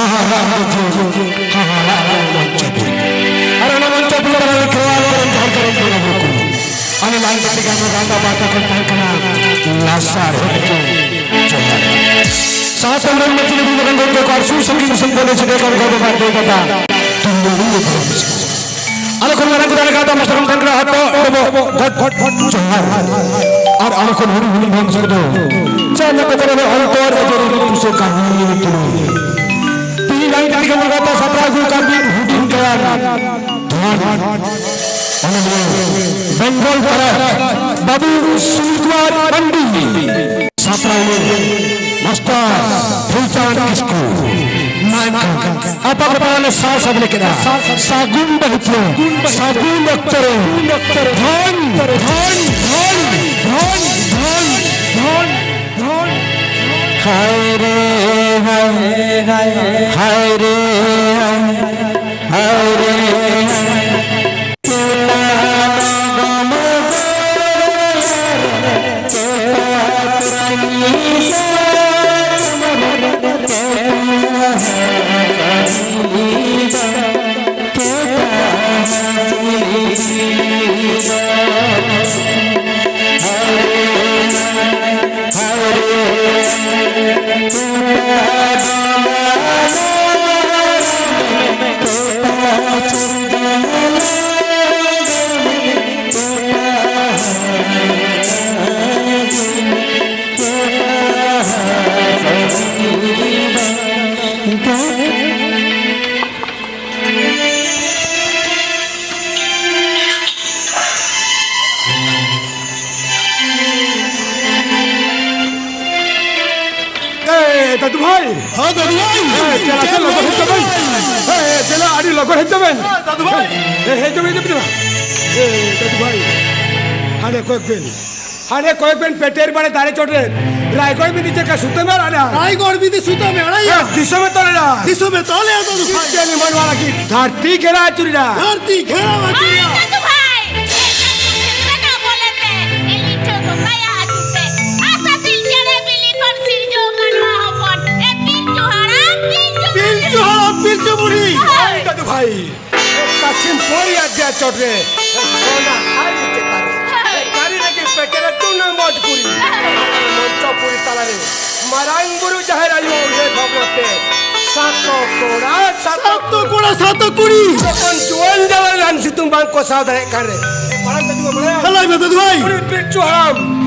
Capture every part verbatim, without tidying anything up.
ᱦᱟᱦᱟᱲᱟᱜ ᱢᱚᱧᱪᱚᱯᱩᱨᱤ᱾ ᱟᱨ ᱚᱱᱟ ᱢᱚᱧᱪᱚᱯᱩᱨᱤ ᱛᱟᱞᱟ ᱨᱮ ᱠᱷᱮᱨᱣᱟᱞ ᱠᱚᱨᱮᱱ ᱡᱟᱦᱮᱨ ᱠᱚᱨᱮᱱ ᱵᱚᱸᱜᱟ ᱵᱩᱨᱩ ᱠᱚ᱾ ᱟᱞᱮ ᱞᱟᱝ ᱠᱟᱹᱴᱤᱡ ᱜᱟᱱ ᱨᱟᱸᱜᱟ ᱵᱟᱨᱛᱟ ᱠᱷᱚᱱ ᱛᱟᱦᱮᱸ ᱠᱟᱱᱟ ᱞᱟᱥᱟᱲᱦᱮᱫ ᱜᱮ ᱡᱚᱦᱟᱨ᱾ ᱥᱟᱶᱛᱮ ᱢᱟᱹᱱ ᱢᱟᱹᱛᱤ ᱞᱩᱜᱩ ᱢᱟᱨᱟᱝ ᱜᱚᱢᱠᱮ ᱠᱚ ᱟᱨ ᱥᱩᱨ ᱥᱟᱺᱜᱤᱧ ᱫᱤᱥᱚᱢ ᱠᱷᱚᱱ ᱞᱮ ᱥᱮᱴᱮᱨ ᱠᱟᱱ ᱜᱚ ᱵᱟᱵᱟ ᱫᱟᱹᱭ ᱫᱟᱫᱟ ᱛᱤᱨᱞᱟᱹ ᱢᱟᱹᱭ ᱵᱟᱹᱵᱩ ᱛᱟᱠᱚ᱾ ᱟᱞᱮ ᱠᱷᱚᱱ ᱢᱟᱨᱟᱝ ᱠᱚ ᱛᱟᱦᱮᱸ ᱠᱟᱱᱟ ᱦᱟᱛᱚᱢ ᱢᱟᱥᱴᱟᱨ ᱠᱚ ᱛᱟᱦᱮᱸ ᱠᱟᱱᱟ ᱦᱚᱯᱚᱱ ᱵᱟᱵᱟ ᱜᱚᱰ ᱜᱚᱰ ᱜᱚᱰ ᱡᱚᱦᱟᱨ᱾ ᱟᱨ ᱟᱞᱮ ᱠᱷᱚᱱ ᱦᱩᱰᱤᱧ ᱦᱩᱰᱤᱧ ᱵᱚᱱ ᱥᱮᱫ ᱫᱚ ᱪᱟᱸᱫ ᱠᱚ ᱛᱟᱞᱟ ᱨᱮ ᱚᱱᱛᱚᱨ ᱟᱡᱟᱨ ᱨᱤᱱ ᱯᱩᱥᱟᱹ ᱠᱟᱹᱦᱱᱤ ᱛᱩᱞᱩᱡ᱾ ᱛᱤᱦᱤᱧ ᱞᱟᱝ ᱠᱟᱹᱴᱤᱡ ᱠᱷᱚᱱ ᱜᱟᱶᱛᱟ ᱥᱟᱯᱲᱟᱣ ᱟᱹᱜᱩ ᱟᱠᱟᱫ ᱢᱤᱫ ᱦᱩᱰᱤᱧ ᱜᱟᱭᱟᱱ ᱫᱷᱚᱱ ᱚᱱᱚᱞᱤᱭᱟᱹ ᱵᱮᱝᱜᱚᱞ ᱯᱟᱨᱟ ᱵᱟᱹᱵᱩ ᱥᱩᱱᱤᱞ ᱠᱩᱢᱟᱨ ᱢᱟᱱᱰᱤ᱾ ᱥᱟᱯᱲᱟᱣᱤᱭᱟᱹ ᱢᱟᱥᱴᱟᱨ ᱯᱷᱩᱞᱪᱟᱸᱫᱽ ᱠᱤᱥᱠᱩ᱾ ᱢᱟ ᱮᱱᱠᱷᱟᱱ ᱟᱯᱟ ᱠᱚᱯᱟ ᱞᱮ ᱥᱟᱶ ᱥᱟᱵ ᱞᱮ ᱠᱮᱫᱟ᱾ ᱥᱟᱹᱜᱩᱱ ᱵᱟᱹᱦᱩ ᱯᱮ, ᱥᱟᱹᱜᱩᱱ ᱚᱠᱛᱚ ᱨᱮ ᱫᱷᱚᱱ, ᱫᱷᱚᱱ, ᱫᱷᱚᱱ, ᱫᱷᱚᱱ, ᱫᱷᱚᱱ, ᱫᱷᱚᱱ, ᱫᱷᱚᱱ᱾ ᱦᱟᱭ ᱨᱮ, ᱦᱟᱭ, ᱦᱟᱭ ᱨᱮ, ᱦᱟᱭ ᱨᱮ᱾ ᱮ, ᱫᱟᱫᱩ ᱵᱷᱟᱭ᱾ ᱦᱮᱸ, ᱫᱟᱫᱩ ᱵᱷᱟᱭ᱾ ᱮ, ᱪᱮᱞᱟ, ᱪᱮᱞᱟ, ᱞᱚᱜᱚᱱ ᱦᱮᱡ ᱛᱟᱵᱮᱱ᱾ ᱮ, ᱪᱮᱞᱟ, ᱟᱹᱰᱤ ᱞᱚᱜᱚᱱ ᱦᱮᱡ ᱛᱟᱵᱮᱱ᱾ ᱦᱮᱸ, ᱫᱟᱫᱩ ᱵᱷᱟᱭ᱾ ᱮ, ᱦᱮᱡ ᱛᱟᱵᱮᱱ, ᱦᱮᱡ ᱛᱟᱵᱮᱱ, ᱪᱮᱞᱟ᱾ ᱮ, ᱫᱟᱫᱩ ᱵᱷᱟᱭ᱾ ᱦᱟᱱᱮ ᱠᱚᱭᱮᱠ ᱵᱮᱱ, ᱦᱟᱱᱮ ᱠᱚᱭᱮᱠ ᱵᱮᱱ ᱯᱮᱴᱮᱨ ᱵᱟᱲᱮ ᱫᱟᱨᱮ ᱪᱚᱴ ᱨᱮ ᱨᱟᱭᱜᱚᱲ ᱵᱤᱸᱫᱤ ᱪᱮᱫ ᱞᱮᱠᱟ ᱥᱩᱛᱟᱹᱢ ᱮ ᱟᱲᱟᱜ ᱮᱫᱟ? ᱨᱟᱭᱜᱚᱲ ᱵᱤᱸᱫᱤ ᱥᱩᱛᱟᱹᱢ ᱮ ᱟᱲᱟᱜ ᱮᱫᱟ᱾ ᱮ, ᱫᱤᱥᱚᱢ ᱮ ᱛᱚᱞ ᱮᱫᱟ᱾ ᱫᱤᱥᱚᱢ ᱮ ᱛᱚᱞ ᱮᱫᱟ, ᱫᱟᱫᱩ ᱵᱷᱟᱭ᱾ ᱪᱮᱫ ᱮᱢ ᱢᱚᱱ ᱵᱟᱲᱟ ᱠᱮᱫ? ᱫᱷᱟᱹᱨᱛᱤ ᱜᱷᱮᱨᱟ ᱟᱹᱪᱩᱨ ᱮᱫᱟ᱾ ᱫᱷᱟᱹᱨᱛᱤ ᱜᱷᱮᱨᱟ ᱟᱹᱪᱩᱨ ᱮᱫᱟ᱾ ᱫᱟᱫᱩ ᱵᱷᱟᱭ, ᱪᱮᱫ ᱮᱢ ᱵᱚᱞᱮ ᱛᱮ? ᱮ ᱞᱤᱴᱷᱟᱹ ᱠᱚ ᱠᱟᱭᱟ ᱟᱹᱪᱩᱨ ᱛᱮ᱾ ᱟᱥᱟ ᱥᱤᱞ ᱪᱮᱬᱮ ᱵᱤᱞᱤ ᱠᱷᱚᱱ ᱥᱤᱨᱡᱟᱹᱣ ᱜᱟᱱᱚᱜᱼᱟ ᱦᱚᱯᱚᱱ᱾ ᱮ ᱯᱤᱞᱪᱩ ᱦᱟᱲᱟᱢ, ᱯᱤᱞᱪᱩ ᱟᱭ, ᱠᱟᱪᱷᱤᱢ ᱯᱚᱨᱤᱭᱟ ᱫᱮᱭᱟ ᱪᱚᱴ ᱨᱮ, ᱥᱚᱱᱟ ᱛᱷᱟᱹᱨᱤ ᱪᱮᱛᱟᱱ ᱨᱮ, ᱠᱟᱹᱨᱤ ᱨᱮᱜᱮ ᱯᱮᱴᱮᱨᱟ ᱪᱩᱱᱟᱹ ᱢᱚᱡᱽ ᱠᱩᱲᱤ, ᱢᱚᱧᱪᱚᱯᱩᱨᱤ ᱛᱟᱞᱟ ᱨᱮ, ᱢᱟᱨᱟᱝ ᱵᱩᱨᱩ ᱡᱟᱦᱮᱨ ᱟᱭᱳ ᱩᱭᱦᱟᱹᱨ ᱵᱷᱟᱵᱽᱱᱟ ᱛᱮ, ᱥᱟᱛᱚ ᱠᱚᱲᱟ, ᱥᱟᱛᱚ ᱥᱟᱛᱚ ᱠᱚᱲᱟ, ᱥᱟᱛᱚ ᱠᱩᱲᱤ᱾ ᱡᱚᱠᱷᱚᱱ ᱡᱩᱣᱟᱹᱱ ᱡᱟᱞᱟ ᱨᱮᱱ ᱥᱤᱛᱩᱝ ᱵᱟᱝ ᱠᱚ ᱥᱟᱦᱟᱣ ᱫᱟᱲᱮᱭᱟᱜ ᱠᱟᱱ ᱨᱮ, ᱢᱟᱲᱟᱝ ᱛᱮ ᱡᱩᱫᱤ ᱵᱚᱱ ᱵᱟᱲᱟᱭᱟ, ᱦᱮᱸ, ᱞᱟᱹᱭ ᱢᱮ ᱫᱟᱫᱩ ᱵᱷᱟᱭ᱾ ᱩᱱᱤ ᱯᱤᱞᱪᱩ ᱦᱟᱲᱟᱢ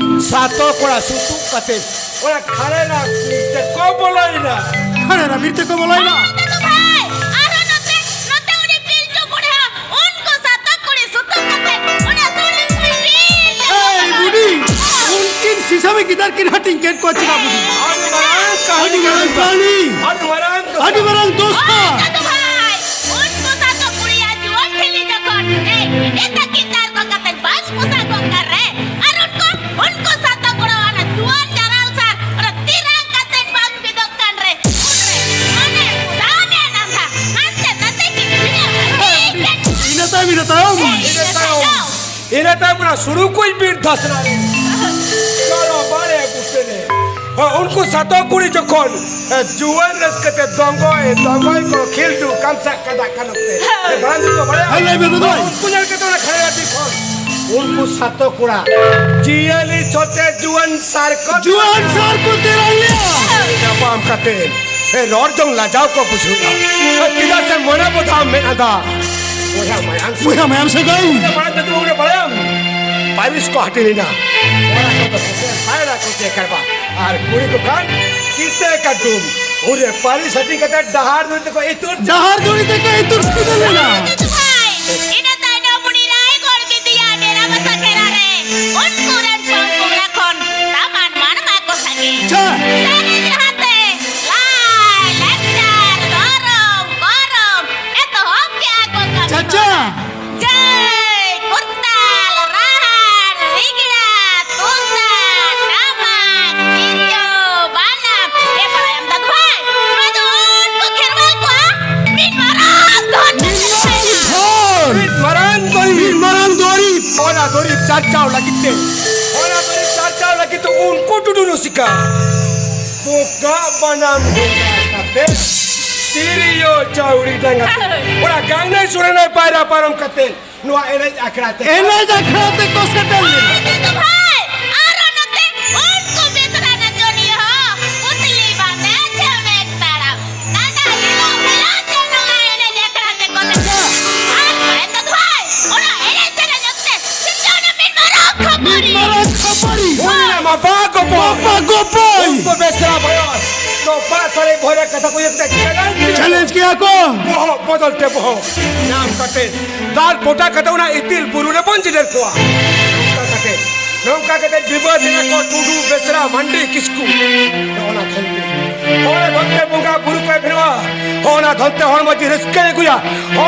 ᱥᱟᱛᱚ ᱠᱚᱲᱟ ᱥᱩᱛᱩᱜ ᱠᱟᱛᱮ ᱚᱱᱟ ᱠᱷᱟᱲᱮᱨᱟ ᱵᱤᱨ ᱛᱮᱠᱚ ᱵᱚᱞᱚᱭᱮᱱᱟ᱾ ᱠᱷᱟᱲᱮᱨᱟ ᱵᱤᱨ ᱛᱮᱠᱚ ᱵᱚᱞᱚᱭᱮᱱᱟ᱾ ᱟᱨ ᱫᱟᱫᱩ ᱵᱷᱟᱭ, ᱟᱨᱦᱚᱸ ᱱᱚᱛᱮ, ᱱᱚᱛᱮ ᱩᱱᱤ ᱯᱤᱞᱪᱩ ᱵᱩᱲᱦᱤ ᱩᱱᱠᱩ ᱥᱟᱛᱚ ᱠᱩᱲᱤ ᱥᱩᱛᱩᱜ ᱠᱟᱛᱮ ᱚᱱᱟ ᱥᱩᱲᱤ ᱠᱩᱲᱤ ᱵᱤᱨ ᱛᱮᱠᱚ ᱮᱭ ᱵᱚᱞᱚᱭᱮᱱᱟ᱾ ᱵᱩᱰᱷᱤ, ᱩᱱᱠᱤᱱ ᱥᱤᱥᱟᱹᱢᱤ ᱜᱤᱫᱟᱹᱨ ᱠᱤᱱ ᱦᱟᱹᱴᱤᱧ ᱠᱮᱫ ᱠᱚᱣᱟ ᱪᱮᱫᱟᱜ ᱵᱩᱰᱷᱤ? ᱟᱹᱰᱤ ᱢᱟᱨᱟᱝ ᱠᱟᱹᱦᱱᱤ ᱟᱹᱰᱤ ᱢᱟᱨᱟᱝ ᱠᱟᱱᱟ᱾ ᱠᱟᱹᱦᱱᱤ᱾ ᱟᱹᱰᱤ ᱢᱟᱨᱟᱝ ᱫᱚᱥᱟ᱾ ᱟᱹᱰᱤ ᱢᱟᱨᱟᱝ ᱫᱚᱥᱟ᱾ ᱳᱭ ᱫᱟᱫᱩ ᱵᱷᱟᱭ, ᱩᱱᱠᱩ ᱥᱟᱛᱚ ᱠᱩᱲᱤᱭᱟᱜ ᱡᱩᱣᱟᱹᱱ ᱴᱷᱤᱞᱤ ᱡᱚᱠᱷᱚᱱ, ᱮᱭ, ᱮᱴᱟᱜ ᱠᱤᱱ ᱫᱟᱨ ᱜᱚᱫ ᱠᱟᱛᱮ ᱵᱟᱝ ᱯᱚᱥᱟᱜ ᱜᱚᱫ ᱠᱟᱱ ᱨᱮ, ᱟᱨ ᱩᱱᱠᱩ, ᱩᱱᱠᱩ ᱥᱟᱛᱚ ᱠᱚᱲᱟ ᱚᱱᱟ ᱡᱩᱣᱟᱹᱱ ᱡᱟᱨᱟᱞ ᱥᱟᱨ ᱚᱱᱟ ᱛᱤᱨᱟᱝ ᱠᱟᱛᱮ ᱵᱟᱝ ᱵᱤᱫᱚᱜ ᱠᱟᱱ ᱨᱮ, ᱩᱱᱨᱮ ᱢᱟᱱᱮ ᱫᱟᱢᱮ ᱱᱟᱝᱜᱟ ᱦᱟᱱᱛᱮ ᱱᱟᱛᱮ ᱠᱤᱱ ᱵᱷᱤᱲᱟᱹᱣ ᱠᱟᱛᱮ ᱤᱱᱟᱹ ᱛᱟᱭᱚᱢ, ᱤᱱᱟᱹ ᱛᱟᱭᱚᱢ᱾ ᱤᱱᱟᱹ ᱛᱟᱭᱚᱢ᱾ ᱤᱱᱟᱹ ᱛᱟᱭᱚᱢ ᱚᱱᱟ ᱥᱩᱲᱩ ᱠᱩᱧ ᱵᱤᱨ ᱫᱷᱟᱥᱱᱟ ᱨᱮ᱾ ᱪᱚᱨᱚ ᱵᱟᱲᱮ ᱵᱩᱴᱟᱹ ᱨᱮ᱾ ᱦᱳᱭ, ᱩᱱᱠᱩ ᱥᱟᱛᱚ ᱠᱩᱲᱤ ᱡᱚᱠᱷᱚᱱ, ᱮ, ᱡᱩᱣᱟᱹᱱ ᱨᱟᱹᱥᱠᱟᱹ ᱛᱮ ᱫᱚᱝᱜᱚᱭ, ᱫᱚᱝᱜᱚᱭ ᱠᱚ ᱠᱷᱤᱞᱰᱩ ᱠᱟᱱᱥᱟ ᱠᱟᱫᱟ ᱠᱟᱱᱚ ᱛᱮ᱾ ᱦᱳᱭ᱾ ᱮ, ᱵᱟᱲᱟᱭ ᱫᱚ ᱵᱟᱲᱟᱭᱟ? ᱦᱳᱭ, ᱞᱟᱹᱭ ᱢᱮ ᱫᱟᱫᱟ᱾ ᱩᱱᱠᱩ ᱧᱮᱞ ᱠᱟᱛᱮ ᱚᱱᱟ ᱠᱷᱟᱲᱮ ᱟᱹᱰᱤ ᱠᱷᱚᱱ ᱩᱱᱠᱩ ᱥᱟᱛᱚ ᱠᱚᱲᱟ ᱡᱤᱭᱟᱹᱞᱤ ᱪᱷᱚᱛᱮ ᱡᱩᱣᱟᱹᱱ ᱥᱟᱨ ᱠᱚ ᱡᱩᱣᱟᱹᱱ ᱥᱟᱨ ᱠᱚ ᱛᱮᱨᱟᱝ ᱞᱮᱭᱟ᱾ ᱧᱟᱯᱟᱢ ᱠᱟᱛᱮ, ᱮ, ᱨᱚᱲ ᱡᱚᱝ ᱞᱟᱡᱟᱣ ᱠᱚ ᱵᱩᱡᱷᱟᱹᱣᱟ᱾ ᱮ, ᱪᱮᱫᱟᱜ ᱥᱮ ᱢᱚᱱᱮ ᱵᱚᱫᱷᱟᱣ ᱢᱮᱱ ᱟᱫᱟ᱾ ᱵᱚᱭᱦᱟ ᱢᱟᱭᱟᱝ ᱥᱮ᱾ ᱵᱚᱭᱦᱟ ᱢᱟᱭᱟᱝ ᱥᱟᱹᱜᱟᱹᱭ᱾ ᱵᱟᱲᱟᱭ ᱛᱟᱹᱛᱩ ᱵᱟᱲᱟᱭᱟᱢ? ᱯᱟᱹᱨᱤᱥ ᱠᱚ ᱦᱟᱹᱴᱤᱧ ᱮᱱᱟ᱾ ᱠᱚᱲᱟ ᱠᱚᱫᱚ ᱯᱟᱭᱨᱟ ᱠᱚ ᱪᱮ ᱠᱟᱨᱵᱟ᱾ ᱟᱨ ᱠᱩᱲᱤ ᱠᱚ ᱠᱷᱟᱱ ᱠᱤᱛᱟᱹ ᱠᱟᱹᱴᱩᱵ᱾ ᱩᱱᱨᱮ ᱯᱟᱹᱨᱤᱥ ᱦᱟᱹᱴᱤᱧ ᱠᱟᱛᱮ ᱰᱟᱦᱟᱨ ᱫᱩᱲᱤ ᱛᱮᱠᱚ ᱤᱛᱩᱫ᱾ ᱰᱟᱦᱟᱨ ᱫᱩᱲᱤ ᱛᱮᱠᱚ ᱤᱛᱩᱫ ᱠᱮᱫᱟ ᱞᱮᱱᱟ᱾ ᱫᱟᱫᱩ ᱵᱷᱟᱭ, ᱤᱱᱟᱹ ᱛᱟᱭᱱᱚᱢ ᱩᱱᱤ ᱨᱟᱭᱜᱚᱲ ᱵᱤᱫᱤᱭᱟ ᱰᱮᱨᱟ ᱵᱟᱥᱟ ᱜᱷᱮᱨᱟ ᱨᱮ ᱩᱱᱠᱩ ᱨᱮᱱ ᱯᱚᱝ ᱯᱚᱝᱲᱟ ᱠᱷᱚᱱ ᱫᱟᱢᱟᱱ ᱢᱟᱱᱣᱟ ᱠᱚ ᱥᱟᱸᱜᱮ᱾ ᱟᱪᱪᱷᱟ᱾ ᱥᱮᱨᱮᱧ ᱨᱟᱦᱟᱛᱮ ᱞᱟᱭ, ᱞᱟᱠᱪᱟᱨ, ᱫᱷᱚᱨᱚᱢ, ᱠᱚᱨᱚᱢ ᱮᱛᱚᱦᱚᱵ ᱠᱮᱜᱼᱟ ᱠᱚ ᱠᱟᱹᱢᱤ ᱪᱟᱪᱟ᱾ ᱦᱚᱨᱟ᱾ ᱡᱟᱹᱭ, ᱠᱚᱨᱛᱟᱞ, ᱨᱟᱦᱟᱲ, ᱨᱤᱜᱽᱲᱟ, ᱛᱩᱢᱫᱟᱜ, ᱴᱟᱢᱟᱠ, ᱛᱤᱨᱭᱳ, ᱵᱟᱱᱟᱢ᱾ ᱮ ᱵᱟᱲᱟᱭᱟᱢ ᱫᱟᱫᱩ ᱵᱷᱟᱭ, ᱱᱚᱣᱟ ᱫᱚ ᱩᱱᱠᱩ ᱠᱷᱮᱨᱣᱟᱞ ᱠᱚᱣᱟᱜ ᱢᱤᱫ ᱢᱟᱨᱟᱝ ᱫᱷᱚᱱ ᱠᱟᱱ ᱛᱟᱵᱚᱱᱟ᱾ ᱦᱚᱲ᱾ ᱢᱤᱫ ᱢᱟᱨᱟᱝ ᱫᱩᱨᱤᱵᱽ᱾ ᱢᱤᱫ ᱢᱟᱨᱟᱝ ᱫᱩᱨᱤᱵᱽ᱾ ᱚᱱᱟ ᱫᱩᱨᱤᱵᱽ ᱪᱟᱨᱪᱟᱣ ᱞᱟᱹᱜᱤᱫ ᱛᱮ, ᱚᱱᱟ ᱫᱩᱨᱤᱵᱽ ᱪᱟᱨᱪᱟᱣ ᱞᱟᱹᱜᱤᱫ ᱛᱮ ᱩᱱᱠᱩ ᱴᱩᱰᱩ ᱨᱩᱥᱤᱠᱟ ᱵᱚᱠᱟ ᱵᱟᱱᱟᱢ ᱜᱚᱸᱜᱟ ᱠᱟᱛᱮ ᱛᱤᱨᱭᱳ ᱪᱟᱹᱣᱲᱤ ᱰᱟᱝᱜᱟ ᱛᱮ᱾ ᱦᱳᱭ᱾ ᱚᱱᱟ ᱜᱟᱝᱱᱟᱹᱭ ᱥᱚᱨᱮᱱᱟᱭ ᱯᱟᱭᱨᱟ ᱯᱟᱨᱚᱢ ᱠᱟᱛᱮ ᱱᱚᱣᱟ ᱮᱱᱮᱡ ᱟᱠᱷᱲᱟ ᱛᱮ᱾ ᱮᱱᱮᱡ ᱟᱠᱷᱲᱟ ᱛᱮᱠᱚ ᱥᱮᱴᱮᱨ ᱞᱮᱱᱟ᱾ ᱟᱨ ᱫᱟᱫᱩ ᱵᱷᱟᱭ, ᱟᱨᱚ ᱱᱚᱛᱮ ᱩᱱᱠᱩ ᱵᱮᱥᱨᱟ ᱱᱟᱪᱚᱱᱤᱭᱟᱹ ᱦᱚᱸ ᱯᱩᱛᱞᱤ ᱵᱟᱸᱫᱮ ᱪᱷᱮᱢᱮᱠ ᱛᱟᱲᱟᱢ᱾ ᱱᱟᱰᱟ ᱦᱤᱞᱳᱜ ᱦᱤᱞᱳᱜ ᱛᱮ ᱱᱚᱣᱟ ᱮᱱᱮᱡ ᱟᱠᱷᱲᱟ ᱛᱮᱠᱚ ᱥᱮᱴᱮᱨ᱾ ᱟᱨ ᱢᱟᱲᱟᱝ ᱫᱟᱫᱩ ᱵᱷᱟᱭ, ᱚᱱᱟ ᱮᱱᱮᱡ ᱥᱮᱨᱮᱧ ᱚᱠᱛᱮ ᱥᱤᱨᱡᱚᱱ ᱢᱤᱫ ᱢᱟᱨᱟᱝ ᱠᱷᱟᱹᱯᱟᱹᱨᱤ᱾ ᱢᱤᱫ ᱢᱟᱨᱟᱝ ᱠᱷᱟᱹᱯᱟᱹᱨᱤ᱾ ᱦᱳᱭ᱾ ᱢᱟ ᱜᱚᱯᱚᱭ᱾ ᱩᱱᱠᱩ ᱵᱮᱥᱨᱟ ᱵᱷᱟᱭ ᱫᱚ ᱵᱟᱥᱟᱨᱮ ᱵᱷᱚᱭᱨᱟ ᱠᱟᱛᱷᱟ ᱠᱚ ᱤᱭᱟᱹ ᱠᱟᱛᱮ ᱪᱮᱞᱮᱧᱡᱽ ᱠᱮᱫᱟ᱾ ᱪᱮᱞᱮᱧᱡᱽ ᱠᱮᱫᱟ ᱠᱚ᱾ ᱵᱚᱦᱚᱜ ᱵᱚᱫᱚᱞ ᱛᱮ ᱵᱚᱦᱚᱜ ᱧᱟᱢ ᱠᱟᱛᱮ ᱫᱟᱞ ᱯᱚᱴᱟ ᱠᱟᱛᱮ ᱚᱱᱟ ᱤᱛᱤᱞ ᱵᱩᱨᱩ ᱨᱮᱵᱚᱱ ᱡᱤᱰᱮᱨ ᱠᱚᱣᱟ᱾ ᱱᱚᱝᱠᱟ ᱠᱟᱛᱮ, ᱱᱚᱝᱠᱟ ᱠᱟᱛᱮ ᱵᱤᱵᱟᱹᱫ ᱮᱱᱟ ᱠᱚ ᱴᱩᱰᱩ, ᱵᱮᱥᱨᱟ, ᱢᱟᱱᱰᱤ, ᱠᱤᱥᱠᱩ᱾ ᱚᱱᱟ ᱫᱷᱚᱱᱛᱮ, ᱚᱱᱟ ᱫᱷᱚᱱᱛᱮ ᱵᱚᱸᱜᱟ ᱵᱩᱨᱩ ᱠᱚᱭ ᱵᱮᱱᱟᱣᱟ, ᱚᱱᱟ ᱫᱷᱚᱱᱛᱮ ᱦᱚᱲᱢᱚ ᱡᱤᱣᱤ ᱨᱟᱹᱥᱠᱟᱹᱭ ᱟᱹᱜᱩᱭᱟ,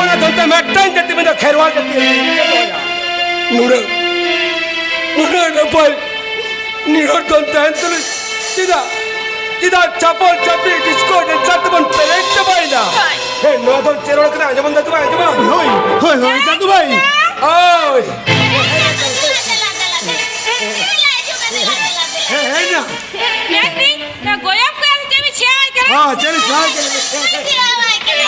ᱚᱱᱟ ᱫᱷᱚᱱᱛᱮ ᱢᱤᱫᱴᱟᱝ ᱡᱟᱹᱛᱤ ᱢᱮᱱᱫᱚ ᱠᱷᱮᱨᱣᱟᱞ ᱡᱟᱹᱛᱤ᱾ ᱱᱩᱱᱟᱹᱜ, ᱱᱩᱱᱟᱹᱜ ᱱᱟᱯᱟᱭ ᱱᱤᱨᱚᱲ ᱫᱚᱱ ᱛᱟᱦᱮᱱ ᱛᱩᱞᱩᱡ ᱪᱮᱫᱟᱜ, ᱪᱮᱫᱟᱜ ᱪᱟᱯᱚᱞ ᱪᱟᱯᱲᱤ ᱰᱤᱥᱠᱳ ᱰᱮᱱᱥᱟᱨ ᱛᱮᱵᱚᱱ ᱯᱮᱨᱮᱡ ᱪᱟᱵᱟᱭᱮᱫᱟ? ᱦᱳᱭ᱾ ᱦᱮᱸ, ᱱᱚᱣᱟ ᱫᱚ ᱪᱮᱫ ᱨᱚᱲ ᱠᱟᱱᱟ? ᱟᱸᱡᱚᱢ ᱫᱟᱫᱩ ᱵᱷᱟᱭ, ᱟᱸᱡᱚᱢ ᱫᱟᱢ? ᱦᱳᱭ, ᱦᱳᱭ, ᱦᱳᱭ, ᱫᱟᱫᱩ ᱵᱷᱟᱭ᱾ ᱦᱳᱭ᱾ ᱦᱮᱸ, ᱦᱮᱸ, ᱧᱟ᱾ ᱢᱮᱱᱫᱟᱹᱧ, ᱱᱚᱣᱟ ᱜᱚᱭᱚᱵ ᱠᱚ ᱪᱮᱫ ᱮᱢ ᱪᱷᱮᱭᱟᱣᱟᱭ ᱠᱟᱱᱟ? ᱦᱮᱸ, ᱪᱮᱫ ᱮᱢ ᱪᱷᱮᱭᱟᱣᱟᱭ ᱠᱟᱱᱟ?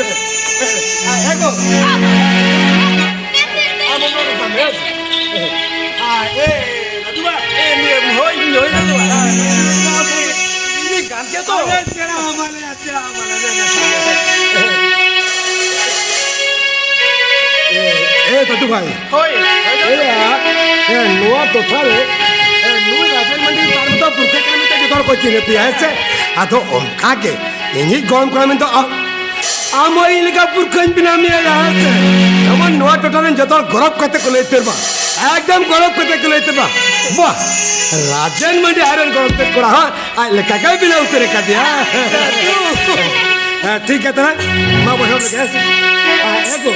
ᱦᱮᱸ, ᱜᱚ᱾ ᱟᱢ ᱚᱱᱟ ᱠᱚ ᱥᱟᱢᱱᱮ᱾ ᱟᱨ, ᱮ, ᱫᱟᱫᱩ ᱵᱟ, ᱮ, ᱱᱤᱭᱟᱹ ᱦᱳᱭ, ᱦᱳᱭ, ᱫᱟᱫᱩ ᱵᱟ᱾ ᱤᱧ ᱜᱟᱱ ᱠᱮᱫ ᱫᱚ᱾ ᱟᱞᱮ ᱪᱮᱲᱟ ᱦᱚᱸ ᱵᱟᱞᱮ, ᱪᱮᱲᱟ ᱦᱚᱸ ᱵᱟᱞᱮ᱾ ᱮ, ᱮ, ᱫᱟᱫᱩ ᱵᱷᱟᱭ᱾ ᱦᱳᱭ᱾ ᱮᱭᱟ, ᱮ, ᱱᱚᱣᱟ ᱴᱚᱴᱷᱟ ᱨᱮ, ᱮ, ᱱᱩᱭ ᱨᱟᱡᱮᱱ ᱢᱟᱱᱰᱤ ᱛᱟᱨ ᱢᱚᱛᱚ ᱯᱩᱨᱠᱷᱟᱹ ᱠᱟᱱᱟ ᱢᱮᱱᱛᱮ ᱡᱚᱛᱚ ᱦᱚᱲ ᱠᱚ ᱪᱤᱱᱦᱟᱹᱯ ᱮᱭᱟ, ᱦᱮᱸ ᱥᱮ? ᱟᱫᱚ ᱚᱱᱠᱟ ᱜᱮ ᱤᱧᱤᱡ ᱜᱚᱲᱚᱢ ᱠᱚᱲᱟ ᱢᱮᱱᱫᱚ ᱟᱢ, ᱟᱢ ᱦᱚᱸ ᱤᱧ ᱞᱮᱠᱟ ᱯᱩᱨᱠᱷᱟᱹᱧ ᱵᱮᱱᱟᱣ ᱢᱮᱭᱟ, ᱦᱮᱸ ᱥᱮ? ᱡᱮᱢᱚᱱ ᱱᱚᱣᱟ ᱴᱚᱴᱷᱟ ᱨᱮᱱ ᱡᱚᱛᱚ ᱦᱚᱲ ᱜᱚᱨᱚᱵ ᱠᱟᱛᱮ ᱠᱚ ᱞᱟᱹᱭ ᱩᱛᱟᱹᱨ ᱢᱟ, ᱮᱠᱫᱚᱢ ᱜᱚᱨᱚᱵ ᱠᱟᱛᱮ ᱠᱚ ᱞᱟᱹᱭ ᱩᱛᱟᱹᱨ ᱢᱟ, "ᱵᱟᱦ, ᱨᱟᱡᱮᱱ ᱢᱟᱱᱰᱤ ᱟᱡ ᱨᱮᱱ ᱜᱚᱲᱚᱢ ᱛᱮᱫ ᱠᱚᱲᱟ ᱦᱚᱸ ᱟᱡ ᱞᱮᱠᱟ ᱜᱮᱭ ᱵᱮᱱᱟᱣ ᱩᱛᱟᱹᱨ ᱟᱠᱟᱫᱮᱭᱟ᱾" ᱦᱮᱸ, ᱴᱷᱤᱠ ᱜᱮᱭᱟ ᱛᱟᱦᱞᱮ, ᱢᱟ ᱵᱚᱭᱦᱟ ᱞᱮᱠᱟ, ᱦᱮᱸ ᱥᱮ? ᱟᱨ ᱮ ᱜᱳ,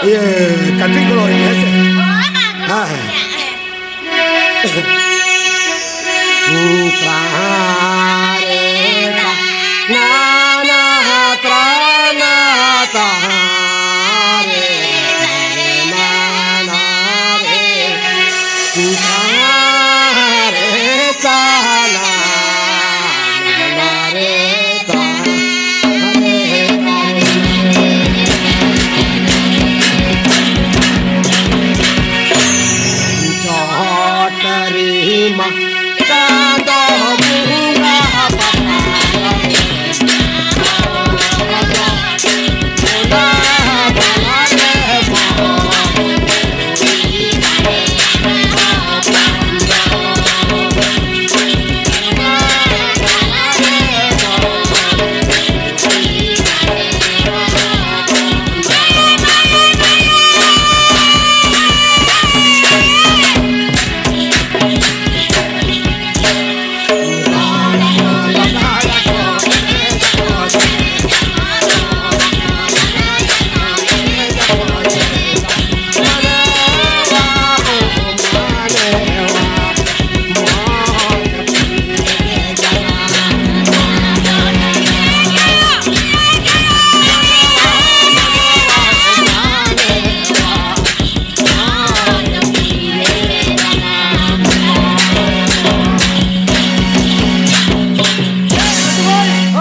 ᱤᱭᱟᱹ, ᱠᱟᱹᱴᱤᱡ ᱜᱚᱲᱚ ᱟᱹᱧ ᱢᱮ, ᱦᱮᱸ ᱥᱮ? ᱦᱮᱸ, ᱦᱮᱸ᱾ ᱢᱟ ᱪᱟᱸᱫᱚ ᱵᱚᱸᱜᱟ ᱵᱟᱯᱞᱟ ᱨᱮ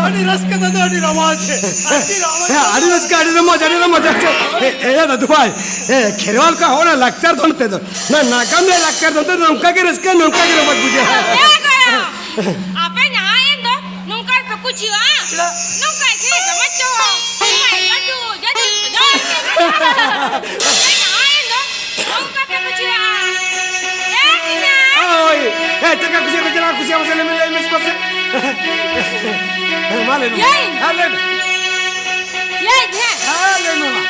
ᱟᱹᱰᱤ ᱨᱟᱹᱥᱠᱟᱹ ᱫᱟᱫᱟ, ᱟᱹᱰᱤ ᱨᱚᱢᱚᱡᱽ, ᱟᱹᱰᱤ ᱨᱚᱢᱚᱡᱽ᱾ ᱦᱮᱸ, ᱟᱹᱰᱤ ᱨᱟᱹᱥᱠᱟᱹ, ᱟᱹᱰᱤ ᱨᱚᱢᱚᱡᱽ, ᱟᱹᱰᱤ ᱨᱚᱢᱚᱡᱽ᱾ ᱟᱪᱪᱷᱟ, ᱮ, ᱮ, ᱫᱟᱫᱩ ᱵᱷᱟᱭ, ᱮ, ᱠᱷᱮᱨᱣᱟᱞ ᱠᱚ ᱦᱚᱲ ᱞᱟᱠᱪᱟᱨ ᱫᱚᱱ ᱛᱮᱫᱚ, ᱱᱚᱣᱟ ᱱᱟᱜᱟᱢ ᱨᱮ ᱞᱟᱠᱪᱟᱨ ᱫᱚᱱ ᱛᱮᱫᱚ ᱱᱚᱝᱠᱟ ᱜᱮ ᱨᱟᱹᱥᱠᱟᱹ, ᱱᱚᱝᱠᱟ ᱜᱮ ᱨᱚᱢᱚᱡᱽ ᱵᱩᱡᱷᱟᱹᱜᱼᱟ᱾ ᱮ ᱜᱚᱲᱚᱢ, ᱟᱯᱮ ᱡᱟᱦᱟᱸᱭ ᱮᱱ ᱫᱚ ᱱᱚᱝᱠᱟ ᱜᱮᱯᱮ ᱠᱩᱥᱤᱭᱟᱜᱼᱟ? ᱪᱮᱫᱟᱜ? ᱱᱚᱝᱠᱟ ᱜᱮ ᱫᱚᱢᱮ ᱪᱚ, ᱱᱚᱝᱠᱟ ᱜᱮ ᱡᱟᱹᱡᱩ, ᱡᱟᱹᱡᱩ, ᱡᱟᱹᱡᱩ᱾ ᱟᱯᱮ ᱡᱟᱦᱟᱸᱭ ᱮᱱ ᱫᱚ ᱱᱚᱝᱠᱟ ᱯᱮ ᱠᱩᱥᱤᱭᱟᱜᱼᱟ? ᱮ ᱛᱤᱧᱟ᱾ ᱦᱳᱭ᱾ ᱮ, ᱪᱮᱫ ᱞᱮᱠᱟ ᱠᱩᱥᱤᱭᱟᱜ ᱯᱮ, ᱪᱮᱫ ᱞᱮᱠᱟ ᱠᱩᱥᱤᱭᱟᱜ ᱯᱮ, ᱞᱟᱹᱭ ᱢᱮ, ᱞᱟᱹᱭ ᱢᱮ, ᱢᱟᱥᱮ᱾ ᱢᱟ ᱞᱟᱹᱭ ᱢᱮ᱾ ᱮᱭ᱾ ᱦᱮᱸ, ᱞᱟᱹᱭ ᱢᱮ᱾ ᱮᱭ, ᱦᱮᱸ᱾ ᱦᱮᱸ, ᱞᱟᱹᱭ ᱢᱮ ᱢᱟ᱾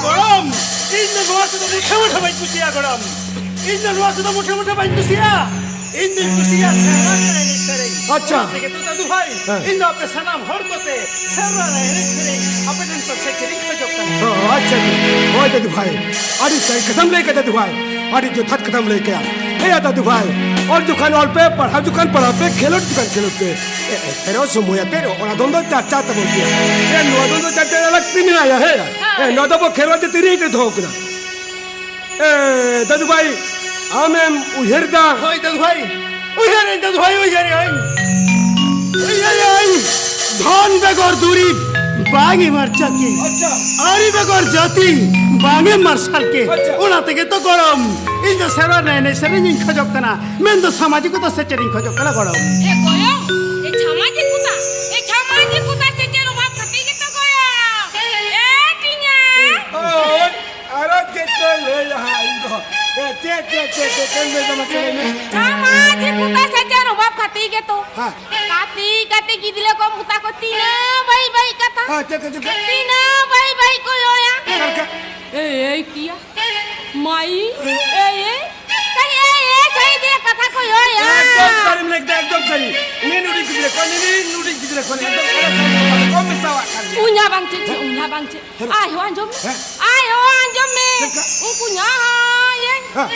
ᱜᱚᱲᱚᱢ, ᱤᱧ ᱫᱚ ᱱᱚᱣᱟ ᱠᱚᱫᱚ ᱢᱩᱴᱷᱟᱹ ᱢᱩᱴᱷᱟᱹ ᱵᱟᱹᱧ ᱠᱩᱥᱤᱭᱟᱜᱼᱟ ᱜᱚᱲᱚᱢ᱾ ᱤᱧ ᱫᱚ ᱱᱚᱣᱟ ᱠᱚᱫᱚ ᱢᱩᱴᱷᱟᱹ ᱢᱩᱴᱷᱟᱹ ᱵᱟᱹᱧ ᱠᱩᱥᱤᱭᱟᱜᱼᱟ᱾ ᱤᱧ ᱫᱩᱧ ᱠᱩᱥᱤᱭᱟᱜ ᱥᱮᱨᱣᱟ ᱨᱮᱱᱟᱜ ᱮᱱᱮᱡ ᱥᱮᱨᱮᱧ᱾ ᱟᱪᱪᱷᱟ᱾ ᱚᱱᱟ ᱛᱮᱜᱮ ᱛᱚ ᱫᱟᱫᱩ ᱵᱷᱟᱭ, ᱦᱮᱸ᱾ ᱤᱧ ᱫᱚ ᱟᱯᱮ ᱥᱟᱱᱟᱢ ᱦᱚᱲ ᱠᱚᱛᱮ ᱥᱮᱨᱣᱟ ᱨᱮᱱᱟᱜ ᱮᱱᱮᱡ ᱥᱮᱨᱮᱧ ᱟᱯᱮ ᱴᱷᱮᱱ ᱠᱷᱚᱱ ᱥᱮᱪᱮᱫ ᱤᱧ ᱠᱷᱚᱡᱚᱜ ᱠᱟᱱᱟ᱾ ᱚ, ᱟᱪᱪᱷᱟ, ᱦᱳᱭ ᱫᱟᱫᱩ ᱵᱷᱟᱭ, ᱟᱹᱰᱤ ᱥᱟᱹᱨᱤ ᱠᱟᱛᱷᱟᱢ ᱞᱟᱹᱭ ᱠᱮᱫᱟ ᱫᱟᱫᱩ ᱵᱷᱟᱭ, ᱟᱹᱰᱤ ᱡᱚᱛᱷᱟᱛ ᱠᱟᱛᱷᱟᱢ ᱞᱟᱹᱭ ᱠᱮᱫᱟ᱾ ᱦᱮᱸᱭᱟ ᱫᱟᱫᱩ ᱵᱷᱟᱭ, ᱚᱞ ᱡᱚᱠᱷᱟᱱ ᱚᱞ ᱯᱮ, ᱯᱟᱲᱦᱟᱣ ᱡᱚᱠᱷᱟᱱ ᱯᱟᱲᱦᱟᱣ ᱯᱮ, ᱠᱷᱮᱞᱳᱰ ᱡᱚᱠᱷᱟᱱ ᱠᱷᱮᱞᱳᱰ ᱯᱮ᱾ ᱮ, ᱮ, ᱮᱨᱚᱜ ᱥᱚᱢᱚᱭ ᱟᱛᱮ ᱚᱱᱟ ᱫᱚᱱ ᱫᱚ ᱪᱟᱨᱪᱟ ᱛᱟᱵᱚᱱ ᱜᱮᱭᱟ᱾ ᱮ, ᱱᱚᱣᱟ ᱫᱚᱱ ᱫᱚ ᱪᱟᱨᱪᱟ ᱞᱟᱹᱠᱛᱤ ᱢᱮᱱᱟᱜᱼᱟ, ᱦᱮᱸ? ᱦᱳᱭ᱾ ᱮ, ᱱᱚᱣᱟ ᱫᱚ ᱟᱵᱚ ᱠᱷᱮᱞᱳᱰ ᱡᱟᱹᱛᱤ ᱨᱮ ᱫᱚᱦᱚ ᱠᱟᱱᱟ᱾ ᱮ, ᱫᱟᱫᱩ ᱵᱷᱟᱭ, ᱟᱢᱮᱢ ᱩᱭᱦᱟᱹᱨ ᱫᱟ? ᱦᱳᱭ, ᱫᱟᱫᱩ ᱵᱷᱟᱭ᱾ ᱩᱭᱦᱟᱹᱨᱟᱹᱧ, ᱫᱟᱫᱩ ᱵᱷᱟᱭ, ᱩᱭᱦᱟᱹᱨᱟᱹᱧ᱾ ᱩᱭᱦᱟᱹᱨᱟᱹᱧ᱾ ᱫᱷᱚᱱ ᱵᱮᱜᱚᱨ ᱫᱩᱨᱤᱵ ᱵᱟᱝ ᱮᱢ ᱟᱨᱡᱟᱜ ᱜᱮ᱾ ᱟᱪᱪᱷᱟ᱾ ᱟᱹᱨᱤ ᱵᱮᱜᱚᱨ ᱡᱟᱹᱛᱤ ᱵᱟᱝ ᱮᱢ ᱢᱟᱨᱥᱟᱞ ᱜᱮ᱾ ᱟᱪᱪᱷᱟ᱾ ᱚᱱᱟ ᱛᱮᱜᱮ ᱛᱚ ᱜᱚᱲᱚᱢ, ᱤᱧ ᱫᱚ ᱥᱮᱨᱣᱟ ᱨᱮᱱᱟᱜ ᱮᱱᱮᱡ ᱥᱮᱨᱮᱧ ᱤᱧ ᱠᱷᱚᱡᱚᱜ ᱠᱟᱱᱟ, ᱢᱮᱱᱫᱚ ᱥᱟᱢᱟᱡᱤᱠᱚᱛᱟ ᱥᱮᱪᱮᱫ ᱤᱧ ᱠᱷᱚᱡᱚᱜ ᱠᱟᱱᱟ ᱜᱚᱲᱚᱢ᱾ ᱮ ᱜᱚᱲᱚᱢ, ᱮ ᱥᱟᱢᱟᱡᱤᱠᱚᱛᱟ, ᱮ ᱥᱟᱢᱟᱡᱤᱠᱚᱛᱟ ᱥᱮᱪᱮᱫ ᱚᱵᱷᱟᱵ ᱠᱷᱟᱹᱛᱤᱨ ᱜᱮᱛᱚ ᱜᱚᱲᱚᱢ᱾ ᱮ ᱴᱤᱧᱟ᱾ ᱦᱳᱭ᱾ ᱟᱨᱚ ᱪᱮᱫ ᱠᱚ ᱞᱟᱹᱭᱟ ᱦᱟᱸᱜ ᱤᱧ ᱫᱚ? ᱮ, ᱪᱮᱫ, ᱪᱮᱫ, ᱪᱮᱫ, ᱪᱮᱫ ᱮᱢ ᱞᱟᱹᱭ ᱫᱟ ᱢᱟᱥᱮ ᱞᱟᱹᱭ ᱢᱮ? ᱥᱟᱢᱟᱡᱤᱠᱚᱛᱟ ᱥᱮᱪᱮᱫ ᱚᱵᱷᱟᱵ ᱠᱷᱟᱹᱛᱤᱨ ᱜᱮᱛᱚ᱾ ᱦᱮᱸ᱾ ᱠᱟᱹᱴᱤᱡ ᱠᱟᱹᱴᱤᱡ ᱜᱤᱫᱽᱨᱟᱹ ᱠᱚ ᱢᱮᱛᱟ ᱠᱚ ᱛᱤᱱᱟᱹᱜ ᱵᱟᱹᱲᱤᱡ ᱵᱟᱹᱲᱤᱡ ᱠᱟᱛᱷᱟ᱾ ᱦᱮᱸ, ᱪᱮᱫ, ᱪᱮᱫ, ᱪᱮᱫ? ᱛᱤᱱᱟᱹᱜ ᱵᱟᱹᱲᱤᱡ ᱵᱟᱹᱲᱤᱡ ᱠᱚ ᱨᱚᱲᱟ᱾ ᱪᱮᱫ ᱞᱮᱠᱟ? ᱮᱭ, ᱮᱭ, ᱴᱤᱭᱟ᱾ ᱢᱟᱭ, ᱮᱭ, ᱮᱭ᱾ ᱛᱟᱭ, ᱮᱭ, ᱮᱭ, ᱥᱟᱹᱨᱤ ᱜᱮ ᱠᱟᱛᱷᱟ ᱠᱚ ᱨᱚᱲᱟ᱾ ᱮᱠᱫᱚᱢ ᱥᱟᱹᱨᱤᱢ ᱞᱟᱹᱭ ᱠᱮᱫᱟ, ᱮᱠᱫᱚᱢ ᱥᱟᱹᱨᱤ᱾ ᱱᱤᱱ ᱦᱩᱰᱤᱧ ᱜᱤᱫᱽᱨᱟᱹ ᱠᱷᱚᱱ, ᱱᱤᱱ ᱦᱩᱰᱤᱧ ᱜᱤᱫᱽᱨᱟᱹ ᱠᱷᱚᱱ, ᱮᱠᱫᱚᱢ ᱮᱠᱫᱚᱢ ᱥᱟᱹᱨᱤ ᱠᱟᱛᱷᱟ ᱠᱚ ᱢᱮᱥᱟᱣᱟᱜ ᱠᱟᱱ ᱜᱮᱭᱟ᱾ ᱩᱧᱟ ᱵᱟᱝ ᱪᱮᱫ, ᱦᱮᱸ? ᱩᱧᱟ ᱵᱟᱝ ᱪᱮᱫ᱾ ᱦᱮᱸ᱾ ᱟᱭᱳ, ᱟᱸᱡᱚᱢ ᱢᱮ᱾ ᱦᱮᱸ᱾ ᱟᱭᱳ, ᱟᱸᱡᱚᱢ ᱢᱮ᱾ ᱪᱮᱫ ᱞᱮᱠᱟ? ᱩᱱᱠᱩ ᱧᱟᱦᱟᱭᱮᱱ᱾ ᱦᱮᱸ᱾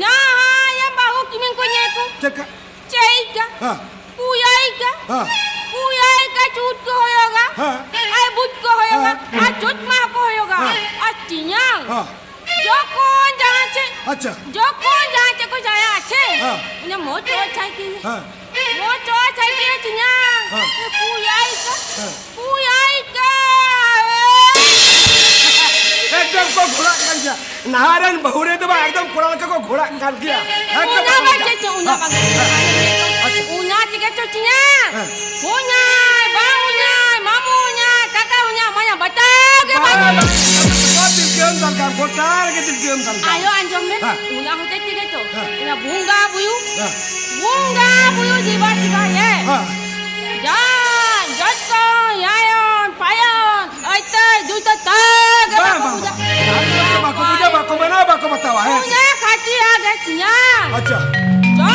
ᱧᱟᱦᱟᱭᱮᱱ ᱵᱟᱹᱦᱩ ᱠᱤᱢᱤᱱ ᱠᱚ ᱧᱮᱞ ᱠᱚ᱾ ᱪᱮᱫ ᱞᱮᱠᱟ? ᱪᱮᱫ ᱞᱮᱠᱟ? ᱦᱮᱸ᱾ ᱯᱩᱭᱟᱹᱭ ᱠᱟ᱾ ᱦᱮᱸ᱾ ᱯᱩᱭᱟᱹᱭ ᱠᱟ ᱪᱩᱴ ᱠᱚ ᱦᱩᱭᱩᱜᱟ᱾ ᱦᱮᱸ᱾ ᱟᱨ ᱵᱩᱴ ᱠᱚ ᱦᱩᱭᱩᱜᱟ᱾ ᱦᱮᱸ᱾ ᱟᱨ ᱪᱩᱴ ᱢᱟ ᱠᱚ ᱦᱩᱭᱩᱜᱟ᱾ ᱦᱮᱸ᱾ ᱟᱨ ᱪᱤᱧᱟᱝ᱾ ᱦᱮᱸ᱾ ᱡᱚᱠᱷᱚᱱ ᱡᱟᱦᱟᱸ ᱪᱮᱫ᱾ ᱟᱪᱪᱷᱟ᱾ ᱡᱚᱠᱷᱚᱱ ᱡᱟᱦᱟᱸ ᱪᱮᱫ ᱠᱚ ᱪᱟᱭᱟ ᱟᱪᱷᱮ᱾ ᱦᱮᱸ᱾ ᱩᱱᱤ ᱢᱚᱡᱽ ᱪᱚ ᱪᱟᱭ ᱠᱤ᱾ ᱦᱮᱸ᱾ ᱢᱚᱡᱽ ᱪᱚ ᱪᱟᱭ ᱠᱤ ᱪᱤᱧᱟᱝ᱾ ᱦᱮᱸ᱾ ᱯᱩᱭᱟᱹᱭ ᱠᱟ᱾ ᱦᱮᱸ᱾ ᱯᱩᱭᱟᱹᱭ ᱠᱟ᱾ ᱮᱠᱫᱚᱢ ᱠᱚ ᱜᱷᱚᱲᱟᱜ ᱠᱟᱱ ᱜᱮᱭᱟ᱾ ᱱᱟᱦᱟᱜ ᱨᱮᱱ ᱵᱟᱹᱦᱩ ᱨᱮ ᱫᱚ ᱵᱟᱝ, ᱮᱠᱫᱚᱢ ᱠᱚᱲᱟ ᱞᱮᱠᱟ ᱠᱚ ᱜᱷᱚᱲᱟᱜ ᱠᱟᱱ ᱜᱮᱭᱟ᱾ ᱮᱠᱫᱚᱢ ᱚᱱᱟ ᱵᱟᱝ ᱪᱮᱫ ᱪᱚ, ᱚᱱᱟ ᱵᱟᱝ᱾ ᱦᱮᱸ᱾ ᱟᱪᱪᱷᱟ᱾ ᱚᱱᱟ ᱪᱤᱠᱟᱹ ᱪᱚ ᱪᱤᱧᱟ? ᱦᱮᱸ᱾ ᱦᱩᱧᱟᱭ, ᱵᱟ ᱦᱩᱧᱟᱭ, ᱢᱟᱢᱩ ᱦᱩᱧᱟᱭ, ᱠᱟᱠᱟ ᱦᱩᱧᱟᱭ, ᱢᱟᱭᱟ ᱵᱟᱪᱟ ᱜᱮ ᱵᱟᱝ᱾ ᱵᱟᱝ, ᱵᱟᱝ, ᱵᱟᱝ, ᱵᱟᱝ, ᱫᱤᱞ ᱜᱮᱢ ᱫᱟᱞ ᱠᱟᱱ, ᱜᱚᱴᱟ ᱨᱮᱜᱮ ᱫᱤᱞ ᱜᱮᱢ ᱫᱟᱞ ᱠᱟᱱ᱾ ᱟᱭᱳ ᱟᱸᱡᱚᱢ ᱢᱮ, ᱦᱮᱸ᱾ ᱚᱱᱟ ᱦᱚᱛᱮᱡ ᱛᱮᱜᱮ ᱪᱚ᱾ ᱦᱮᱸ᱾ ᱚᱱᱟ ᱵᱚᱸᱜᱟ ᱵᱩᱭᱩ, ᱦᱮᱸ᱾ ᱵᱚᱸᱜᱟ ᱵᱩᱭᱩ ᱡᱤᱵᱟ ᱡᱤᱵᱟ ᱦᱮ᱾ ᱦᱮᱸ᱾ ᱡᱟ, ᱡᱚᱛᱚ, ᱭᱟᱭᱚᱱ, ᱯᱟᱭᱚᱱ, ᱟᱭᱛᱮ, ᱡᱩᱛᱟᱹ, ᱛᱟ, ᱜᱮ ᱵᱟᱝ, ᱵᱟᱠᱚ ᱵᱟᱝ, ᱵᱩᱡᱟ᱾ ᱵᱟᱝ᱾ ᱵᱟᱠᱚ ᱵᱩᱡᱟ, ᱵᱟᱠᱚ ᱢᱟᱱᱟᱣᱟ, ᱵᱟᱠᱚ ᱵᱟᱛᱟᱣᱟ, ᱦᱮᱸ᱾ ᱚᱱᱟ ᱠᱷᱟᱹᱛᱤᱨ ᱟᱜᱮ ᱪᱤᱧᱟ᱾ ᱟᱪᱪᱷᱟ᱾ ᱡᱚᱢ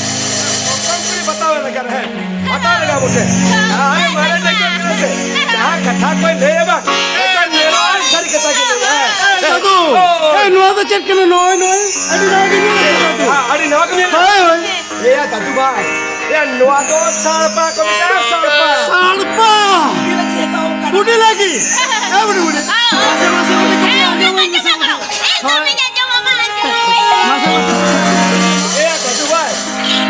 ᱠᱚᱢ ᱠᱩᱲᱤ ᱵᱟᱛᱟᱣ ᱞᱟᱜᱟ ᱨᱮ, ᱵᱟᱛᱟᱣ ᱞᱟᱜᱟ ᱵᱚᱴᱷᱮ᱾ ᱟᱨ ᱢᱟᱨᱮ ᱞᱮᱠᱟ ᱠᱟᱱᱟ ᱥᱮ, ᱡᱟᱦᱟᱸ ᱠᱟᱛᱷᱟ ᱠᱚᱭ ᱞᱟᱹᱭᱟ ᱵᱟᱝ, ᱮᱠᱫᱚᱢ ᱱᱤᱨᱚᱲ ᱥᱟᱹᱨᱤ ᱠᱟᱛᱷᱟ ᱜᱮ ᱞᱟᱹᱭᱟ᱾ ᱮ, ᱫᱟᱫᱩ, ᱳᱭ᱾ ᱮ, ᱱᱚᱣᱟ ᱫᱚ ᱪᱮᱫ ᱠᱟᱱᱟ? ᱱᱚᱜᱼᱚᱭ, ᱱᱚᱜᱼᱚᱭ, ᱟᱹᱰᱤ ᱱᱟᱣᱟ ᱜᱮ ᱧᱮᱞᱚᱜ ᱠᱟᱱᱟ, ᱫᱟᱫᱩ᱾ ᱦᱮᱸ, ᱟᱹᱰᱤ ᱱᱟᱣᱟ ᱜᱮ ᱧᱮᱞᱚᱜ ᱠᱟᱱᱟ᱾ ᱦᱳᱭ, ᱦᱳᱭ᱾ ᱮᱭᱟ ᱫᱟᱫᱩ ᱵᱷᱟᱭ, ᱮᱭᱟ ᱱᱚᱣᱟ ᱫᱚ ᱥᱟᱲᱯᱟ ᱠᱚ ᱢᱮᱛᱟᱜᱼᱟ, ᱥᱟᱲᱯᱟ᱾ ᱥᱟᱲᱯᱟ? ᱵᱩᱰᱷᱤ ᱞᱟᱹᱜᱤᱫ᱾ ᱮ, ᱵᱩᱰᱷᱤ, ᱵᱩᱰᱷᱤ᱾ ᱢᱟᱥᱮ, ᱢᱟᱥᱮ, ᱵᱩᱰᱷᱤ, ᱠᱟᱹᱴᱤᱡ ᱟᱸᱡᱚᱢᱟᱹᱧ ᱢᱮᱥᱮ, ᱵᱩᱰᱷᱤ᱾ ᱦᱳᱭ᱾ ᱢᱟᱥᱮ, ᱢᱟᱥᱮ᱾ ᱮᱭᱟ ᱫᱟᱫᱩ ᱵᱷᱟᱭ,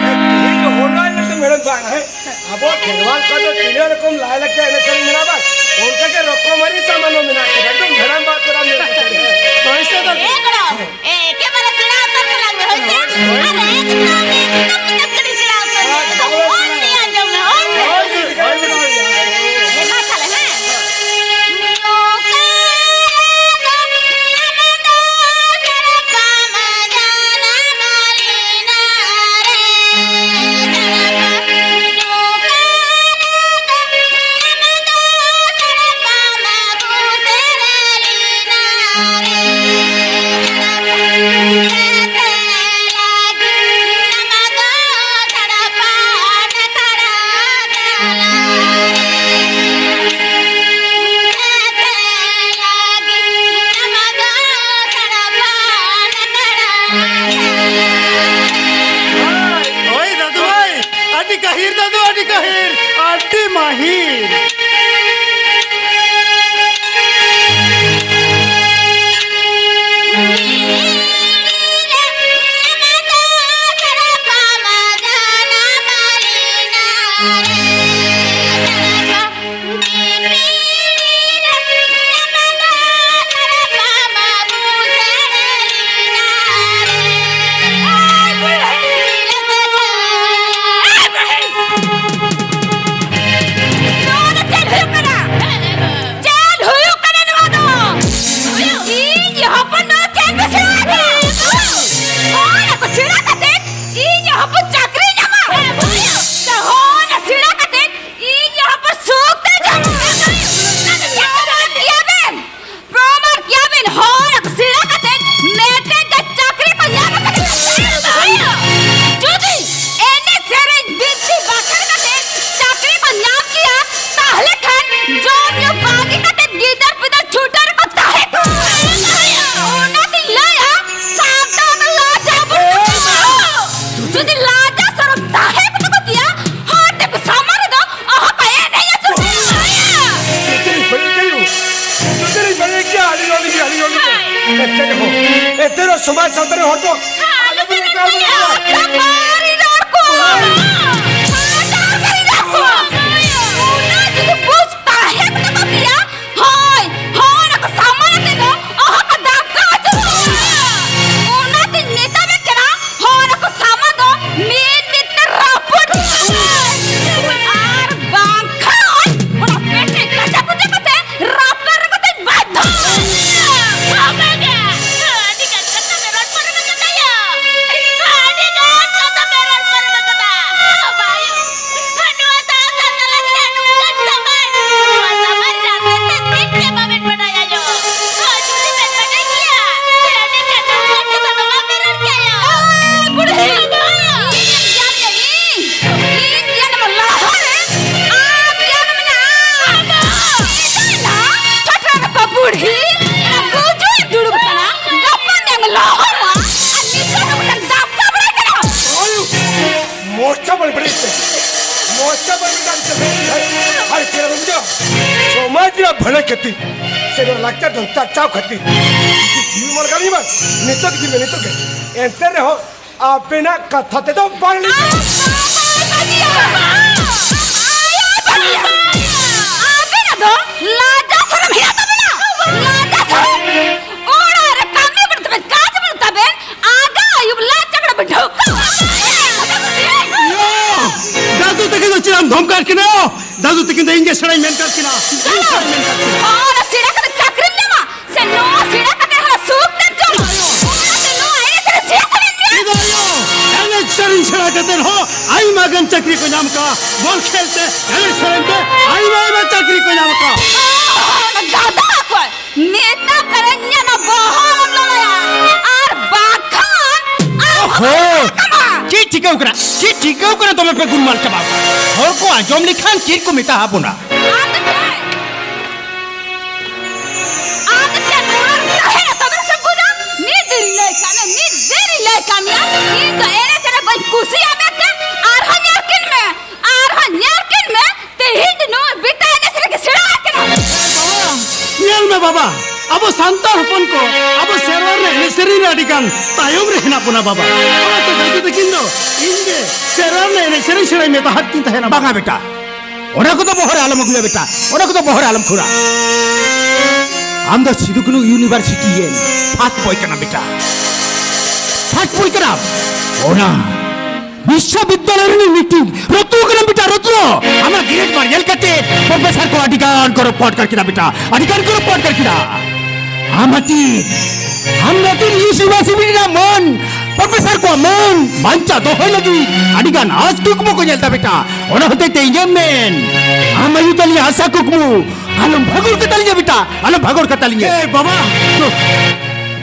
ᱮ, ᱛᱮᱦᱮᱧ ᱫᱚ ᱦᱚᱸᱰᱚᱭ ᱢᱮᱱᱛᱮ ᱢᱮᱲᱚᱢ ᱵᱟᱝ, ᱦᱮᱸ? ᱟᱵᱚ ᱠᱷᱮᱨᱣᱟᱞ ᱠᱚᱣᱟᱜ ᱫᱚ ᱛᱤᱱᱟᱹᱜ ᱨᱚᱠᱚᱢ ᱞᱟᱭᱼᱞᱟᱠᱪᱟᱨ ᱮᱱᱮᱡ ᱥᱮᱨᱮᱧ ᱢᱮᱱᱟᱜᱼᱟ ᱵᱟᱝ? ᱚᱱᱠᱟ ᱜᱮ ᱨᱚᱠᱚᱢᱟᱹᱨᱤ ᱥᱟᱢᱟᱱ ᱦᱚᱸ ᱢᱮᱱᱟᱜ ᱠᱟᱫᱟ᱾ ᱮᱠᱫᱚᱢ ᱫᱷᱟᱨᱟᱢ ᱵᱟᱫ ᱫᱷᱟᱨᱟᱢ ᱧᱮᱞ ᱠᱟᱛᱮ᱾ ᱦᱳᱭ ᱥᱮ ᱫᱟᱫᱟ? ᱮ ᱜᱚᱲᱚᱢ, ᱮ, ᱮᱠᱮᱵᱟᱨᱮ ᱥᱮᱬᱟ ᱩᱛᱟᱹᱨ ᱛᱟᱞᱟᱝ ᱢᱮ, ᱦᱳᱭ ᱥᱮ? ᱦᱳᱭ, ᱦᱳᱭ᱾ ᱟᱨ ᱮᱠᱫᱚᱢ, ᱮᱠᱫᱚᱢ ᱱᱤᱛᱚᱜ ᱠᱟᱹᱴᱤᱡ ᱥᱮᱬᱟ ᱩᱛᱟᱹᱨ ᱢᱮ᱾ ᱮᱠᱫᱚᱢ ᱦᱳᱭ, ᱦᱳᱭ᱾ ᱚᱞ ᱛᱮ ᱟᱸᱡᱚᱢ ᱢᱮ, ᱦᱳᱭ ᱥᱮ? ᱦᱳᱭ, ᱦᱳᱭ, ᱦᱳᱭ᱾ ᱢᱟ ᱛᱟᱦᱞᱮ, ᱦᱮᱸ? ᱟᱹᱰᱤ ᱡᱚᱞᱫᱤ ᱜᱮ, ᱟᱹᱰᱤ ᱡᱚᱞᱫᱤ ᱜᱮ᱾ ᱮᱱᱛᱮ ᱨᱮᱦᱚᱸ, ᱮᱱᱛᱮ ᱨᱮᱦᱚᱸ ᱥᱚᱢᱟᱡᱽ ᱥᱟᱶᱛᱟ ᱨᱮᱱ ᱦᱚᱲ ᱫᱚ ᱟᱞᱚᱵᱚᱱ ᱮᱠᱞᱟ ᱵᱚᱱ ᱮᱠᱞᱟ᱾ ᱵᱟᱹᱲᱤᱡ ᱨᱚᱲ ᱠᱚ᱾ ᱦᱟᱱᱟ ᱰᱟᱦᱟᱨ ᱵᱟᱹᱲᱤᱡ ᱨᱚᱲ ᱠᱚ᱾ ᱚᱱᱟ ᱡᱩᱫᱤ ᱵᱩᱡᱽ ᱛᱟᱦᱮᱸ ᱠᱚᱜ ᱛᱟᱯᱮᱭᱟ, ᱦᱳᱭ, ᱦᱳᱭ, ᱚᱱᱟ ᱠᱚ ᱥᱟᱢᱟᱱ ᱟᱛᱮ ᱫᱚ ᱚᱦᱚ ᱠᱚ ᱫᱟᱠᱟ ᱦᱚᱪᱚ ᱠᱚᱣᱟ᱾ ᱚᱱᱟᱛᱤᱧ ᱢᱮᱛᱟ ᱯᱮ ᱠᱟᱱᱟ, ᱦᱳᱭ, ᱚᱱᱟ ᱠᱚ ᱥᱟᱢᱟᱱ ᱫᱚ ᱢᱤᱫ ᱢᱤᱫ ᱛᱮ ᱨᱟᱹᱯᱩᱫ ᱦᱚᱪᱚ ᱠᱚᱣᱟ᱾ ᱟᱨ ᱵᱟᱝᱠᱷᱟᱱ ᱚᱱᱟ ᱯᱮᱴᱮ ᱠᱟᱪᱟ ᱠᱚᱪᱟ ᱠᱟᱛᱮ ᱨᱟᱯᱟᱜ ᱨᱮ ᱠᱟᱛᱮ ᱵᱟᱫᱽᱫᱷᱚ᱾ ᱟᱹᱰᱤ ᱜᱟᱱ ᱠᱟᱛᱷᱟ ᱯᱮ ᱨᱚᱲ ᱯᱟᱨᱚᱢ ᱠᱟᱫᱟ ᱭᱟ᱾ ᱟᱹᱰᱤ ᱜᱟᱱ ᱠᱟᱛᱷᱟ ᱯᱮ ᱨᱚᱲ ᱯᱟᱨᱚᱢ ᱠᱟᱫᱟ᱾ ᱵᱟᱭᱩ, ᱱᱚᱣᱟ ᱥᱟᱶᱛᱟ ᱛᱟᱞᱟ ᱨᱮ ᱱᱚᱝᱠᱟᱱ ᱥᱟᱢᱟᱡᱽ, ᱱᱚᱣᱟ ᱥᱟᱢᱟᱡᱽ ᱨᱮ ᱟᱯᱮ ᱛᱮ ᱪᱮᱫ ᱜᱮ ᱵᱟᱵᱮᱱ ᱵᱟᱰᱟᱭᱟ ᱭᱳ᱾ ᱟᱨ ᱡᱩᱫᱤ ᱵᱮᱱ ᱵᱟᱰᱟᱭ ᱠᱮᱭᱟ, ᱟᱹᱰᱤ ᱪᱟᱸᱫᱳ ᱠᱟᱛᱮ ᱫᱚ ᱵᱟᱯᱮ ᱨᱚᱲ ᱠᱮᱭᱟ ᱭᱳ᱾ ᱮ ᱵᱩᱰᱷᱤ! ᱤᱧ ᱜᱮᱭᱟᱱ ᱢᱮ, ᱤᱧ! ᱤᱧ ᱜᱮᱭᱟᱱ ᱢᱮ ᱞᱟᱦᱟ ᱨᱮ ᱟᱢ ᱜᱮᱭᱟᱱ ᱢᱮᱱᱟᱜᱼᱟ᱾ ᱤᱧ ᱫᱚ ᱞᱟᱦᱟ ᱯᱷᱟᱴᱨᱟ ᱨᱮᱠᱚ ᱵᱩᱰᱷᱤ, ᱜᱩᱡᱩᱜ ᱫᱩᱲᱩᱵ ᱠᱟᱱᱟ, ᱜᱟᱯᱟ ᱢᱮᱭᱟᱝ ᱞᱚᱦᱚᱢᱟ, ᱟᱨ ᱱᱤᱛᱚᱜ ᱫᱚ ᱢᱤᱫᱴᱟᱝ ᱫᱟᱯᱟ ᱵᱟᱲᱟᱭ ᱠᱟᱱᱟ᱾ ᱢᱚᱪᱟ ᱵᱟᱹᱲᱤᱡ ᱵᱟᱹᱲᱤᱡ ᱛᱮ, ᱢᱚᱪᱟ ᱵᱟᱹᱲᱤᱡ ᱵᱟᱹᱲᱤᱡ ᱛᱮ, ᱦᱟᱭ ᱪᱮᱫ ᱮᱢ ᱵᱩᱡᱷᱟᱹᱣᱟ? ᱥᱚᱢᱟᱡᱽ ᱨᱮᱭᱟᱜ ᱵᱷᱟᱹᱞᱟᱹᱭ ᱠᱷᱟᱹᱛᱤᱨ ᱥᱮ ᱱᱚᱣᱟ ᱞᱟᱠᱪᱟᱨ ᱫᱚ ᱪᱟᱨᱪᱟᱣ ᱠᱷᱟᱹᱛᱤᱨ ᱡᱩᱫᱤ ᱡᱤᱣᱤ ᱢᱚᱱ ᱠᱟᱱ ᱜᱮ ᱵᱟᱝ, ᱱᱤᱛᱚᱜ ᱜᱮ, ᱱᱤᱛᱚᱜ ᱜᱮ᱾ ᱮᱱᱛᱮ ᱨᱮᱦᱚᱸ ᱟᱵᱮᱱᱟᱜ ᱠᱟᱛᱷᱟ ᱛᱮᱫᱚ ᱵᱟᱝ ᱞᱤᱧ ᱟᱵᱮᱱᱟᱜ ᱫᱚ ᱞᱟᱡᱟ ᱥᱚᱨᱚᱢ ᱦᱮᱱᱟᱜ ᱛᱟᱵᱮᱱᱟ? ᱞᱟᱡᱟ ᱥᱚᱨᱚᱢ? ᱚᱲᱟᱜ ᱨᱮ ᱠᱟᱹᱢᱤ ᱵᱟᱹᱱᱩᱜ ᱛᱟᱵᱮᱱ, ᱠᱟᱡᱽ ᱵᱟᱹᱱᱩᱜ ᱛᱟᱵᱮᱱ, ᱟᱜᱟ ᱟᱹᱭᱩᱵ ᱞᱟᱡ ᱪᱟᱠᱲᱟ ᱵᱮᱱ ᱰᱷᱟᱹᱣᱠᱟᱹ᱾ ᱭᱳ! ᱫᱟᱫᱩ ᱛᱟᱹᱠᱤᱱ ᱫᱚ ᱪᱮᱫ ᱮᱢ ᱫᱷᱚᱢᱠᱟᱣ ᱠᱤᱱᱟ? ᱫᱟᱫᱩ ᱛᱟᱹᱠᱤᱱ ᱫᱚ ᱤᱧ ᱜᱮ ᱥᱮᱬᱟᱧ ᱢᱮᱱ ᱠᱟᱫ ᱠᱤᱱᱟ᱾ ᱤᱧ ᱥᱮᱬᱟᱧ ᱢᱮᱱ ᱠᱟᱫ ᱠᱤᱱᱟ᱾ ᱚᱱᱟ ᱥᱮᱬᱟ ᱠᱟᱛᱮ ᱪᱟᱹᱠᱨᱤᱢ ᱧᱟᱢᱟ? ᱥᱮ ᱱᱚᱣᱟ ᱥᱮᱬᱟ ᱠᱟᱛᱮ ᱦᱟᱱᱟ ᱥᱩᱠ ᱛᱮᱢ ᱡᱚᱢᱟ? ᱚᱱᱟᱛᱮ ᱱᱚᱣᱟ ᱮᱱᱮᱡ ᱥᱮᱨᱮᱧ ᱥᱮᱬᱟ ᱥᱟᱱᱟᱭᱮᱫ ᱢᱮᱭᱟ? ᱪᱮᱫᱟᱜ ᱭᱳ? ᱮᱱᱮᱡ ᱥᱮᱨᱮᱧ ᱥᱮᱬᱟ ᱠᱟᱛᱮ ᱦᱚᱸ ᱟᱭᱢᱟ ᱜᱟᱱ ᱪᱟᱹᱠᱨᱤ ᱠᱚ ᱧᱟᱢ ᱠᱟᱜᱼᱟ᱾ ᱵᱚᱞ ᱠᱷᱮᱞ ᱛᱮ, ᱮᱱᱮᱡ ᱥᱮᱨᱮᱧ ᱛᱮ ᱟᱭᱢᱟ ᱟᱭᱢᱟ ᱪᱟᱹᱠᱨᱤ ᱠᱚ ᱧᱟᱢ ᱠᱟᱜᱼᱟ᱾ ᱚ, ᱚᱱᱟ ᱜᱟᱫᱟ ᱚᱠᱚᱭ? ᱢᱮᱛᱟ ᱠᱟᱹᱱᱟᱹᱧ ᱧᱟᱢᱟ ᱵᱚᱦᱚᱜ ᱮᱢ ᱞᱚᱞᱚᱭᱟ᱾ ᱟᱨ ᱵᱟᱠᱷᱟᱱ ᱟᱢ ᱦᱚᱸ ᱚᱦᱚ! ᱵᱟᱢ ᱠᱟᱱᱟ᱾ ᱪᱮᱫ ᱪᱤᱠᱟᱹᱣ ᱠᱟᱱᱟ? ᱪᱮᱫ ᱪᱤᱠᱟᱹᱣ ᱠᱟᱱᱟ? ᱫᱚᱢᱮ ᱯᱮ ᱜᱩᱱᱢᱟᱱ ᱪᱟᱵᱟᱣ ᱠᱟᱱᱟ᱾ ᱦᱚᱲ ᱠᱚ ᱟᱸᱡᱚᱢ ᱞᱮᱠᱷᱟᱱ ᱪᱮᱫ ᱠᱚ ᱢᱮᱛᱟ ᱵᱚᱱᱟ? ᱟᱢ ᱫᱚ ᱪᱮᱫ? ᱟᱢ ᱫᱚ ᱪᱮᱫ ᱱᱚᱣᱟ ᱨᱮᱢ ᱛᱟᱦᱮᱱᱟ ᱛᱚᱵᱮ ᱥᱮᱢ ᱵᱩᱡᱟ? ᱢᱤᱫ ᱫᱤᱱ ᱞᱟᱹᱭ ᱠᱟᱜ ᱢᱮ, ᱢᱤᱫ ᱫᱤᱱ ᱞᱟᱹᱭ ᱠᱟᱜ ᱢᱮᱭᱟ, ᱤᱧ ᱫᱚ ᱮᱱᱮᱡ ᱥᱮᱨᱮᱧ ᱵᱟᱹᱧ ᱠᱩᱥᱤᱭᱟᱜ ᱢᱮᱱᱛᱮ᱾ ᱟᱨᱦᱚᱸ ᱧᱮᱞ ᱠᱤᱱ ᱢᱮ, ᱟᱨᱦᱚᱸ ᱧᱮᱞ ᱠᱤᱱ ᱢᱮ, ᱛᱮᱦᱮᱧ ᱫᱚ ᱱᱚᱣᱟ ᱵᱮᱴᱟ ᱮᱱᱮᱡ ᱥᱮᱨᱮᱧ ᱜᱮ ᱥᱮᱬᱟ ᱟᱠᱤᱱᱟ᱾ ᱧᱮᱞ ᱢᱮ ᱵᱟᱵᱟ, ᱟᱵᱚ ᱥᱟᱱᱛᱟᱲ ᱦᱚᱯᱚᱱ ᱠᱚ ᱟᱵᱚ ᱥᱮᱨᱣᱟ ᱨᱮᱱᱟᱜ ᱮᱱᱮᱡ ᱥᱮᱨᱮᱧ ᱨᱮ ᱟᱹᱰᱤ ᱜᱟᱱ ᱛᱟᱭᱚᱢ ᱨᱮ ᱦᱮᱱᱟᱜ ᱵᱚᱱᱟ ᱵᱟᱵᱟ᱾ ᱚᱱᱟᱛᱮ ᱫᱟᱹᱭ ᱫᱤᱫᱤ ᱛᱟᱹᱠᱤᱱ ᱫᱚ ᱤᱧ ᱜᱮ ᱥᱮᱨᱣᱟ ᱨᱮᱱᱟᱜ ᱮᱱᱮᱡ ᱥᱮᱨᱮᱧ ᱥᱮᱬᱟᱭ ᱢᱮ ᱛᱟᱦᱟᱫ ᱠᱤᱱ ᱛᱟᱦᱮᱱᱟ᱾ ᱵᱟᱝᱟ ᱵᱮᱴᱟ, ᱚᱱᱟ ᱠᱚᱫᱚ ᱵᱚᱦᱚᱜ ᱨᱮ ᱟᱞᱚᱢ ᱟᱹᱜᱩᱭᱟ ᱵᱮᱴᱟ, ᱚᱱᱟ ᱠᱚᱫᱚ ᱵᱚᱦᱚᱜ ᱨᱮ ᱟᱞᱚᱢ ᱠᱷᱩᱨᱟ᱾ ᱟᱢ ᱫᱚ ᱥᱤᱫᱩ ᱠᱟᱹᱱᱦᱩ ᱤᱭᱩᱱᱤᱵᱷᱟᱨᱥᱤᱴᱤ ᱨᱮᱱ ᱯᱷᱟᱥᱴ ᱵᱚᱭ ᱠᱟᱱᱟ ᱵᱮᱴᱟ, ᱯᱷᱟᱥᱴ ᱵᱚᱭ ᱠᱟᱱᱟᱢ᱾ ᱚᱱᱟ ᱵᱤᱥᱥᱚᱵᱤᱫᱽᱫᱟᱞᱚᱭ ᱨᱤᱱᱤᱡ ᱢᱤᱫᱴᱤᱡ ᱨᱚᱛᱱᱚ ᱠᱟᱱᱟᱢ ᱵᱮᱴᱟ, ᱨᱚᱛᱱᱚ᱾ ᱟᱢᱟᱜ ᱜᱨᱮᱰ ᱵᱟᱨ ᱧᱮᱞ ᱠᱟᱛᱮ ᱯᱨᱚᱯᱷᱮᱥᱚᱨ ᱠᱚ ᱟᱹᱰᱤ ᱜᱟᱱ ᱠᱚ ᱨᱚᱯᱚᱴ ᱠᱟᱨ ᱠᱮᱫᱟ ᱵᱮᱴᱟ, ᱟᱹᱰᱤ ᱜᱟᱱ ᱠᱚ ᱨᱚᱯᱚᱴ ᱠᱟᱨ ᱠᱮᱫᱟ᱾ ᱟᱢ ᱟᱹᱛᱤ, ᱟᱢ ᱟᱹᱛᱤ ᱤᱭᱩᱱᱤᱵᱷᱟᱨᱥᱤᱴᱤ ᱨᱮᱱᱟᱜ ᱢᱟᱹᱱ, ᱯᱨᱚᱯᱷᱮᱥᱚᱨ ᱠᱚᱣᱟᱜ ᱢᱟᱹᱱ ᱵᱟᱧᱪᱟᱣ ᱫᱚᱦᱚᱭ ᱞᱟᱹᱜᱤᱫ ᱟᱹᱰᱤ ᱜᱟᱱ ᱟᱸᱥ ᱠᱩᱠᱢᱩ ᱠᱚ ᱧᱮᱞ ᱮᱫᱟ ᱵᱮᱴᱟ᱾ ᱚᱱᱟ ᱦᱚᱛᱮᱡ ᱛᱮ ᱤᱧᱮᱢ ᱢᱮᱱ, ᱟᱢ ᱟᱭᱩ ᱛᱟᱞᱤᱧᱟ ᱟᱥᱟ ᱠᱩᱠᱢᱩ ᱟᱞᱚᱢ ᱵᱷᱟᱜᱚᱲ ᱠᱟᱛᱟᱞᱤᱧᱟ ᱵᱮᱴᱟ, ᱟᱞᱚᱢ ᱵᱷᱟᱜᱚᱲ ᱠᱟᱛᱟᱞᱤᱧᱟ᱾ ᱮ ᱵᱟᱵᱟ!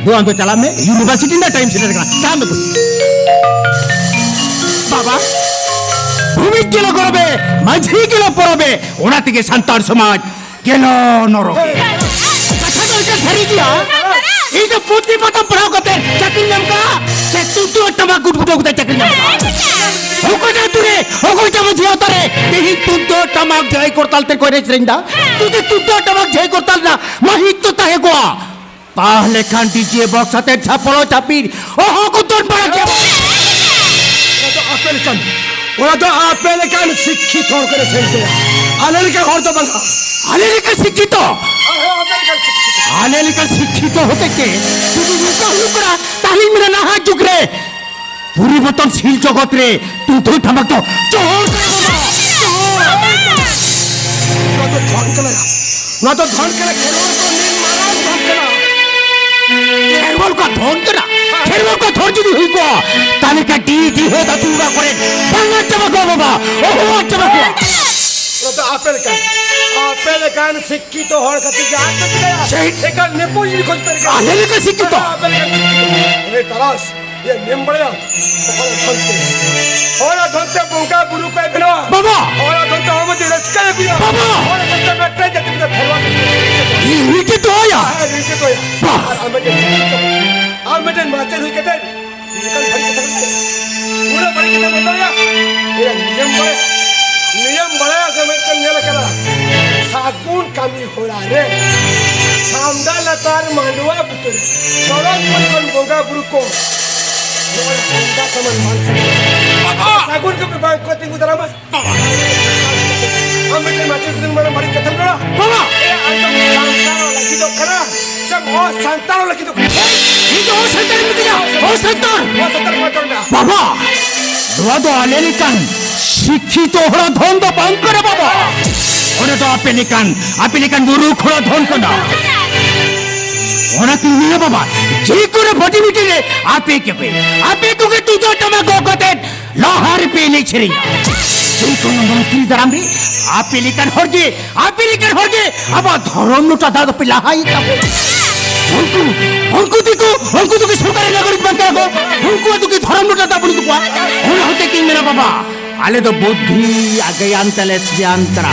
ᱫᱩ, ᱟᱢ ᱫᱚ ᱪᱟᱞᱟᱜ ᱢᱮ, ᱤᱭᱩᱱᱤᱵᱷᱟᱨᱥᱤᱴᱤ ᱨᱮᱱᱟᱜ ᱴᱟᱭᱤᱢ ᱥᱮᱴᱮᱨ ᱟᱠᱟᱱᱟ, ᱪᱟᱞᱟᱜ ᱢᱮ ᱫᱩ᱾ ᱵᱟᱵᱟ, ᱵᱷᱩᱢᱤᱡ ᱜᱮᱞᱚ ᱜᱚᱨᱚᱵᱮ, ᱢᱟᱹᱡᱷᱤ ᱜᱮᱞᱚ ᱯᱚᱨᱚᱵᱮ, ᱚᱱᱟ ᱛᱮᱜᱮ ᱥᱟᱱᱛᱟᱲ ᱥᱚᱢᱟᱡᱽ ᱜᱮᱞᱚ ᱱᱚᱨᱚᱠᱮ᱾ ᱠᱟᱛᱷᱟ ᱫᱚ ᱮᱠᱟᱞ ᱥᱟᱹᱨᱤ ᱜᱮᱭᱟ᱾ ᱤᱧ ᱫᱚ ᱯᱩᱛᱷᱤ ᱯᱟᱛᱷᱟᱢ ᱯᱟᱲᱦᱟᱣ ᱠᱟᱛᱮ ᱪᱟᱹᱠᱨᱤ ᱧᱟᱢ ᱠᱟᱜᱼᱟ, ᱥᱮ ᱛᱩᱢᱫᱟᱹᱜ ᱴᱟᱢᱟᱠ ᱜᱩᱴ ᱜᱩᱴᱟᱹᱣ ᱠᱟᱛᱮ ᱪᱟᱹᱠᱨᱤ ᱧᱟᱢ ᱠᱟᱜᱼᱟ? ᱚᱠᱚᱭ ᱟᱹᱛᱩ ᱨᱮ, ᱚᱠᱚᱭ ᱢᱟᱹᱡᱷᱤ ᱟᱣᱛᱟ ᱨᱮ ᱛᱮᱦᱮᱧ ᱛᱩᱢᱫᱟᱹᱜ ᱴᱟᱢᱟᱠ ᱡᱷᱟᱹᱭ ᱠᱚᱨᱛᱟᱞ ᱛᱮ ᱠᱚ ᱮᱱᱮᱡ ᱥᱮᱨᱮᱧ ᱫᱟ? ᱡᱩᱫᱤ ᱛᱩᱢᱫᱟᱹᱜ ᱴᱟᱢᱟᱠ ᱡᱷᱟᱹᱭ ᱠᱚᱨᱛᱟᱞ ᱨᱮᱱᱟᱜ ᱢᱟᱹᱦᱤᱛ ᱛᱚ ᱛᱟᱦᱮᱸ ᱠᱚᱜᱼᱟ, ᱛᱟᱦᱞᱮ ᱠᱷᱟᱱ ᱰᱤᱡᱮ ᱵᱚᱠᱥ ᱟᱛᱮ ᱪᱷᱟᱯᱚᱲ ᱪᱷᱟᱹᱯᱤᱨ ᱚᱦᱚ ᱠᱚ ᱫᱚᱱ ᱵᱟᱲᱟ ᱠᱮᱭᱟ᱾ ᱚᱱᱟ ᱫᱚ ᱟᱯᱮ ᱞᱮᱠᱟᱱ, ᱚᱱᱟ ᱫᱚ ᱟᱯᱮ ᱞᱮᱠᱟᱱ ᱥᱤᱠᱠᱷᱤᱛ ᱦᱚᱲ ᱠᱚ ᱮᱱᱮᱡ ᱥᱮᱨᱮᱧ ᱠᱮᱭᱟ, ᱟᱞᱮ ᱞᱮᱠᱟᱱ ᱦᱚᱲ ᱫᱚ ᱵᱟᱝᱟ᱾ ᱟᱞᱮ ᱞᱮᱠᱟᱱ ᱥᱤᱠᱠᱷᱤᱛᱚ? ᱟᱞᱮ ᱞᱮᱠᱟᱱ ᱥᱤᱠᱠᱷᱤᱛᱚ ᱦᱚᱛᱮᱡ ᱛᱮ ᱡᱩᱫᱤ ᱱᱚᱝᱠᱟ ᱦᱩᱭᱩᱜ ᱠᱟᱱᱟ, ᱛᱟᱦᱞᱮᱧ ᱢᱮᱱᱟ ᱱᱟᱦᱟᱜ ᱡᱩᱜᱽ ᱨᱮ ᱯᱚᱨᱤᱵᱚᱨᱛᱚᱱᱥᱤᱞ ᱡᱚᱜᱚᱛ ᱨᱮ ᱛᱩᱢᱫᱟᱹᱜ ᱴᱟᱢᱟᱠ ᱫᱚ ᱪᱚᱞ ᱠᱟᱱᱟ ᱵᱟᱵᱟ᱾ ᱱᱚᱣᱟ ᱫᱚ ᱫᱷᱚᱱ ᱠᱟᱱᱟ, ᱱᱚᱣᱟ ᱫᱚ ᱫᱷᱚᱱ ᱠᱟᱱᱟ, ᱠᱷᱮᱨᱣᱟᱞ ᱠᱚ ᱱᱤᱱ ᱢᱟᱨᱟᱝ ᱫᱷᱚᱱ ᱠᱟᱱᱟ᱾ ᱠᱷᱮᱨᱣᱟᱞ ᱠᱚ ᱫᱷᱚᱱ ᱠᱟᱱᱟ, ᱠᱷᱮᱨᱣᱟᱞ ᱠᱚ ᱫᱷᱚᱱ ᱡᱩᱫᱤ ᱦᱩᱭ ᱠᱚᱜᱼᱟ, ᱛᱟᱦᱞᱮ ᱠᱷᱟᱱ ᱰᱤ ᱰᱤ ᱦᱚ ᱫᱟᱫᱩ ᱚᱲᱟᱜ ᱠᱚᱨᱮ ᱵᱟᱝ ᱟᱫ ᱪᱟᱵᱟ ᱠᱚᱜᱼᱟ ᱵᱟᱵᱟ, ᱚᱦᱚ ᱟᱫ ᱪᱟᱵᱟ ᱠᱚᱜᱼᱟ᱾ ᱱᱚᱣᱟ ᱫᱚ ᱟᱯᱮ ᱞᱮᱠᱟᱱ, ᱟᱯᱮ ᱞᱮᱠᱟᱱ ᱥᱤᱠᱠᱷᱤᱛᱚ ᱦᱚᱲ ᱠᱷᱟᱹᱛᱤᱨ ᱜᱮ ᱟᱫ ᱪᱟᱵᱟ ᱠᱚᱜᱼᱟ᱾ ᱥᱮᱭ ᱮᱠᱟᱞ ᱱᱮᱯᱳ ᱡᱤᱱᱤᱥ ᱠᱷᱚᱡ ᱛᱟᱹᱨᱤ ᱠᱟᱱᱟ᱾ ᱟᱞᱮ ᱞᱮᱠᱟ ᱥᱤᱠᱠᱷᱤᱛᱚ᱾ ᱟᱯᱮ ᱞᱮᱠᱟᱱ ᱥᱤᱠᱠᱷᱤᱛᱚ᱾ ᱮ ᱛᱟᱨᱟᱥ, ᱤᱭᱟᱹ ᱱᱮᱢ ᱵᱟᱲᱟᱭᱟ? ᱦᱚᱲ ᱫᱷᱚᱱ ᱛᱮ, ᱦᱚᱲ ᱫᱷᱚᱱ ᱛᱮ ᱵᱚᱸᱜᱟ ᱵᱩᱨᱩ ᱠᱚᱭ ᱵᱮᱱᱟᱣᱟ᱾ ᱵᱟᱵᱟ! ᱦᱚᱲ ᱫᱷᱚᱱ ᱛᱮ ᱦᱚᱲᱢᱚ ᱡᱤᱣᱤ ᱨᱟᱹᱥᱠᱟᱹᱭ ᱟᱹᱜᱩᱭᱟ᱾ ᱵᱟᱵᱟ! ᱦᱚᱲ ᱫᱷᱚᱱ ᱛᱮ ᱢᱤᱫᱴᱮᱱ ᱡᱟᱹᱛᱤ ᱢᱤᱫᱴᱮᱱ ᱠᱷᱮᱨᱣᱟᱞ ᱨᱤᱱ ᱜᱮ ᱫᱚᱦᱚᱭᱟ᱾ ᱦᱮᱸ, ᱨᱤᱱ ᱜᱮ ᱫᱚᱦᱚᱭᱟ᱾ ᱵᱟ! ᱟᱨ ᱟᱢ ᱢᱤᱫᱴᱮᱱ ᱥᱤᱠᱠᱷᱤᱛ, ᱟᱢ ᱢᱤᱫᱴᱮᱱ ᱢᱟᱪᱮᱫ ᱦᱩᱭ ᱠᱟᱛᱮ ᱱᱚᱝᱠᱟᱱ ᱵᱟᱹᱲᱤᱡ ᱠᱟᱛᱷᱟ ᱠᱚ ᱞᱟᱹᱭᱟ᱾ ᱩᱱᱟᱹᱜ ᱵᱟᱹᱲᱤᱡ ᱠᱟᱛᱷᱟ ᱵᱚᱱ ᱞᱟᱹᱭᱟ᱾ ᱮᱭᱟ, ᱱᱤᱭᱚᱢ ᱵᱟᱲᱟᱭᱟ, ᱱᱤᱭᱚᱢ ᱵᱟᱲᱟᱭᱟ ᱥᱮ ᱢᱤᱫᱴᱮᱱ ᱧᱮᱞ ᱟᱠᱟᱫᱟ? ᱥᱟᱹᱜᱩᱱ ᱠᱟᱹᱢᱤ ᱦᱚᱨᱟ ᱨᱮ ᱪᱷᱟᱢᱰᱟ ᱞᱟᱛᱟᱨ ᱢᱟᱰᱣᱟ ᱵᱩᱴᱟᱹ ᱨᱮ ᱥᱚᱲᱚᱠ ᱠᱚᱨᱮ ᱠᱷᱚᱱ ᱵᱚᱸᱜᱟ ᱵᱩᱨᱩ ᱠᱚ ᱱᱚᱣᱟ ᱪᱷᱟᱢᱰᱟ ᱥᱟᱢᱟᱱ ᱵᱟᱝ ᱥᱟᱹᱜᱩᱱ᱾ ᱵᱟᱵᱟ! ᱥᱟᱹᱜᱩᱱ ᱠᱚᱯᱮ ᱵᱟᱝ ᱠᱚ ᱛᱤᱸᱜᱩ ᱫᱟᱨᱟᱢᱟ᱾ ᱵᱟᱵᱟ! ᱟᱢ ᱢᱤᱫᱴᱮᱱ ᱢᱟᱹᱡᱷᱤ ᱥᱩᱫᱷᱤᱨ ᱢᱟᱨᱟᱝ ᱵᱟᱹᱲᱤᱡ ᱠᱟᱛᱷᱟᱢ ᱨᱚᱲᱟ᱾ ᱵᱟᱵᱟ! ᱮ, ᱟᱢ ᱫᱚᱢ ᱥᱟᱱᱛᱟᱲ ᱞᱟᱹᱜᱤᱫᱚᱜ ᱠᱟᱱᱟ ᱥᱮᱢ ᱚᱥᱟᱱᱛᱟᱲ ᱞᱟᱹᱜᱤᱫᱚᱜ ᱠᱟᱱᱟ? ᱤᱧ ᱫᱚ ᱚᱥᱟᱱᱛᱟᱲ ᱤᱧ ᱢᱮᱛᱟᱭᱟ, ᱚᱥᱟᱱᱛᱟᱲ! ᱚᱥᱟᱱᱛᱟᱲ ᱠᱚ ᱢᱮᱛᱟᱜ ᱠᱟᱱᱟ᱾ ᱵᱟᱵᱟ! ᱱᱚᱣᱟ ᱫᱚ ᱟᱞᱮ ᱞᱮᱠᱟᱱ ᱥᱤᱠᱠᱷᱤᱛᱚ ᱦᱚᱲᱟᱜ ᱫᱷᱚᱱ ᱫᱚ ᱵᱟᱝ ᱠᱟᱱᱟ ᱵᱟᱵᱟ᱾ ᱚᱱᱟ ᱫᱚ ᱟᱯᱮ ᱞᱮᱠᱟᱱ, ᱟᱯᱮ ᱞᱮᱠᱟᱱ ᱢᱩᱨᱩᱠᱷ ᱦᱚᱲᱟᱜ ᱫᱷᱚᱱ ᱠᱟᱱᱟ᱾ ᱚᱱᱟᱛᱤᱧ ᱢᱮᱱᱟ ᱵᱟᱵᱟ, ᱡᱮᱠᱳᱱᱳ ᱵᱷᱟᱹᱴᱤ ᱢᱤᱴᱤ ᱨᱮ ᱟᱯᱮ ᱜᱮᱯᱮ, ᱟᱯᱮ ᱠᱚᱜᱮ ᱛᱩᱢᱫᱟᱜ ᱴᱟᱢᱟᱠ ᱜᱚᱜ ᱠᱟᱛᱮ ᱞᱟᱦᱟ ᱨᱮᱯᱮ ᱮᱱᱮᱡ ᱥᱮᱨᱮᱧᱟ᱾ ᱡᱮᱠᱳᱱᱳ ᱢᱚᱱᱛᱨᱤ ᱫᱟᱨᱟᱢ ᱨᱮ ᱟᱯᱮ ᱞᱮᱠᱟᱱ ᱦᱚᱲ ᱜᱮ, ᱟᱯᱮ ᱞᱮᱠᱟᱱ ᱦᱚᱲ ᱜᱮ ᱟᱵᱚᱣᱟᱜ ᱫᱷᱚᱨᱚᱢ ᱞᱚᱴᱟ ᱫᱟᱜ ᱫᱚᱯᱮ ᱞᱟᱦᱟᱭᱮᱫ ᱛᱟᱵᱚᱱᱟ᱾ ᱩᱱᱠᱩ, ᱩᱱᱠᱩ ᱫᱚᱠᱚ, ᱩᱱᱠᱩ ᱫᱚᱠᱚ ᱥᱚᱨᱠᱟᱨᱤ ᱱᱟᱜᱚᱨᱤᱠ ᱵᱟᱝ ᱠᱟᱱᱟ ᱠᱚ᱾ ᱩᱱᱠᱩᱣᱟᱜ ᱫᱚᱠᱤ ᱫᱷᱚᱨᱚᱢ ᱞᱚᱴᱟ ᱫᱟᱜ ᱵᱟᱹᱱᱩᱜ ᱛᱟᱠᱚᱣᱟ᱾ ᱚᱱᱟ ᱦᱚᱛᱮᱡ ᱛᱤᱧ ᱢᱮᱱᱟ ᱵᱟᱵᱟ, ᱟᱞᱮ ᱫᱚ ᱵᱩᱫᱽᱫᱷᱤ ᱟ ᱜᱮᱭᱟᱱ ᱛᱮᱞᱮ ᱥᱮᱭᱟᱱ ᱠᱟᱱᱟ᱾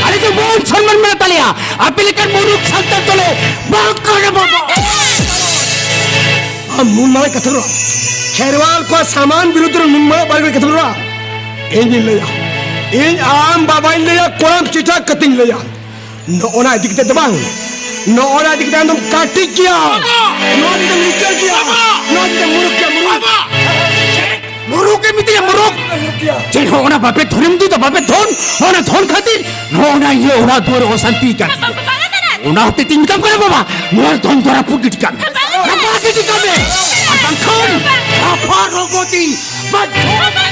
ᱟᱞᱮ ᱫᱚ ᱢᱟᱹᱱ ᱥᱚᱱᱢᱟᱱ ᱢᱮᱱᱟᱜ ᱛᱟᱞᱮᱭᱟ᱾ ᱟᱯᱮ ᱞᱮᱠᱟᱱ ᱢᱩᱨᱩᱠᱷ ᱥᱟᱱᱛᱟᱲ ᱫᱚᱞᱮ ᱵᱟᱝ ᱠᱟᱱᱟ ᱵᱟᱵᱟ᱾ ᱟᱢ ᱢᱩᱱ ᱢᱟᱨᱟᱝ ᱠᱟᱛᱷᱟ ᱨᱚᱲ᱾ ᱠᱷᱮᱨᱣᱟᱞ ᱠᱚᱣᱟᱜ ᱥᱟᱢᱟᱱ ᱵᱤᱨᱩᱫᱷ ᱨᱮ ᱢᱩᱱ ᱢᱟᱨᱟᱝ ᱵᱟᱨᱜᱮ ᱠᱟᱛᱷᱟ ᱨᱚᱲ᱾ ᱤᱧᱤᱧ ᱞᱟᱹᱭᱟ, ᱤᱧ ᱟᱢ ᱵᱟᱵᱟᱧ ᱞᱟᱹᱭᱟ, ᱠᱚᱲᱟᱢ ᱪᱮᱴᱟᱜ ᱠᱟᱛᱮᱧ ᱞᱟᱹᱭᱟ᱾ ᱱᱚᱜᱼᱚᱱᱟ ᱤᱫᱤ ᱠᱟᱛᱮ ᱫᱚ ᱵᱟᱝ, ᱱᱚᱜᱼᱚᱱᱟ ᱤᱫᱤ ᱠᱟᱛᱮ ᱟᱢᱫᱚᱢ ᱠᱟᱹᱴᱤᱡ ᱜᱮᱭᱟ᱾ ᱱᱚᱣᱟ ᱤᱫᱤ ᱠᱟᱛᱮ ᱞᱤᱪᱟᱹᱲ ᱜᱮᱭᱟ᱾ ᱱᱚᱣᱟ ᱤᱫᱤ ᱠᱟᱛᱮ ᱢᱩᱨᱩᱠ ᱜᱮᱭᱟ, ᱢᱩᱨᱩᱠ᱾ ᱢᱩᱨᱩᱠ ᱮ ᱢᱤᱛᱟᱹᱧᱟ, ᱢᱩᱨᱩᱠ᱾ ᱢᱩᱨᱩᱠ ᱜᱮᱭᱟ᱾ ᱪᱮᱫ ᱦᱚᱸ ᱚᱱᱟ ᱵᱟᱯᱮ ᱫᱷᱚᱨᱚᱢ ᱫᱩ ᱫᱚ ᱵᱟᱯᱮ ᱫᱷᱚᱱ, ᱚᱱᱟ ᱫᱷᱚᱱ ᱠᱷᱟᱹᱛᱤᱨ ᱱᱚᱜᱼᱚᱱᱟ ᱤᱭᱟᱹ ᱚᱲᱟᱜ ᱫᱩᱣᱟᱹᱨ ᱚᱥᱟᱱᱛᱤ ᱠᱟᱱ ᱛᱤᱧᱟ᱾ ᱚᱱᱟ ᱦᱚᱛᱮ ᱛᱤᱧ ᱢᱮᱛᱟᱢ ᱠᱟᱱᱟ ᱵᱟᱵᱟ, ᱱᱚᱣᱟ ᱫᱷᱚᱱ ᱫᱚ ᱨᱟᱹᱯᱩᱫ ᱜᱤᱰᱤ ᱠᱟᱜ ᱢᱮ᱾ ᱨᱟᱹᱯᱩᱫ ᱜᱤᱰᱤ ᱠᱟᱜ ᱢᱮ᱾ ᱟᱨ ᱵᱟᱝᱠᱷᱟᱱ ᱨᱟᱯᱟᱜ ᱨᱚᱜᱚ ᱛᱤᱧ ᱵᱟᱫᱽᱫᱷᱚ᱾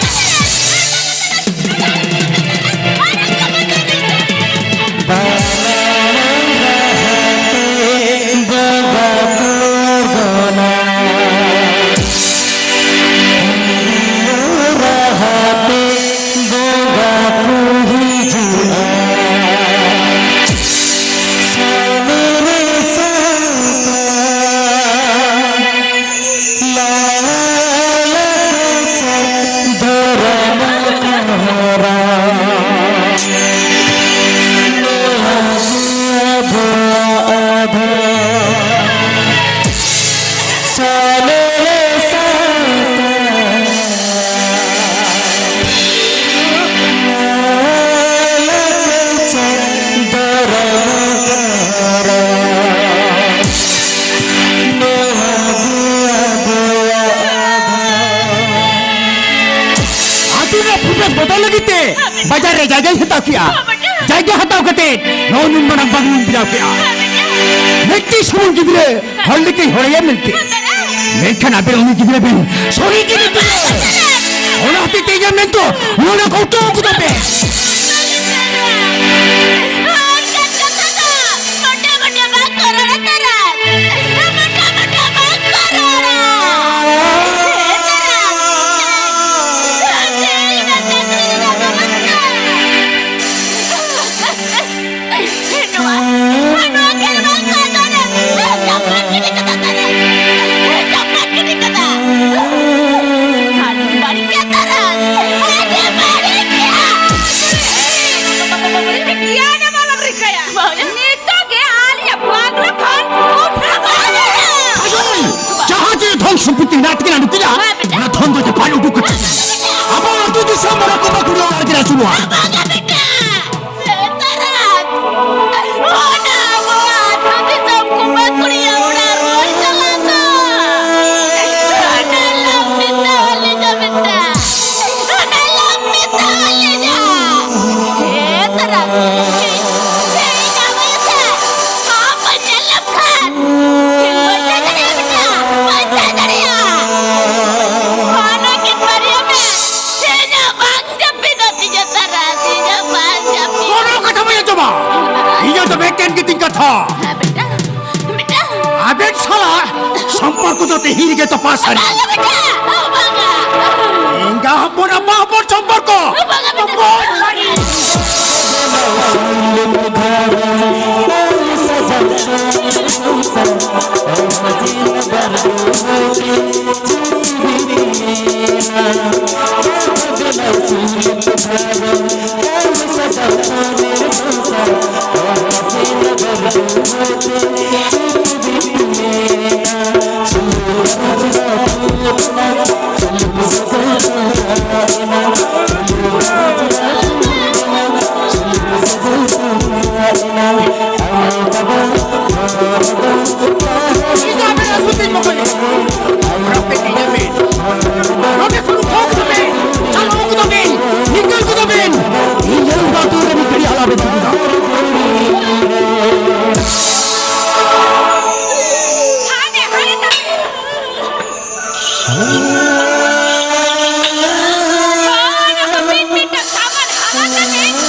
ᱡᱟᱭᱜᱟᱭ ᱦᱟᱛᱟᱣ ᱠᱮᱜᱼᱟ᱾ ᱡᱟᱭᱜᱟ ᱦᱟᱛᱟᱣ ᱠᱟᱛᱮ ᱱᱚᱜᱼᱚᱭ ᱱᱩᱱ ᱢᱟᱨᱟᱝ ᱵᱟᱝᱞᱟᱧ ᱵᱮᱱᱟᱣ ᱠᱮᱜᱼᱟ᱾ ᱢᱤᱫᱴᱤᱡ ᱥᱩᱢᱩᱝ ᱜᱤᱫᱽᱨᱟᱹ ᱦᱚᱲ ᱞᱮᱠᱟᱧ ᱦᱚᱲᱮᱭᱟ ᱢᱮᱱᱛᱮ᱾ ᱢᱮᱱᱠᱷᱟᱱ ᱟᱵᱮᱱ ᱩᱱᱤ ᱜᱤᱫᱽᱨᱟᱹ ᱵᱮᱱ ᱥᱚᱨᱤ ᱜᱮ ᱢᱮᱱᱛᱮ᱾ ᱚᱱᱟ ᱦᱚᱛᱮᱡ ᱛᱮ ᱤᱧᱟᱹᱜ ᱢᱮᱱ ᱫᱚ ᱱᱚᱰᱮ ᱠᱚ ᱩᱛᱟᱹᱨ ᱠᱚ ᱛᱟᱯᱮ᱾ ᱱᱚᱣᱟ, ᱱᱚᱣᱟ ᱠᱷᱮᱞ ᱵᱟᱝ ᱠᱚ ᱟᱫᱚ ᱨᱮ᱾ ᱪᱟᱯᱟᱫ ᱜᱤᱰᱤ ᱠᱟᱫᱟ ᱛᱟᱞᱮ᱾ ᱪᱟᱯᱟᱫ ᱜᱤᱰᱤ ᱠᱟᱫᱟ᱾ ᱟᱹᱰᱤ ᱵᱟᱹᱲᱤᱡ ᱠᱟᱛᱷᱟ ᱨᱮ᱾ ᱟᱹᱰᱤ ᱵᱟᱹᱲᱤᱡ ᱜᱮᱭᱟ᱾ ᱜᱮᱭᱟᱱ ᱮᱢ ᱟᱞᱚᱢ ᱨᱤᱠᱟᱹᱭᱟ᱾ ᱱᱤᱛᱚᱜ ᱜᱮ ᱟᱞᱮᱭᱟᱜ ᱯᱟᱜᱽᱞᱟ ᱠᱷᱚᱱ ᱩᱰᱩᱠ ᱢᱮ᱾ ᱟᱡᱚᱭ! ᱡᱟᱦᱟᱸ ᱡᱮ ᱫᱷᱚᱱ ᱥᱚᱢᱯᱚᱛᱤ ᱢᱮᱱᱟᱜ ᱛᱟᱹᱠᱤᱱᱟ ᱱᱩᱠᱤᱱᱟᱜ, ᱦᱮᱸ, ᱵᱮᱴᱟ᱾ ᱚᱱᱟ ᱫᱷᱚᱱ ᱫᱚ ᱡᱚᱛᱚ ᱩᱰᱩᱠ ᱠᱟᱛᱮ ᱟᱵᱚ ᱟᱹᱛᱩ ᱫᱤᱥᱚᱢ ᱢᱚᱬᱮ ᱠᱚ ᱵᱟᱠᱚ ᱟᱨ ᱠᱤᱱ ᱟᱹᱥᱩᱞᱚᱜᱼᱟ᱾ ᱵᱟᱝᱟ ᱵᱮᱴᱟ᱾ ᱛᱟᱨᱟᱜ! ᱚᱱᱟ ᱟᱵᱚᱣᱟᱜ ᱟᱹᱛᱩ ᱫᱤᱥᱚᱢ ᱠᱩᱢᱵᱟᱹ ᱠᱩᱲᱤᱭᱟᱹ ᱚᱲᱟᱜ ᱨᱩᱣᱟᱹᱲ ᱪᱟᱞᱟᱜ ᱫᱚ! ᱚᱱᱟ ᱞᱟᱹᱠᱛᱤ ᱛᱟᱦᱮᱸ ᱞᱮᱱᱟ ᱵᱮᱴᱟ! ᱚᱱᱟ ᱞᱟᱹᱠᱛᱤ ᱛᱟᱦᱮᱸ ᱞᱮᱱᱟ! ᱦᱮᱸ ᱛᱟᱨᱟᱜ! ᱛᱮᱦᱮᱧ ᱟᱵᱚ ᱥᱮ ᱵᱟᱵᱚ ᱧᱮᱞ ᱞᱮᱠᱷᱟᱱ! ᱵᱟᱹᱧ ᱛᱟᱦᱮᱸ ᱫᱟᱲᱮᱭᱟᱜᱼᱟ ᱵᱮᱴᱟ! ᱵᱟᱹᱧ ᱛᱟᱦᱮᱸ ᱫᱟᱲᱮᱭᱟᱜᱼᱟ! ᱚᱱᱟ ᱠᱤᱱ ᱵᱟᱨᱭᱟ ᱢᱮ! ᱛᱮᱦᱮᱧᱟᱜ ᱵᱟᱝ ᱡᱟᱹᱯᱤᱫᱚᱜ ᱛᱤᱧᱟ ᱛᱟᱨᱟ, ᱛᱤᱧᱟ ᱵᱟᱝ ᱡᱟᱹᱯᱤᱫ᱾ ᱠᱳᱱᱳ ᱠᱟᱛᱷᱟ ᱵᱟᱹᱧ ᱟᱸᱡᱚᱢᱟ᱾ ᱤᱧᱟᱹᱜ ᱫᱚ ᱢᱤᱫᱴᱮᱱ ᱜᱮ ᱛᱤᱧ ᱠᱟᱛᱷᱟ᱾ ᱦᱮᱸ, ᱵᱮᱴᱟ, ᱵᱮᱴᱟ᱾ ᱟᱵᱮᱱ ᱥᱟᱞᱟᱜ ᱥᱚᱢᱯᱚᱨᱠᱚ ᱫᱚ ᱛᱮᱦᱮᱧ ᱨᱮᱜᱮ ᱛᱚᱯᱟᱜ ᱥᱟᱹᱨᱤ᱾ ᱵᱟᱝᱟ, ᱵᱮᱴᱟ, ᱵᱟᱝᱟ᱾ ᱮᱸᱜᱟ ᱦᱚᱯᱚᱱ ᱟᱯᱟ ᱦᱚᱯᱚᱱ ᱥᱚᱢᱯᱚᱨᱠᱚ ᱵᱟᱝᱟ, ᱵᱮᱴᱟ᱾ ᱛᱚᱯᱟᱜ ᱥᱟᱹᱨᱤ᱾ ᱟᱹᱛᱩ ᱨᱮ ᱢᱤᱫ ᱜᱷᱟᱹᱲᱤ ᱟᱞᱟᱯ ᱮ ᱛᱩᱫᱩᱜᱼᱟ᱾ ᱦᱟᱱᱮ, ᱦᱟᱱᱮ ᱛᱟᱞᱮ᱾ ᱦᱳᱭ, ᱟᱫᱚ ᱢᱤᱫ ᱢᱤᱫᱴᱟᱝ ᱥᱟᱢᱟᱱ ᱦᱟᱞᱟ ᱛᱟᱞᱮ,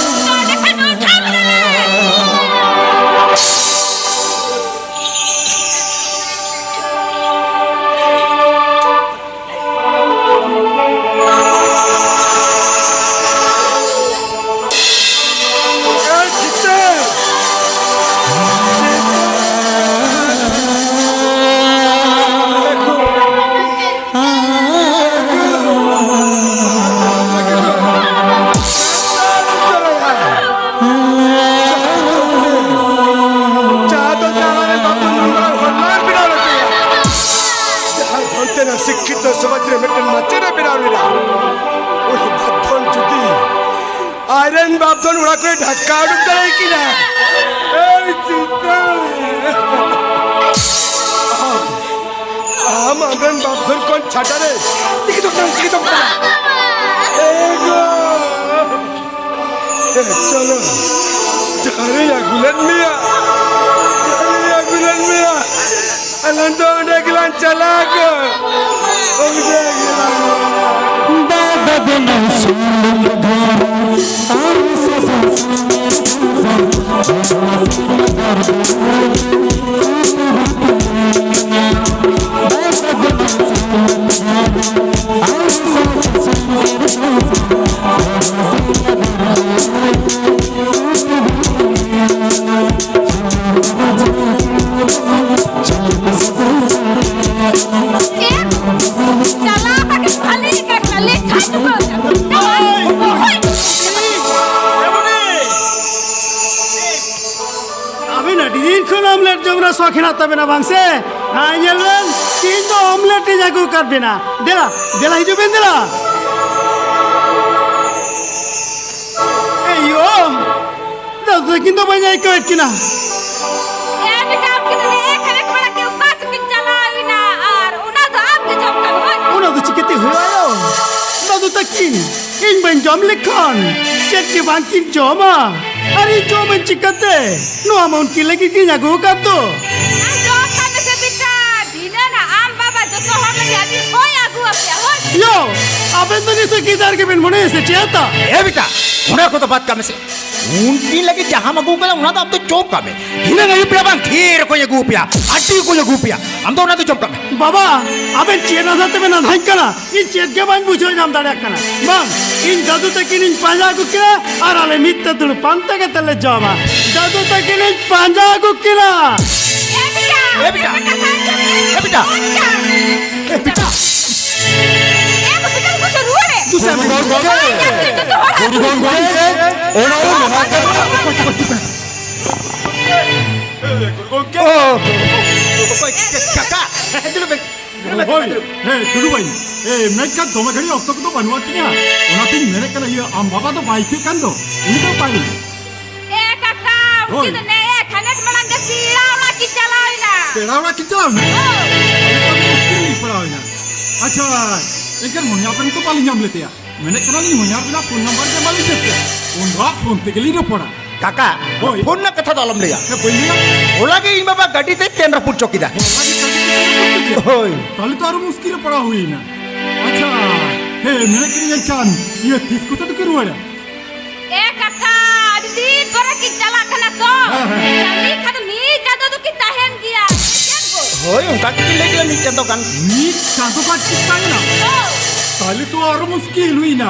ᱱᱚᱰᱮ ᱠᱷᱟᱱ ᱱᱚᱰᱮ ᱠᱷᱟᱱ᱾ ᱡᱟᱦᱟᱸ ᱫᱚ ᱡᱟᱦᱟᱸ ᱨᱮ ᱵᱟᱵᱚᱱ ᱱᱚᱝᱠᱟ ᱦᱚᱲ ᱵᱟᱭ ᱵᱮᱱᱟᱣ ᱞᱮᱫᱮᱭᱟ᱾ ᱡᱟᱦᱟᱸ ᱫᱷᱚᱱ ᱛᱮᱱᱟᱜ ᱥᱤᱠᱠᱷᱤᱛᱚ ᱥᱚᱢᱟᱡᱽ ᱨᱮ ᱢᱤᱫᱴᱮᱱ ᱢᱟᱪᱮᱫ ᱮ ᱵᱮᱱᱟᱣ ᱞᱮᱫᱟ᱾ ᱩᱱᱤ ᱵᱟᱯᱫᱷᱚᱱ ᱡᱩᱫᱤ ᱟᱡᱨᱮᱱ ᱵᱟᱯᱫᱷᱚᱱ ᱚᱲᱟᱜ ᱠᱷᱚᱱ ᱰᱷᱟᱠᱟ ᱩᱰᱩᱠ ᱫᱟᱲᱮ ᱠᱤᱱᱟ᱾ ᱮᱭ ᱪᱤᱱᱛᱟᱹ! ᱟᱢ, ᱟᱢ ᱟᱢᱨᱮᱱ ᱵᱟᱯᱫᱷᱚᱱ ᱠᱷᱚᱱ ᱪᱷᱟᱰᱟ ᱨᱮ ᱪᱤᱠᱟᱹ ᱪᱚᱢ ᱪᱟᱞᱟᱜ, ᱪᱤᱠᱟᱹ ᱪᱚᱢ ᱪᱟᱞᱟᱜ? ᱮ ᱜᱚ! ᱮ, ᱪᱚᱞᱚ, ᱡᱟᱦᱟᱸ ᱨᱮᱧ ᱟᱹᱜᱩ ᱞᱮᱫ ᱢᱮᱭᱟ, ᱡᱟᱦᱟᱸ ᱨᱮᱧ ᱟᱹᱜᱩ ᱞᱮᱫ ᱢᱮᱭᱟ, ᱟᱞᱟᱝ ᱫᱚ ᱚᱸᱰᱮ ᱜᱮᱞᱟᱝ ᱪᱟᱞᱟᱜ ᱜᱚ, ᱚᱸᱰᱮ ᱜᱮᱞᱟᱝ᱾ ᱵᱟᱵᱟ ᱵᱮᱱᱟᱣ ᱥᱩᱱᱩᱢ ᱜᱷᱟᱨ, ᱟᱨ ᱥᱟᱥᱟᱝ ᱥᱩᱱᱩᱢ ᱜᱷᱟᱨ, ᱟᱨ ᱥᱟᱥᱟᱝ ᱜᱷᱟᱨ᱾ ᱮ, ᱪᱟᱞᱟᱣ ᱠᱟᱛᱮ ᱵᱷᱟᱞᱮ ᱠᱟᱱᱟ, ᱞᱮᱠᱷᱟ ᱪᱩᱠᱟᱹᱣ ᱠᱟᱱᱟ᱾ ᱟᱵᱤᱱ ᱟᱹᱰᱤ ᱫᱤᱱ ᱠᱷᱚᱱ ᱚᱢᱞᱮᱴ ᱡᱚᱢ ᱨᱮᱱᱟᱜ ᱥᱚᱠ ᱦᱮᱱᱟᱜ ᱛᱟᱵᱮᱱᱟ ᱵᱟᱝ ᱥᱮ? ᱦᱮᱸ, ᱧᱮᱞ ᱵᱮᱱ, ᱛᱤᱦᱤᱧ ᱫᱚ ᱚᱢᱞᱮᱴ ᱤᱧ ᱟᱹᱜᱩ ᱟᱠᱟᱫ ᱵᱮᱱᱟ᱾ ᱫᱮᱞᱟ, ᱫᱮᱞᱟ ᱦᱤᱡᱩᱜ ᱵᱮᱱ, ᱫᱮᱞᱟ᱾ ᱮᱭᱳ, ᱫᱟᱫᱟ ᱛᱟᱹᱠᱤᱱ ᱫᱚ ᱵᱟᱹᱧ ᱟᱹᱭᱠᱟᱹᱣᱮᱫ ᱠᱤᱱᱟ᱾ ᱮ ᱵᱮᱴᱟ, ᱟᱢ ᱠᱤᱱ ᱫᱚ ᱮᱠ ᱮᱠ ᱵᱟᱲᱟ ᱠᱮ ᱚᱠᱟ ᱪᱚᱠᱤᱱ ᱪᱟᱞᱟᱣ ᱮᱱᱟ, ᱟᱨ ᱚᱱᱟ ᱫᱚ ᱟᱢ ᱜᱮ ᱡᱚᱢ ᱠᱟᱜ ᱢᱮ᱾ ᱚᱱᱟ ᱫᱚ ᱪᱤᱠᱟᱹᱛᱮ ᱦᱩᱭᱩᱜᱼᱟ ᱭᱳ? ᱫᱟᱫᱟ ᱛᱟᱹᱠᱤᱱ, ᱤᱧ ᱵᱟᱹᱧ ᱡᱚᱢ ᱞᱮᱠᱷᱟᱱ? ᱪᱮᱫ ᱜᱮ ᱵᱟᱝᱠᱤᱱ ᱡᱚᱢᱟ? ᱟᱨ ᱤᱧ ᱡᱚᱢᱟᱹᱧ ᱪᱤᱠᱟᱹᱛᱮ? ᱱᱚᱣᱟ ᱢᱟ ᱩᱱᱠᱤᱱ ᱞᱟᱹᱜᱤᱫ ᱜᱤᱧ ᱟᱹᱜᱩ ᱟᱠᱟᱫ ᱫᱚ᱾ ᱟᱨ ᱡᱚᱢ ᱠᱷᱟᱱ ᱫᱚ ᱥᱮ ᱵᱮᱴᱟ, ᱫᱷᱤᱱᱟᱹᱱ ᱟᱢ ᱵᱟᱵᱟ ᱡᱚᱛᱚ ᱦᱚᱲ ᱞᱟᱹᱜᱤᱫ ᱟᱹᱰᱤ ᱦᱳᱭ ᱟᱹᱜᱩ ᱟᱯᱮᱭᱟ, ᱦᱳᱭ᱾ ᱭᱳ, ᱟᱵᱮᱱ ᱫᱚ ᱱᱤᱥᱪᱚᱭ ᱜᱤᱫᱟᱹᱨ ᱜᱮᱵᱮᱱ ᱢᱚᱱᱮᱭᱟ ᱥᱮ ᱪᱮᱫ? ᱮ ᱵᱮᱴᱟ, ᱚᱱᱟ ᱠᱚᱫᱚ ᱵᱟᱫ ᱠᱟᱜ ᱢᱮᱥᱮ᱾ ᱩᱱᱠᱤᱱ ᱞᱟᱹᱜᱤᱫ ᱡᱟᱦᱟᱸᱢ ᱟᱹᱜᱩ ᱠᱟᱫᱟ, ᱚᱱᱟ ᱫᱚ ᱟᱢ ᱫᱚ ᱡᱚᱢ ᱠᱟᱜ ᱢᱮ᱾ ᱫᱷᱤᱱᱟᱹᱱ ᱟᱹᱭᱩᱵ ᱵᱮᱲᱟ ᱵᱟᱝ ᱰᱷᱮᱨ ᱚᱠᱚᱭ ᱟᱹᱜᱩ ᱟᱯᱮᱭᱟ, ᱟᱹᱰᱤ ᱚᱠᱚᱭ ᱟᱹᱜᱩ ᱟᱯᱮᱭᱟ᱾ ᱟᱢ ᱫᱚ ᱚᱱᱟ ᱫᱚ ᱡᱚᱢ ᱠᱟᱜ ᱢᱮ᱾ ᱵᱟᱵᱟ, ᱟᱵᱮᱱ ᱪᱮᱫ ᱟᱥᱟ ᱛᱮᱵᱮᱱ ᱟᱫᱷᱟᱧ ᱠᱟᱱᱟ? ᱤᱧ ᱪᱮᱫ ᱜᱮ ᱵᱟᱹᱧ ᱵᱩᱡᱷᱟᱹᱣ ᱧᱟᱢ ᱫᱟᱲᱮᱭᱟᱜ ᱠᱟᱱᱟ᱾ ᱵᱟᱝ, ᱤᱧ ᱫᱟᱫᱩ ᱛᱟᱹᱠᱤᱱᱤᱧ ᱯᱟᱸᱡᱟ ᱟᱹᱜᱩ ᱠᱤᱱᱟ ᱟᱨ ᱟᱞᱮ ᱢᱤᱫ ᱛᱮ ᱫᱩᱲᱩᱵ ᱯᱟᱱᱛᱮ ᱠᱟᱛᱮ ᱞᱮ ᱡᱚᱢᱟ᱾ ᱫᱟᱫᱩ ᱛᱟᱹᱠᱤᱱᱤᱧ ᱯᱟᱸᱡᱟ ᱟᱹᱜᱩ ᱠᱤᱱᱟ᱾ ᱮ ᱵᱤᱴᱟ! ᱮ ᱵᱤᱴᱟ! ᱮ ᱵᱤᱴᱟ! ᱮ ᱵᱤᱴᱟ! ᱮ ᱵᱤᱴᱟ, ᱫᱩᱥᱨᱟ ᱜᱩᱨᱩ ᱜᱚᱢᱠᱮ! ᱜᱩᱨᱩ ᱜᱚᱢᱠᱮ! ᱚᱱᱟ ᱫᱚ ᱱᱚᱣᱟ ᱠᱟᱱᱟ᱾ ᱜᱩᱨᱩ ᱜᱚᱢᱠᱮ! ᱚ! ᱚᱠᱚᱭ? ᱠᱟᱠᱟ! ᱫᱩᱲᱩᱵ ᱵᱮᱱ᱾ ᱦᱳᱭ, ᱦᱮᱸ, ᱫᱩᱫᱩ ᱵᱷᱟᱭ, ᱮ, ᱢᱮᱱᱠᱷᱟᱱ ᱫᱚᱢᱮ ᱜᱷᱟᱹᱲᱤᱡ ᱚᱠᱛᱚ ᱠᱚᱫᱚ ᱵᱟᱹᱱᱩᱜ ᱟᱹᱛᱤᱧᱟ᱾ ᱚᱱᱟᱛᱤᱧ ᱢᱮᱱᱮᱫ ᱠᱟᱱᱟ, ᱤᱭᱟᱹ, ᱟᱢ ᱵᱟᱵᱟ ᱫᱚ ᱵᱟᱭ ᱴᱷᱤᱠ ᱠᱟᱱ ᱫᱚ, ᱩᱱᱤ ᱫᱚ ᱚᱠᱟᱭᱮᱱᱟ? ᱮ ᱠᱟᱠᱟ, ᱩᱱᱠᱤᱱ ᱦᱳᱭ᱾ ᱫᱚ ᱱᱮᱜᱼᱮ ᱠᱷᱟᱱᱮᱠ ᱢᱟᱲᱟᱝ ᱜᱮ ᱯᱮᱲᱟ ᱚᱲᱟᱜ ᱠᱤᱱ ᱪᱟᱞᱟᱣ ᱮᱱᱟ᱾ ᱯᱮᱲᱟ ᱚᱲᱟᱜ ᱠᱤᱱ ᱪᱟᱞᱟᱣ ᱮᱱᱟ? ᱦᱳᱭ᱾ ᱟᱹᱰᱤ ᱢᱩᱥᱠᱤᱞ ᱨᱤᱧ ᱯᱟᱲᱟᱣ ᱮᱱᱟ᱾ ᱟᱪᱪᱷᱟ, ᱮᱱᱠᱷᱟᱱ ᱢᱚᱱᱤ ᱟᱯᱮ ᱱᱤᱛᱚᱜ ᱵᱟᱞᱤᱧ ᱧᱟᱢ ᱞᱮᱫᱮᱭᱟ᱾ ᱢᱮᱱᱮᱫ ᱠᱟᱱᱟᱞᱤᱧ, ᱦᱚᱧᱦᱟᱨ ᱵᱮᱱᱟᱜ ᱯᱷᱳᱱ ᱱᱟᱢᱵᱟᱨ ᱜᱮ ᱵᱟᱹᱞᱤᱧ ᱪᱮᱫ ᱠᱮᱫ᱾ ᱩᱱ ᱫᱚ ᱯᱷᱳᱱ ᱛᱮᱜᱮ ᱞᱤᱧ ᱨᱚᱯᱚᱲᱟ᱾ ᱠᱟᱠᱟ, ᱦᱳᱭ᱾ ᱯᱷᱳᱱ ᱨᱮᱱᱟᱜ ᱠᱟᱛᱷᱟ ᱫᱚ ᱟᱞᱚᱢ ᱞᱟᱹᱭᱟ᱾ ᱦᱮᱸ, ᱵᱟᱹᱧ ᱞᱟᱹᱭᱟ᱾ ᱦᱚᱞᱟ ᱜᱮ ᱤᱧ ᱵᱟᱵᱟ ᱜᱟᱹᱰᱤ ᱛᱮ ᱛᱮᱱ ᱨᱟᱹᱯᱩᱫ ᱪᱚ ᱠᱮᱫᱟ᱾ ᱦᱚᱞᱟ ᱜᱮ ᱜᱟᱹᱰᱤ ᱛᱮ ᱛᱮᱱ ᱨᱟᱹᱯᱩᱫ ᱪᱚ ᱠᱮᱫᱟ? ᱦᱳᱭ᱾ ᱛᱟᱦᱞᱮ ᱛᱚ ᱟᱨᱚ ᱢᱩᱥᱠᱤᱞ ᱨᱮ ᱯᱟᱲᱟᱣ ᱦᱩᱭᱮᱱᱟ᱾ ᱟᱪᱪᱷᱟ, ᱦᱮᱸ, ᱢᱮᱱᱮᱫ ᱠᱟᱹᱱᱟᱹᱧ, ᱟᱪᱪᱷᱟ, ᱤᱭᱟᱹ, ᱛᱤᱥ ᱠᱚᱛᱮ ᱫᱚᱠᱚ ᱨᱩᱣᱟᱹᱲᱟ? ᱮ ᱠᱟᱠᱟ, ᱟᱹᱰᱤ ᱫᱤᱱ ᱯᱚᱨᱮ ᱠᱤᱱ ᱪᱟᱞᱟᱜ ᱠᱟᱱᱟ ᱛᱚ᱾ ᱦᱮᱸ, ᱦᱮᱸ᱾ ᱪᱟᱹᱞᱤ ᱠᱷᱟᱱ ᱫᱚ ᱢᱤᱫ ᱪᱟᱸᱫᱚ ᱫᱚᱠᱤᱱ ᱛᱟᱦᱮᱱ ᱜᱮᱭᱟ᱾ ᱪᱮᱫ ᱜᱚ? ᱦᱳᱭ, ᱚᱱᱠᱟ ᱜᱮᱠᱤᱱ ᱞᱟᱹᱭ ᱠᱮᱫᱟ, ᱢᱤᱫ ᱪᱟᱸᱫᱚ ᱜᱟᱱ᱾ ᱢᱤᱫ ᱪᱟᱸᱫᱚ ᱜᱟᱱ ᱠᱤᱱ ᱛᱟᱦᱮᱱᱟ? ᱦᱳᱭ᱾ ᱛᱟᱦᱞᱮ ᱛᱚ ᱟᱨᱚ ᱢᱩᱥᱠᱤᱞ ᱦᱩᱭᱱᱟ᱾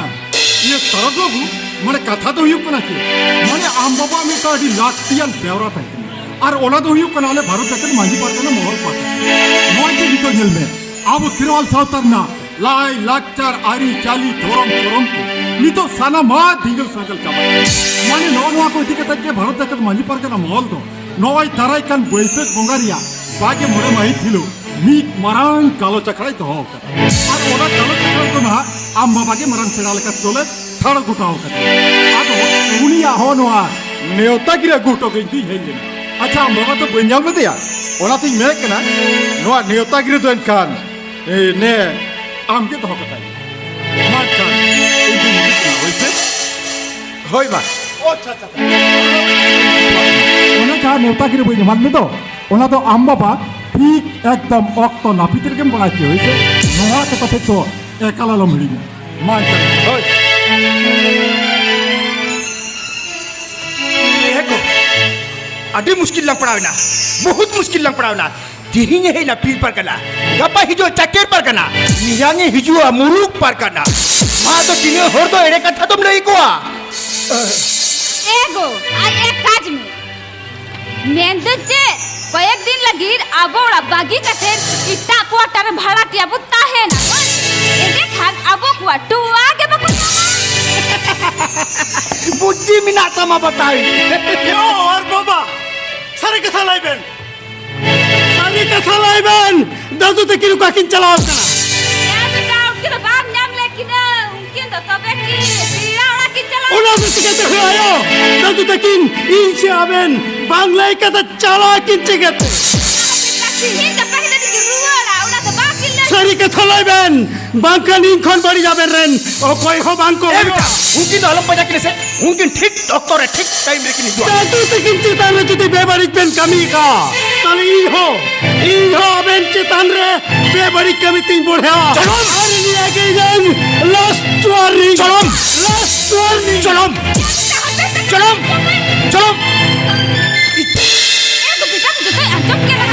ᱤᱭᱟᱹ, ᱛᱟᱨᱚᱥ ᱵᱟᱹᱵᱩ, ᱢᱟᱱᱮ ᱠᱟᱛᱷᱟ ᱫᱚ ᱦᱩᱭᱩᱜ ᱠᱟᱱᱟ ᱪᱮᱫ? ᱢᱟᱱᱮ ᱟᱢ ᱵᱟᱵᱟ ᱢᱤᱫᱴᱟᱝ ᱟᱹᱰᱤ ᱞᱟᱹᱠᱛᱤᱭᱟᱱ ᱵᱮᱣᱨᱟ ᱛᱟᱦᱮᱸ ᱠᱟᱱᱟ᱾ ᱟᱨ ᱚᱱᱟ ᱫᱚ ᱦᱩᱭᱩᱜ ᱠᱟᱱᱟ ᱟᱞᱮ ᱵᱷᱟᱨᱚᱛ ᱡᱟᱠᱟᱛ ᱢᱟᱹᱡᱷᱤ ᱯᱟᱨᱜᱟᱱᱟ ᱢᱚᱦᱚᱞ ᱯᱟᱦᱴᱟ᱾ ᱱᱚᱜᱼᱚᱭ ᱡᱮ ᱱᱤᱛᱚᱜ ᱧᱮᱞ ᱢᱮ, ᱟᱵᱚ ᱠᱷᱮᱨᱣᱟᱞ ᱥᱟᱶᱛᱟ ᱨᱮᱱᱟᱜ ᱞᱟᱭ, ᱞᱟᱠᱪᱟᱨ, ᱟᱹᱨᱤ, ᱪᱟᱹᱞᱤ, ᱫᱷᱚᱨᱚᱢ, ᱠᱚᱨᱚᱢ ᱠᱚ ᱱᱤᱛᱚᱜ ᱥᱟᱱᱟᱢᱟᱜ ᱫᱷᱤᱸᱜᱟᱹᱞ ᱥᱟᱸᱜᱟᱞ ᱪᱟᱵᱟᱜ ᱠᱟᱱᱟ᱾ ᱢᱟᱱᱮ ᱱᱚᱜᱼᱚ ᱱᱚᱣᱟ ᱠᱚ ᱤᱫᱤ ᱠᱟᱛᱮ ᱜᱮ ᱵᱷᱟᱨᱚᱛ ᱡᱟᱠᱟᱛ ᱢᱟᱹᱡᱷᱤ ᱯᱟᱨᱜᱟᱱᱟ ᱢᱚᱦᱚᱞ ᱫᱚ ᱱᱚᱜᱼᱚᱭ ᱫᱟᱨᱟᱭ ᱠᱟᱱ ᱵᱟᱹᱭᱥᱟᱹᱠᱷ ᱵᱚᱸᱜᱟ ᱨᱮᱭᱟᱜ ᱵᱟᱜᱮ ᱢᱚᱬᱮ ᱢᱟᱹᱦᱤᱛ ᱦᱤᱞᱳᱜ ᱢᱤᱫ ᱢᱟᱨᱟᱝ ᱜᱟᱞᱚᱪ ᱟᱠᱷᱲᱟᱭ ᱫᱚᱦᱚ ᱟᱠᱟᱫᱟ᱾ ᱟᱨ ᱚᱱᱟ ᱜᱟᱞᱚᱪ ᱟᱠᱷᱲᱟ ᱨᱮᱫᱚ ᱱᱟᱦᱟᱜ ᱟᱢ ᱵᱟᱵᱟ ᱜᱮ ᱢᱟᱨᱟᱝ ᱯᱮᱲᱟ ᱞᱮᱠᱟ ᱛᱮᱫᱚᱞᱮ ᱴᱷᱟᱲᱚ ᱜᱚᱴᱟᱣ ᱠᱟᱫᱟ᱾ ᱟᱫᱚ ᱩᱱᱤᱭᱟᱜ ᱦᱚᱸ ᱱᱚᱣᱟ ᱱᱮᱣᱛᱟ ᱜᱤᱨᱟᱹ ᱟᱹᱜᱩ ᱦᱚᱴᱚ ᱜᱮ ᱤᱧ ᱫᱩᱧ ᱦᱮᱡ ᱞᱮᱱᱟ᱾ ᱟᱪᱪᱷᱟ, ᱟᱢ ᱵᱟᱵᱟ ᱫᱚ ᱵᱟᱹᱧ ᱧᱟᱢ ᱞᱮᱫᱮᱭᱟ, ᱚᱱᱟᱛᱤᱧ ᱢᱮᱱᱮᱫ ᱠᱟᱱᱟ, ᱱᱚᱣᱟ ᱱᱮᱣᱛᱟ ᱜᱤᱨᱟᱹ ᱫᱚ ᱮᱱᱠᱷᱟᱱ, ᱮ, ᱱᱮ, ᱟᱢ ᱜᱮ ᱫᱚᱦᱚ ᱠᱟᱛᱟᱭ ᱢᱮ᱾ ᱢᱟ ᱮᱱᱠᱷᱟᱱ, ᱤᱧ ᱫᱩᱧ ᱦᱤᱡᱩᱜ ᱠᱟᱱᱟ, ᱦᱳᱭ ᱥᱮ? ᱦᱳᱭ ᱢᱟ᱾ ᱚᱱᱟ ᱡᱟᱦᱟᱸ ᱱᱮᱣᱛᱟ ᱜᱤᱨᱟᱹ ᱵᱟᱹᱧ ᱮᱢᱟᱫ ᱢᱮ ᱫᱚ, ᱚᱱᱟ ᱫᱚ ᱟᱢ ᱵᱟᱵᱟ ᱴᱷᱤᱠ ᱮᱠᱫᱚᱢ ᱚᱠᱛᱚ ᱱᱟᱹᱯᱤᱛ ᱨᱮᱜᱮᱢ ᱵᱟᱲᱟᱭ ᱦᱚᱪᱚᱭᱟ, ᱦᱳᱭ ᱥᱮ? ᱱᱚᱣᱟ ᱠᱟᱛᱷᱟ ᱛᱮᱫ ᱫᱚ ᱮᱠᱟᱞ ᱟᱞᱚᱢ ᱦᱤᱲᱤᱧᱟ᱾ ᱢᱟ ᱮᱱᱠᱷᱟᱱ᱾ ᱦᱳᱭ᱾ ᱮ ᱜᱳ, ᱟᱹᱰᱤ ᱢᱩᱥᱠᱤᱞ ᱞᱟᱝ ᱯᱟᱲᱟᱣ ᱮᱱᱟ, ᱵᱚᱦᱩᱛ ᱢᱩᱥᱠᱤᱞ ᱞᱟᱝ ᱯᱟᱲᱟᱣ ᱮᱱᱟ᱾ ᱛᱤᱦᱤᱧ ᱮ ᱦᱮᱡ ᱮᱱᱟ ᱯᱤᱨ ᱯᱟᱨᱜᱟᱱᱟ, ᱜᱟᱯᱟ ᱦᱤᱡᱩᱜᱼᱟ ᱪᱟᱠᱮᱨ ᱯᱟᱨᱜᱟᱱᱟ, ᱢᱮᱭᱟᱝ ᱮ ᱦᱤᱡᱩᱜᱼᱟ ᱢᱩᱨᱩᱠ ᱯᱟᱨᱜᱟᱱᱟ᱾ ᱢᱟ ᱫᱚ ᱛᱤᱱᱟᱹᱜ ᱦᱚᱲ ᱫᱚ ᱮᱲᱮ ᱠᱟᱛᱷᱟ ᱫᱚᱢ ᱞᱟᱹᱭ ᱠᱚᱣᱟ? ᱮ ᱜᱳ, ᱟᱡ ᱮ ᱠᱟᱡᱽ ᱢᱮ᱾ ᱢᱮᱱᱫᱟᱹᱧ ᱪᱮᱫ, ᱠᱚᱭᱮᱠ ᱫᱤᱱ ᱞᱟᱹᱜᱤᱫ ᱟᱵᱚ ᱚᱲᱟᱜ ᱵᱟᱹᱜᱤ ᱠᱟᱛᱮ ᱮᱴᱟᱜ quarter ᱨᱮ ᱵᱷᱟᱲᱟ ᱠᱮᱭᱟ ᱵᱚ, ᱛᱟᱦᱮᱱᱟ ᱵᱚ᱾ ᱮᱸᱰᱮᱠᱷᱟᱱ ᱟᱵᱚ ᱠᱚᱣᱟᱜ ᱴᱚᱣᱟ ᱜᱮ ᱵᱟᱠᱚ ᱧᱟᱢᱟ᱾ ᱵᱩᱫᱽᱫᱷᱤ ᱢᱮᱱᱟᱜ ᱛᱟᱢᱟ ᱵᱟᱛᱟᱣᱤᱧ᱾ ᱭᱳ, ᱟᱨ ᱵᱟᱵᱟ, ᱥᱟᱹᱨᱤ ᱠᱟᱛᱷᱟ ᱞᱟᱹᱭ ᱵᱮᱱ᱾ ᱥᱟᱹᱨᱤ ᱠᱟᱛᱷᱟ ᱞᱟᱹᱭ ᱵᱮᱱ, ᱫᱟᱫᱩ ᱛᱟᱹᱠᱤᱱ ᱚᱠᱟ ᱠᱤᱱ ᱪᱟᱞᱟᱣ ᱠᱟᱱᱟ? ᱭᱟ ᱵᱮᱴᱟ, ᱩᱱᱠᱤᱱ ᱫᱚ ᱵᱟᱢ ᱧᱟᱢ ᱞᱮᱫ ᱠᱤᱱᱟ, ᱩᱱᱠᱤᱱ ᱫᱚ ᱛᱚᱵᱮ ᱠᱤ ᱯᱮᱲᱟ ᱚᱲᱟᱜ ᱠᱤᱱ ᱪᱟᱞᱟᱣ ᱚᱱᱟ ᱫᱚ ᱪᱤᱠᱟᱹᱛᱮ ᱦᱩᱭᱩᱜᱼᱟ ᱭᱳ? ᱫᱟᱫᱩ ᱛᱟᱹᱠᱤᱱ ᱤᱧ ᱥᱮ ᱟᱵᱮᱱ ᱵᱟᱝ ᱞᱟᱹᱭ ᱠᱟᱛᱮ ᱪᱟᱞᱟᱣ ᱠᱤᱱ ᱪᱤᱠᱟᱹᱛᱮ? ᱚᱱᱟ ᱫᱚ ᱪᱮᱫ ᱞᱟᱹᱠᱛᱤ? ᱛᱮᱦᱮᱧ ᱜᱟᱯᱟ ᱦᱤᱞᱳᱜ ᱜᱮᱠᱤᱱ ᱨᱩᱣᱟᱹᱲᱟ, ᱚᱱᱟ ᱫᱚ ᱵᱟᱝ ᱠᱤᱱ ᱞᱟᱹᱭ ᱥᱟᱹᱨᱤ ᱠᱟᱛᱷᱟ ᱞᱟᱹᱭ ᱵᱮᱱ, ᱵᱟᱝᱠᱷᱟᱱ ᱤᱧ ᱠᱷᱚᱱ ᱵᱟᱹᱲᱤᱡ ᱟᱵᱮᱱ ᱨᱮᱱ ᱚᱠᱚᱭ ᱦᱚᱸ ᱵᱟᱝ ᱠᱚ ᱮ ᱦᱩᱭᱩᱜᱼᱟ᱾ ᱵᱮᱴᱟ, ᱩᱱᱠᱤᱱ ᱫᱚ ᱟᱞᱚᱢ ᱯᱟᱸᱡᱟ ᱠᱤᱱᱟ ᱥᱮ, ᱩᱱᱠᱤᱱ ᱴᱷᱤᱠ ᱚᱠᱛᱚ ᱨᱮ ᱴᱷᱤᱠ time ᱨᱮᱠᱤᱱ ᱦᱤᱡᱩᱜᱼᱟ᱾ ᱫᱟᱫᱩ ᱛᱟᱹᱠᱤᱱ ᱪᱮᱛᱟᱱ ᱨᱮ ᱡᱩᱫᱤ ᱵᱮᱵᱟᱹᱲᱤᱡ ᱵᱮᱱ ᱠᱟᱹᱢᱤ ᱠᱟᱜᱼᱟ, ᱛᱟᱦᱞᱮ ᱤᱧ ᱦᱚᱸ, ᱤᱧ ᱦᱚᱸ ᱟᱵᱮᱱ ᱪᱮᱛᱟᱱ ᱨᱮ ᱵᱮᱵᱟᱹᱲᱤᱡ ᱠᱟᱹᱢᱤ ᱛᱤᱧ ᱵᱚᱲᱦᱮᱣᱟ᱾ ᱪᱚᱞᱚᱢ! ᱟᱨ ᱱᱤᱭᱟᱹ ᱜᱮ ᱤᱧᱟᱹᱝ last warning᱾ ᱪᱚᱞᱚᱢ! Last warning᱾ ᱪᱚᱞᱚᱢ! ᱪᱚᱞᱚᱢ! ᱪᱚᱞᱚᱢ! ᱮ ᱜᱳ ᱵᱮᱴᱟ, ᱡᱚᱛᱚᱭ ᱟᱸᱡᱚᱢ ᱠᱮᱫᱟ᱾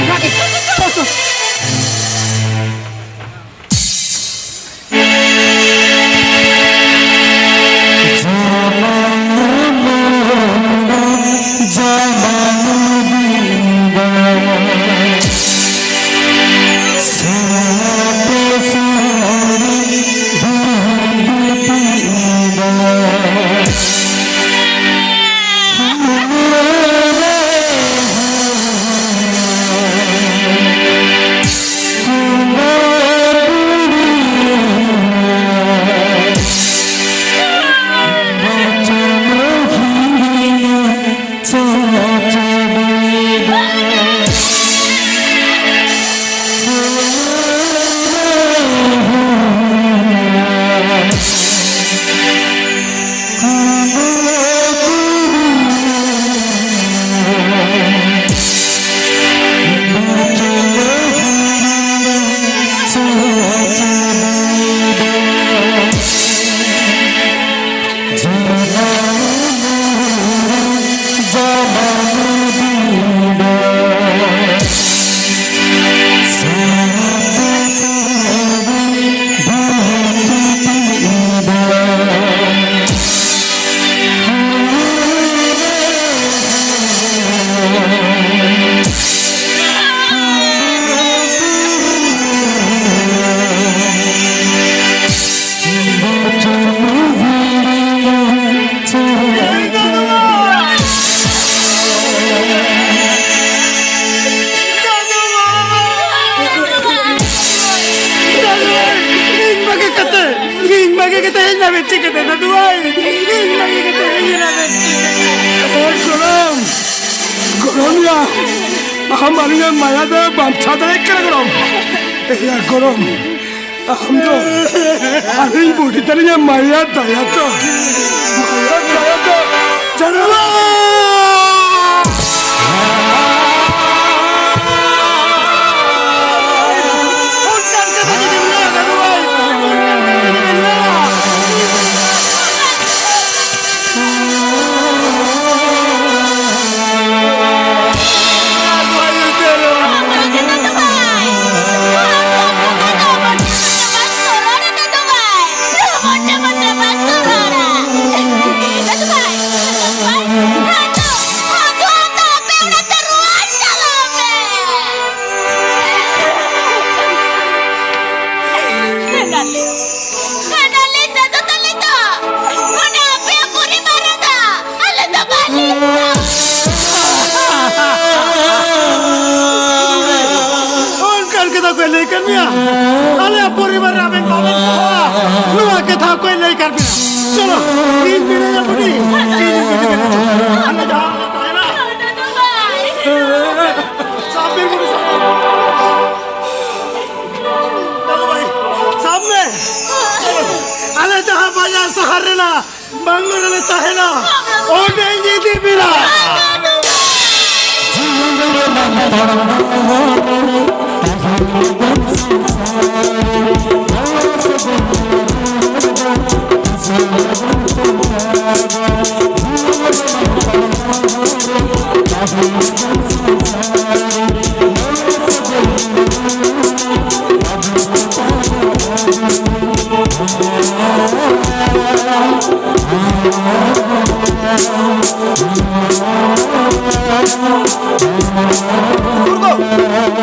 ᱞᱟᱹᱜᱤᱫ ᱜᱮ ᱛᱮᱦᱮᱧ ᱫᱷᱟᱹᱵᱤᱡ ᱪᱤᱠᱟᱹᱛᱮ ᱫᱟᱫᱩ ᱵᱷᱟᱭ? ᱤᱧ ᱞᱟᱹᱜᱤᱫ ᱜᱮ ᱛᱮᱦᱮᱧ ᱫᱷᱟᱹᱵᱤᱡ ᱪᱤᱠᱟᱹᱛᱮ? ᱳᱭ ᱜᱚᱲᱚᱢ, ᱜᱚᱲᱚᱢ ᱭᱟ, ᱟᱢ ᱟᱹᱞᱤᱧᱟᱜ ᱢᱟᱭᱟ ᱫᱚ ᱵᱟᱧᱪᱟᱣ ᱫᱟᱲᱮᱭᱟᱜ ᱠᱟᱱᱟ ᱜᱚᱲᱚᱢ᱾ ᱮᱭᱟ ᱜᱚᱲᱚᱢ, ᱟᱢ ᱫᱚ ᱟᱹᱞᱤᱧ ᱵᱩᱰᱷᱤ ᱛᱟᱹᱞᱤᱧᱟᱜ ᱢᱟᱭᱟ ᱫᱟᱭᱟ ᱫᱚ, ᱢᱟᱭᱟ ᱫᱟᱭᱟ ᱫᱚ ᱪᱟᱞᱟᱣ᱾ ᱟᱞᱮ ᱫᱚ ᱵᱟᱞᱮ ᱥᱟᱵ᱾ ᱚᱱᱠᱟᱱ ᱠᱟᱛᱷᱟ ᱠᱚᱭ ᱞᱟᱹᱭ ᱠᱟᱱ ᱢᱮᱭᱟ᱾ ᱟᱞᱮᱭᱟᱜ ᱯᱚᱨᱤᱵᱟᱨ ᱨᱮ ᱟᱵᱮᱱ ᱵᱟᱵᱮᱱ ᱥᱟᱵᱟ᱾ ᱱᱚᱣᱟ ᱠᱟᱛᱷᱟ ᱠᱚᱭ ᱞᱟᱹᱭ ᱠᱟᱱ ᱢᱮᱭᱟ᱾ ᱪᱚᱞᱚ, ᱤᱧ ᱢᱤᱱᱟᱹᱧᱟ ᱵᱩᱰᱷᱤ᱾ ᱤᱧ ᱤᱫᱤ ᱠᱟᱛᱮ ᱟᱞᱮ ᱡᱟᱦᱟᱸ ᱨᱮᱞᱮ ᱛᱟᱦᱮᱱᱟ᱾ ᱥᱟᱵ ᱵᱮᱱ ᱵᱩᱰᱷᱤ, ᱥᱟᱵ ᱵᱮᱱ᱾ ᱫᱟᱫᱩ ᱵᱷᱟᱭ, ᱥᱟᱵ ᱢᱮ᱾ ᱟᱞᱮ ᱡᱟᱦᱟᱸ ᱵᱟᱡᱟᱨ ᱥᱟᱦᱟᱨ ᱨᱮᱱᱟᱜ ᱵᱟᱝᱞᱳ ᱨᱮᱞᱮ ᱛᱟᱦᱮᱱᱟ, ᱚᱸᱰᱮᱧ ᱤᱫᱤ ᱵᱤᱱᱟ᱾ ᱩᱠᱩᱨ ᱫᱚ?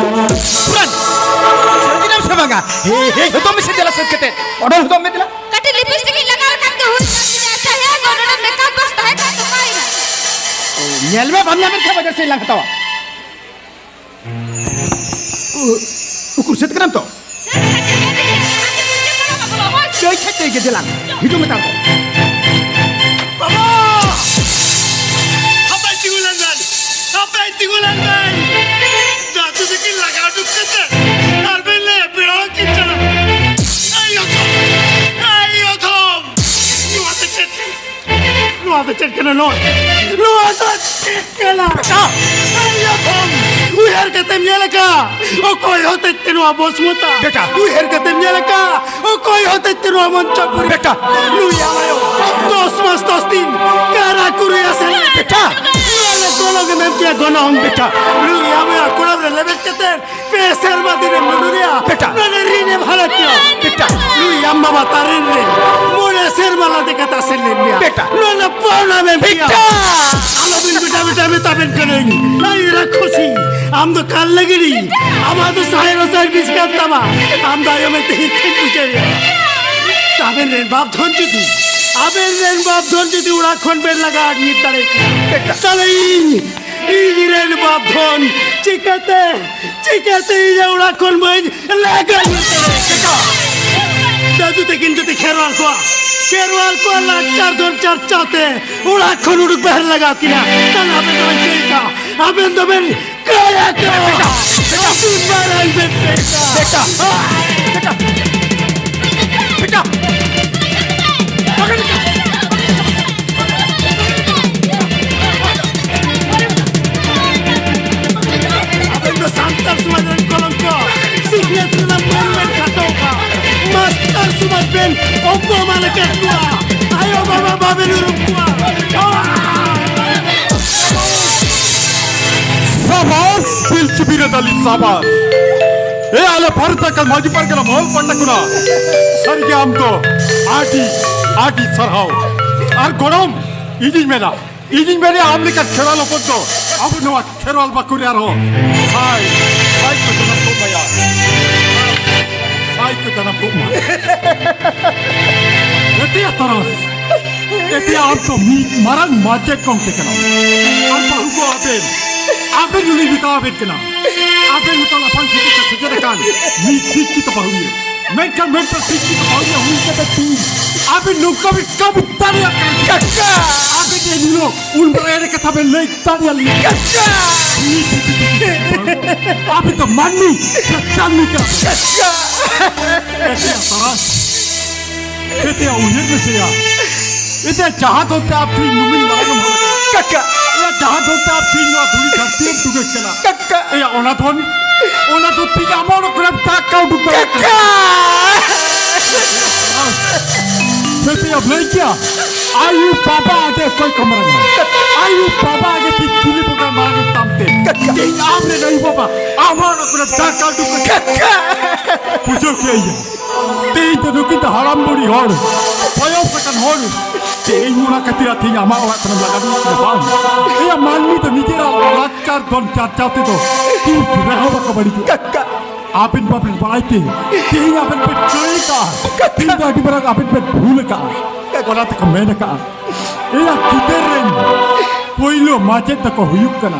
ᱯᱩᱨᱟᱱ! ᱥᱟᱹᱨᱫᱤᱱᱟᱢ ᱥᱮ ᱵᱟᱝᱟ? ᱦᱮ, ᱦᱮ, ᱦᱚᱫᱚᱢ ᱢᱮᱥᱮ ᱫᱮᱞᱟ, ᱥᱟᱹᱛ ᱠᱟᱛᱮ᱾ ᱚᱰᱚᱝ ᱦᱚᱫᱚᱢ ᱢᱮ ᱫᱮᱞᱟ᱾ ᱠᱟᱹᱴᱤᱡ ᱞᱤᱯᱤᱥᱴᱤᱠ ᱤᱧ ᱞᱟᱜᱟᱣ ᱞᱮᱠᱷᱟᱱ ᱜᱮ ᱦᱩᱭ ᱠᱚᱜ ᱛᱤᱧᱟ᱾ ᱟᱪᱪᱷᱟ, ᱦᱮ ᱜᱚ, ᱱᱚᱰᱮ ᱢᱮᱠᱟᱯ ᱵᱚᱠᱥ ᱛᱟᱦᱮᱸ ᱠᱟᱱ ᱫᱚ ᱚᱠᱟᱭᱮᱱᱟ? ᱧᱮᱞ ᱢᱮ, ᱵᱟᱢ ᱧᱟᱢᱮᱫ ᱠᱷᱟᱱ ᱵᱟᱡᱟᱨ ᱥᱮᱫ ᱞᱟᱝ ᱦᱟᱛᱟᱣᱟ᱾ ᱩ-, ᱩᱠᱩᱨ ᱥᱟᱹᱛ ᱠᱟᱱᱟᱢ ᱛᱚ? ᱥᱟᱹᱛ ᱠᱟᱛᱮ ᱧᱮᱞ ᱢᱮ, ᱟᱢ ᱫᱚ ᱪᱮᱫ ᱪᱮᱫ ᱠᱚ ᱵᱟᱵᱚ ᱦᱚᱲ? ᱪᱮᱫ ᱪᱮᱫ ᱪᱮᱫ? ᱫᱮᱞᱟᱝ, ᱦᱤᱡᱩᱜ ᱢᱮ ᱛᱟᱲᱟᱛᱟᱲᱤ᱾ ᱵᱟᱵᱟ! ᱦᱟᱯᱮ ᱛᱤᱸᱜᱩ ᱞᱮᱱ ᱵᱮᱱ! ᱦᱟᱯᱮ ᱛᱤᱸᱜᱩ ᱞᱮᱱ ᱵᱮᱱ! ᱫᱟᱫᱩ ᱛᱟᱹᱠᱤᱱ ᱞᱟᱜᱟ ᱩᱰᱩᱠ ᱠᱟᱛᱮ ᱟᱨ ᱵᱮᱱ ᱞᱟᱹᱭᱟ ᱯᱮᱲᱟ ᱦᱚᱲ ᱠᱤᱱ ᱪᱟᱞᱟᱜ᱾ ᱮᱭ ᱚᱛᱷᱚᱢ! ᱮᱭ ᱚᱛᱷᱚᱢ! ᱱᱚᱣᱟ ᱫᱚ ᱪᱮᱫ? ᱱᱚᱣᱟ ᱫᱚ ᱪᱮᱫ ᱠᱟᱱᱟ? ᱱᱚᱣᱟ, ᱱᱚᱣᱟ ᱫᱚ ᱪᱮᱫ ᱠᱟᱱᱟ? ᱵᱮᱴᱟ! ᱮᱭ ᱚᱛᱷᱚᱢ! ᱩᱭᱦᱟᱹᱨ ᱠᱟᱛᱮᱢ ᱧᱮᱞ ᱟᱠᱟᱫ? ᱚᱠᱚᱭ ᱦᱚᱛᱮᱡ ᱛᱮ ᱱᱚᱣᱟ ᱵᱚᱥᱢᱚᱛᱟ? ᱵᱮᱴᱟ! ᱩᱭᱦᱟᱹᱨ ᱠᱟᱛᱮᱢ ᱧᱮᱞ ᱟᱠᱟᱫ? ᱚᱠᱚᱭ ᱦᱚᱛᱮᱡ ᱛᱮ ᱱᱚᱣᱟ ᱢᱚᱧᱪᱚᱯᱩᱨᱤ? ᱵᱮᱴᱟ! ᱱᱩᱭ ᱟᱢ ᱟᱭᱳ ᱫᱚᱥ ᱢᱟᱥ ᱫᱚᱥ ᱫᱤᱱ ᱠᱟᱨᱟ ᱠᱩᱨᱩᱭᱟ ᱥᱮ? ᱵᱮᱴᱟ! ᱱᱚᱣᱟ ᱨᱮ ᱜᱚᱱᱚᱝ ᱮᱢ ᱮᱢ ᱠᱮᱭᱟ, ᱜᱚᱱᱚᱝ᱾ ᱵᱮᱴᱟ! ᱱᱩᱭ ᱟᱢ ᱟᱭᱳ ᱠᱚᱲᱟᱢ ᱨᱮ ᱞᱮᱵᱮᱫ ᱠᱟᱛᱮ ᱯᱮ ᱥᱮᱨᱢᱟ ᱫᱤᱱᱮᱢ ᱞᱩᱰᱩᱨᱮᱭᱟ᱾ ᱵᱮᱴᱟ! ᱱᱚᱰᱮ ᱨᱤᱱᱮᱢ ᱦᱟᱞᱟ ᱠᱮᱭᱟ᱾ ᱵᱮᱴᱟ! ᱱᱩᱭ ᱟᱢ ᱵᱟᱵᱟ ᱛᱟᱨᱮᱱ ᱨᱮ ᱢᱚᱬᱮ ᱥᱮᱨᱢᱟ ᱞᱟᱫᱮ ᱠᱟᱛᱮ ᱟᱥᱮᱱ ᱞᱮᱱ ᱢᱮᱭᱟ᱾ ᱵᱮᱴᱟ! ᱱᱚᱰᱮ ᱯᱟᱣᱱᱟᱢ ᱮᱢ ᱠᱮᱭᱟ᱾ ᱵᱮᱴᱟ! ᱟᱞᱚᱵᱤᱱ ᱵᱮᱴᱟ ᱵᱮᱴᱟ ᱢᱮᱛᱟᱵᱮᱱ ᱠᱟᱹᱱᱟᱹᱧ᱾ ᱟᱭ ᱨᱟᱠᱷᱚᱥᱤ, ᱟᱢ ᱫᱚ ᱠᱟᱞ ᱞᱟᱹᱜᱤᱫ ᱟᱢᱟᱜ ᱫᱚ ᱥᱟᱭ ᱨᱚᱥᱟᱭ ᱵᱤᱥ ᱠᱟᱱ ᱛᱟᱢᱟ᱾ ᱟᱢ ᱫᱚ ᱟᱭᱳ ᱢᱮᱱᱛᱮ ᱦᱤᱨᱠᱟᱹᱧ ᱵᱩᱡᱷᱟᱹᱣᱮᱭᱟ᱾ ᱟᱵᱮᱱ ᱨᱮᱱ ᱵᱟᱯ ᱫᱷᱚᱱ ᱡᱩᱫᱤ, ᱟᱵᱮᱱ ᱨᱮᱱ ᱵᱟᱯ ᱫᱷᱚᱱ ᱡᱩᱫᱤ ᱚᱲᱟᱜ ᱠᱷᱚᱱ ᱵᱮᱱ ᱞᱟᱜᱟ ᱟᱹᱰᱤ ᱫᱟᱲᱮ ᱠᱮᱭᱟ, ᱛᱟᱦᱞᱮ ᱤᱧ, ᱤᱧ ᱨᱮᱱ ᱵᱟᱯ ᱫᱷᱚᱱ ᱪᱤᱠᱟᱹᱛᱮ, ᱪᱤᱠᱟᱹᱛᱮ ᱤᱧᱟᱹᱜ ᱚᱲᱟᱜ ᱠᱷᱚᱱ ᱵᱟᱹᱧ ᱞᱟᱜᱟ ᱫᱟᱫᱩ ᱛᱟᱹᱠᱤᱱ ᱡᱩᱫᱤ ᱠᱷᱮᱨᱣᱟᱞ ᱠᱚᱣᱟ, ᱠᱷᱮᱨᱣᱟᱞ ᱠᱚᱣᱟ ᱞᱟᱠᱪᱟᱨ ᱫᱷᱚᱱ ᱪᱟᱨᱪᱟᱣ ᱛᱮ ᱚᱲᱟᱜ ᱠᱷᱚᱱ ᱩᱰᱩᱠ ᱵᱟᱦᱮᱨ ᱞᱟᱜᱟᱣ ᱠᱤᱱᱟ, ᱛᱟᱦᱞᱮ ᱟᱵᱮᱱ ᱫᱚᱵᱮᱱ ᱪᱤᱠᱟᱹᱭᱟ? ᱟᱵᱮᱱ ᱫᱚᱵᱮᱱ ᱠᱟᱭᱟ ᱠᱚ! ᱵᱮᱴᱟ! ᱟᱹᱰᱤ ᱢᱟᱨᱟᱝ ᱵᱮᱴᱟ! ᱵᱮᱴᱟ! ᱵᱮᱴᱟ! ᱵᱮᱴᱟ! ᱟᱵᱮᱱ ᱫᱚ ᱥᱟᱱᱛᱟᱲ ᱥᱚᱢᱟᱡᱽ ᱨᱮᱱ ᱠᱚᱞᱚᱝᱠᱚ, ᱥᱤᱠᱷᱱᱟᱹᱛ ᱨᱮᱱᱟᱜ ᱢᱟᱹᱱ ᱵᱮᱱ ᱠᱷᱟᱴᱚ ᱟᱠᱟᱫ, ᱢᱟᱥᱴᱟᱨ ᱥᱚᱢᱟᱡᱽ ᱵᱮᱱ ᱚᱯᱚᱢᱟᱱ ᱟᱠᱟᱫ ᱠᱚᱣᱟ, ᱟᱭᱳ ᱵᱟᱵᱟ ᱵᱟᱵᱮᱱ ᱩᱨᱩᱢ ᱠᱚᱣᱟ᱾ ᱥᱟᱵᱟᱥ ᱯᱤᱞᱪᱩ ᱵᱤᱨᱟᱹᱫᱟᱞᱤ, ᱥᱟᱵᱟᱥ᱾ ᱮ ᱟᱞᱮ ᱵᱷᱟᱨᱚᱛ ᱱᱟᱜᱟᱢ ᱢᱟᱹᱡᱷᱤ ᱯᱟᱨᱜᱟᱱᱟ ᱢᱚᱦᱚᱞ ᱯᱟᱦᱴᱟ ᱠᱷᱚᱱᱟᱜ ᱥᱟᱹᱨᱤᱜᱮ ᱟᱢ ᱫᱚ ᱟᱹᱰᱤ, ᱟᱹᱰᱤ ᱥᱟᱨᱦᱟᱣ᱾ ᱟᱨ ᱜᱚᱲᱚᱢ, ᱤᱧᱤᱧ ᱢᱮᱱᱟ, ᱤᱧᱤᱧ ᱢᱮᱱᱟ, ᱟᱢ ᱞᱮᱠᱟ ᱠᱷᱮᱨᱣᱟᱞ ᱦᱚᱯᱚᱱ ᱫᱚ ᱟᱵᱚ ᱱᱚᱣᱟ ᱠᱷᱮᱨᱣᱟᱞ ᱵᱟᱠᱷᱳᱞ ᱨᱮ ᱟᱨᱦᱚᱸ ᱥᱟᱭ, ᱥᱟᱭ ᱠᱚ ᱡᱟᱱᱟᱢ ᱠᱚᱜ ᱢᱟᱭᱟ᱾ ᱥᱟᱭ ᱠᱚ ᱡᱟᱱᱟᱢ ᱠᱚᱜ ᱢᱟ᱾ ᱮᱛᱮᱭᱟ ᱛᱟᱨᱟᱥ, ᱮᱛᱮᱭᱟ ᱟᱢ ᱫᱚ ᱢᱤᱫ ᱢᱟᱨᱟᱝ ᱢᱟᱪᱮᱫ ᱜᱚᱢᱠᱮ ᱠᱟᱱᱟᱢ᱾ ᱟᱨ ᱵᱟᱹᱦᱩ ᱠᱚ ᱟᱵᱮᱱ, ᱟᱵᱮᱱ ᱜᱮᱞᱤᱧ ᱢᱮᱛᱟ ᱟᱵᱮᱱ ᱠᱟᱱᱟ᱾ ᱟᱵᱮᱱ ᱢᱚᱛᱚ ᱞᱟᱯᱷᱟᱝ ᱥᱮᱪᱮᱫ ᱛᱮ ᱥᱮᱪᱮᱫ ᱟᱠᱟᱱ ᱢᱤᱫ ᱥᱤᱠᱠᱷᱤᱛ ᱵᱟᱹᱦᱩ ᱜᱮ᱾ ᱢᱮᱱᱠᱷᱟᱱ ᱢᱮᱱᱠᱷᱟᱱ ᱥᱤᱠᱠᱷᱤᱛ ᱦᱚᱲ ᱜᱮ ᱦᱩᱭ ᱠᱟᱛᱮ ᱛᱤᱧ ᱟᱵᱮᱱ ᱱᱚᱝᱠᱟ ᱵᱮᱱ ᱠᱟᱹᱢᱤ ᱫᱟᱲᱮᱭᱟᱜ ᱠᱟᱱᱟ? ᱠᱟᱠᱟ! ᱟᱵᱮᱱ ᱮᱱ ᱦᱤᱞᱳᱜ ᱩᱱ ᱵᱟᱨᱟ ᱮᱲᱮ ᱠᱟᱛᱷᱟ ᱵᱮᱱ ᱞᱟᱹᱭ ᱫᱟᱲᱮᱭᱟᱜ ᱞᱤᱧᱟ? ᱠᱟᱠᱟ! ᱟᱵᱮᱱ ᱫᱚ ᱢᱟᱹᱱᱢᱤ ᱥᱮ ᱪᱟᱸᱫᱱᱤ ᱠᱟᱱᱟ ᱵᱮᱱ? ᱠᱟᱠᱟ! ᱮᱛᱮᱭᱟ ᱛᱟᱨᱟᱥ, ᱮᱛᱮᱭᱟ ᱩᱭᱦᱟᱹᱨ ᱢᱮᱥᱮᱭᱟ, ᱮᱛᱮᱭᱟ ᱡᱟᱦᱟᱸ ᱫᱚ ᱛᱮ ᱟᱯ ᱴᱷᱤᱠ ᱱᱩᱢᱤᱱ ᱵᱟᱲᱟ ᱜᱮᱢ ᱦᱚᱲ ᱠᱟᱱᱟ᱾ ᱠᱟᱠᱟ! ᱮᱭᱟ ᱡᱟᱦᱟᱸ ᱫᱚ ᱛᱮ ᱟᱯ ᱴᱷᱤᱠ ᱱᱚᱣᱟ ᱫᱷᱩᱲᱤ ᱫᱷᱟᱹᱨᱛᱤ ᱨᱮᱢ ᱴᱩᱰᱟᱹᱜ ᱠᱟᱱᱟ᱾ ᱠᱟᱠᱟ! ᱮᱭᱟ ᱚᱱᱟ ᱫᱷᱚᱱ, ᱚᱱᱟ ᱫᱚ ᱛᱤᱧ ᱟᱢᱟᱜ ᱚᱲᱟᱜ ᱠᱷᱚᱱᱟᱜ ᱫᱟᱜ ᱠᱟᱹᱣᱰᱩ ᱠᱟᱱᱟ᱾ ᱠᱟᱠᱟ! ᱥᱮ ᱯᱮᱭᱟ ᱵᱷᱟᱹᱭ ᱠᱮᱭᱟ? ᱟᱭᱩ ᱵᱟᱵᱟ ᱟᱜᱮ ᱚᱠᱚᱭ ᱠᱚ ᱢᱟᱨᱟᱝᱟ? ᱟᱭᱩ ᱵᱟᱵᱟ ᱟᱜᱮ ᱴᱷᱤᱠ ᱪᱤᱞᱤ ᱵᱚᱸᱜᱟ ᱢᱟᱨᱟᱝ ᱛᱟᱢ ᱛᱮ? ᱠᱟᱠᱟ! ᱤᱧ ᱟᱢ ᱨᱮᱱ ᱟᱭᱩ ᱵᱟᱵᱟ ᱟᱢᱟᱜ ᱚᱲᱟᱜ ᱠᱷᱚᱱᱟᱜ ᱫᱟᱜ ᱠᱟᱹᱣᱰᱩ ᱠᱟᱱᱟ᱾ ᱠᱟᱠᱟ! ᱵᱩᱡᱷᱟᱹᱣ ᱠᱮᱭᱟ ᱤᱧ᱾ ᱛᱮᱦᱮᱧ ᱫᱚ ᱱᱩᱠᱤᱱ ᱫᱚ ᱦᱟᱲᱟᱢ ᱵᱩᱲᱦᱤ ᱦᱚᱲ, ᱵᱚᱭᱚᱥ ᱟᱠᱟᱱ ᱦᱚᱲ᱾ ᱛᱮᱦᱮᱧ ᱚᱱᱟ ᱠᱷᱟᱹᱛᱤᱨ ᱟᱨ ᱛᱮᱦᱮᱧ ᱟᱢᱟᱜ ᱚᱲᱟᱜ ᱠᱷᱚᱱᱮᱢ ᱞᱟᱜᱟ ᱫᱩᱲᱩᱵ ᱠᱟᱱᱟ ᱵᱟᱝ? ᱮᱭᱟ ᱢᱟᱹᱱᱢᱤ ᱫᱚ ᱱᱤᱡᱮᱨᱟᱜ ᱞᱟᱠᱪᱟᱨ ᱫᱚᱱ ᱪᱟᱨᱪᱟᱣ ᱛᱮᱫᱚ ᱛᱤᱥ ᱨᱮᱦᱚᱸ ᱵᱟᱠᱚ ᱵᱟᱹᱲᱤᱡᱚᱜᱼᱟ᱾ ᱠᱟᱠᱟ! ᱟᱵᱮᱱ ᱵᱟᱵᱮᱱ ᱵᱟᱲᱟᱭ ᱛᱮ ᱛᱮᱦᱮᱧ ᱟᱵᱮᱱ ᱵᱮᱱ ᱠᱟᱹᱭ ᱠᱟᱜᱼᱟ᱾ ᱠᱟᱠᱟ! ᱛᱮᱦᱮᱧ ᱫᱚ ᱟᱹᱰᱤ ᱢᱟᱨᱟᱝ ᱟᱵᱮᱱ ᱵᱮᱱ ᱵᱷᱩᱞ ᱠᱟᱜᱼᱟ᱾ ᱠᱟᱠᱟ! ᱚᱱᱟ ᱛᱮᱠᱚ ᱢᱮᱱ ᱠᱟᱜᱼᱟ, ᱮᱭᱟ ᱜᱤᱫᱟᱹᱨ ᱨᱮᱱ ᱯᱳᱭᱞᱳ ᱢᱟᱪᱮᱫ ᱫᱚᱠᱚ ᱦᱩᱭᱩᱜ ᱠᱟᱱᱟ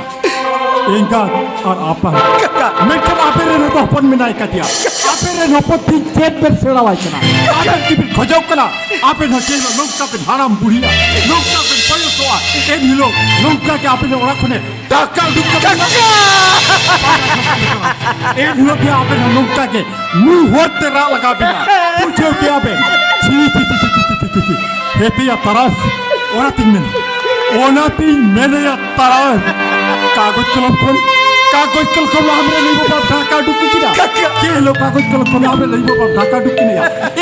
ᱮᱸᱜᱟᱛ ᱟᱨ ᱟᱯᱟᱛ᱾ ᱠᱟᱠᱟ! ᱢᱮᱱᱠᱷᱟᱱ ᱟᱯᱮ ᱨᱮᱱ ᱦᱚᱸᱛᱚ ᱦᱚᱯᱚᱱ ᱢᱮᱱᱟᱭ ᱠᱟᱫᱮᱭᱟ᱾ ᱟᱯᱮ ᱨᱮᱱ ᱦᱚᱯᱚᱱ ᱴᱷᱤᱠ ᱪᱮᱫ ᱵᱮᱱ ᱥᱮᱬᱟᱣᱟᱭ ᱠᱟᱱᱟ? ᱟᱵᱮᱱ ᱠᱤ ᱵᱮᱱ ᱠᱷᱚᱡᱚᱜ ᱠᱟᱱᱟ ᱟᱯᱮ ᱦᱚᱸ ᱪᱮᱫ ᱱᱚᱝᱠᱟ ᱵᱮᱱ ᱦᱟᱲᱟᱢ ᱵᱩᱲᱦᱤᱜᱼᱟ, ᱱᱚᱝᱠᱟ ᱵᱮᱱ ᱵᱚᱭᱚᱥᱚᱜᱼᱟ, ᱮᱱ ᱦᱤᱞᱳᱜ ᱱᱚᱝᱠᱟ ᱜᱮ ᱟᱯᱮ ᱦᱚᱸ ᱚᱲᱟᱜ ᱠᱷᱚᱱᱮ ᱫᱟᱠᱟ ᱩᱰᱩᱠ ᱠᱟᱛᱮ ᱠᱟᱠᱟ! ᱮᱱ ᱦᱤᱞᱳᱜ ᱜᱮ ᱟᱯᱮ ᱦᱚᱸ ᱱᱚᱝᱠᱟ ᱜᱮ ᱢᱩ ᱦᱚᱨ ᱛᱮ ᱨᱟᱜ ᱞᱟᱜᱟᱣ ᱵᱮᱱᱟ᱾ ᱵᱩᱡᱷᱟᱹᱣ ᱠᱮᱭᱟ ᱵᱮᱱ? ᱪᱷᱤ, ᱪᱷᱤ, ᱪᱷᱤ᱾ ᱦᱮᱛᱮᱭᱟ ᱛᱟᱨᱟᱥ, ᱚᱱᱟᱛᱤᱧ ᱢᱮᱱᱟ, ᱚᱱᱟᱛᱤᱧ ᱢᱮᱱᱮᱭᱟ ᱛᱟᱨᱟᱥ, ᱠᱟᱜᱚᱡᱽ ᱠᱚᱞᱚᱢ ᱠᱷᱚᱱ, ᱠᱟᱜᱚᱡᱽ ᱠᱚᱞᱚᱢ ᱠᱷᱚᱱ ᱟᱢᱨᱮᱱ ᱟᱭᱳ ᱵᱟᱵᱟ ᱰᱷᱟᱠᱟ ᱩᱰᱩᱠ ᱠᱤᱱᱟ᱾ ᱠᱟᱠᱟ! ᱪᱮᱫ ᱦᱤᱞᱳᱜ ᱠᱟᱜᱚᱡᱽ ᱠᱚᱞᱚᱢ ᱠᱷᱚᱱ ᱟᱢᱨᱮᱱ ᱟᱭᱳ ᱵᱟᱵᱟ ᱰᱷᱟᱠᱟ ᱩᱰᱩᱠ ᱠᱤᱱᱟ?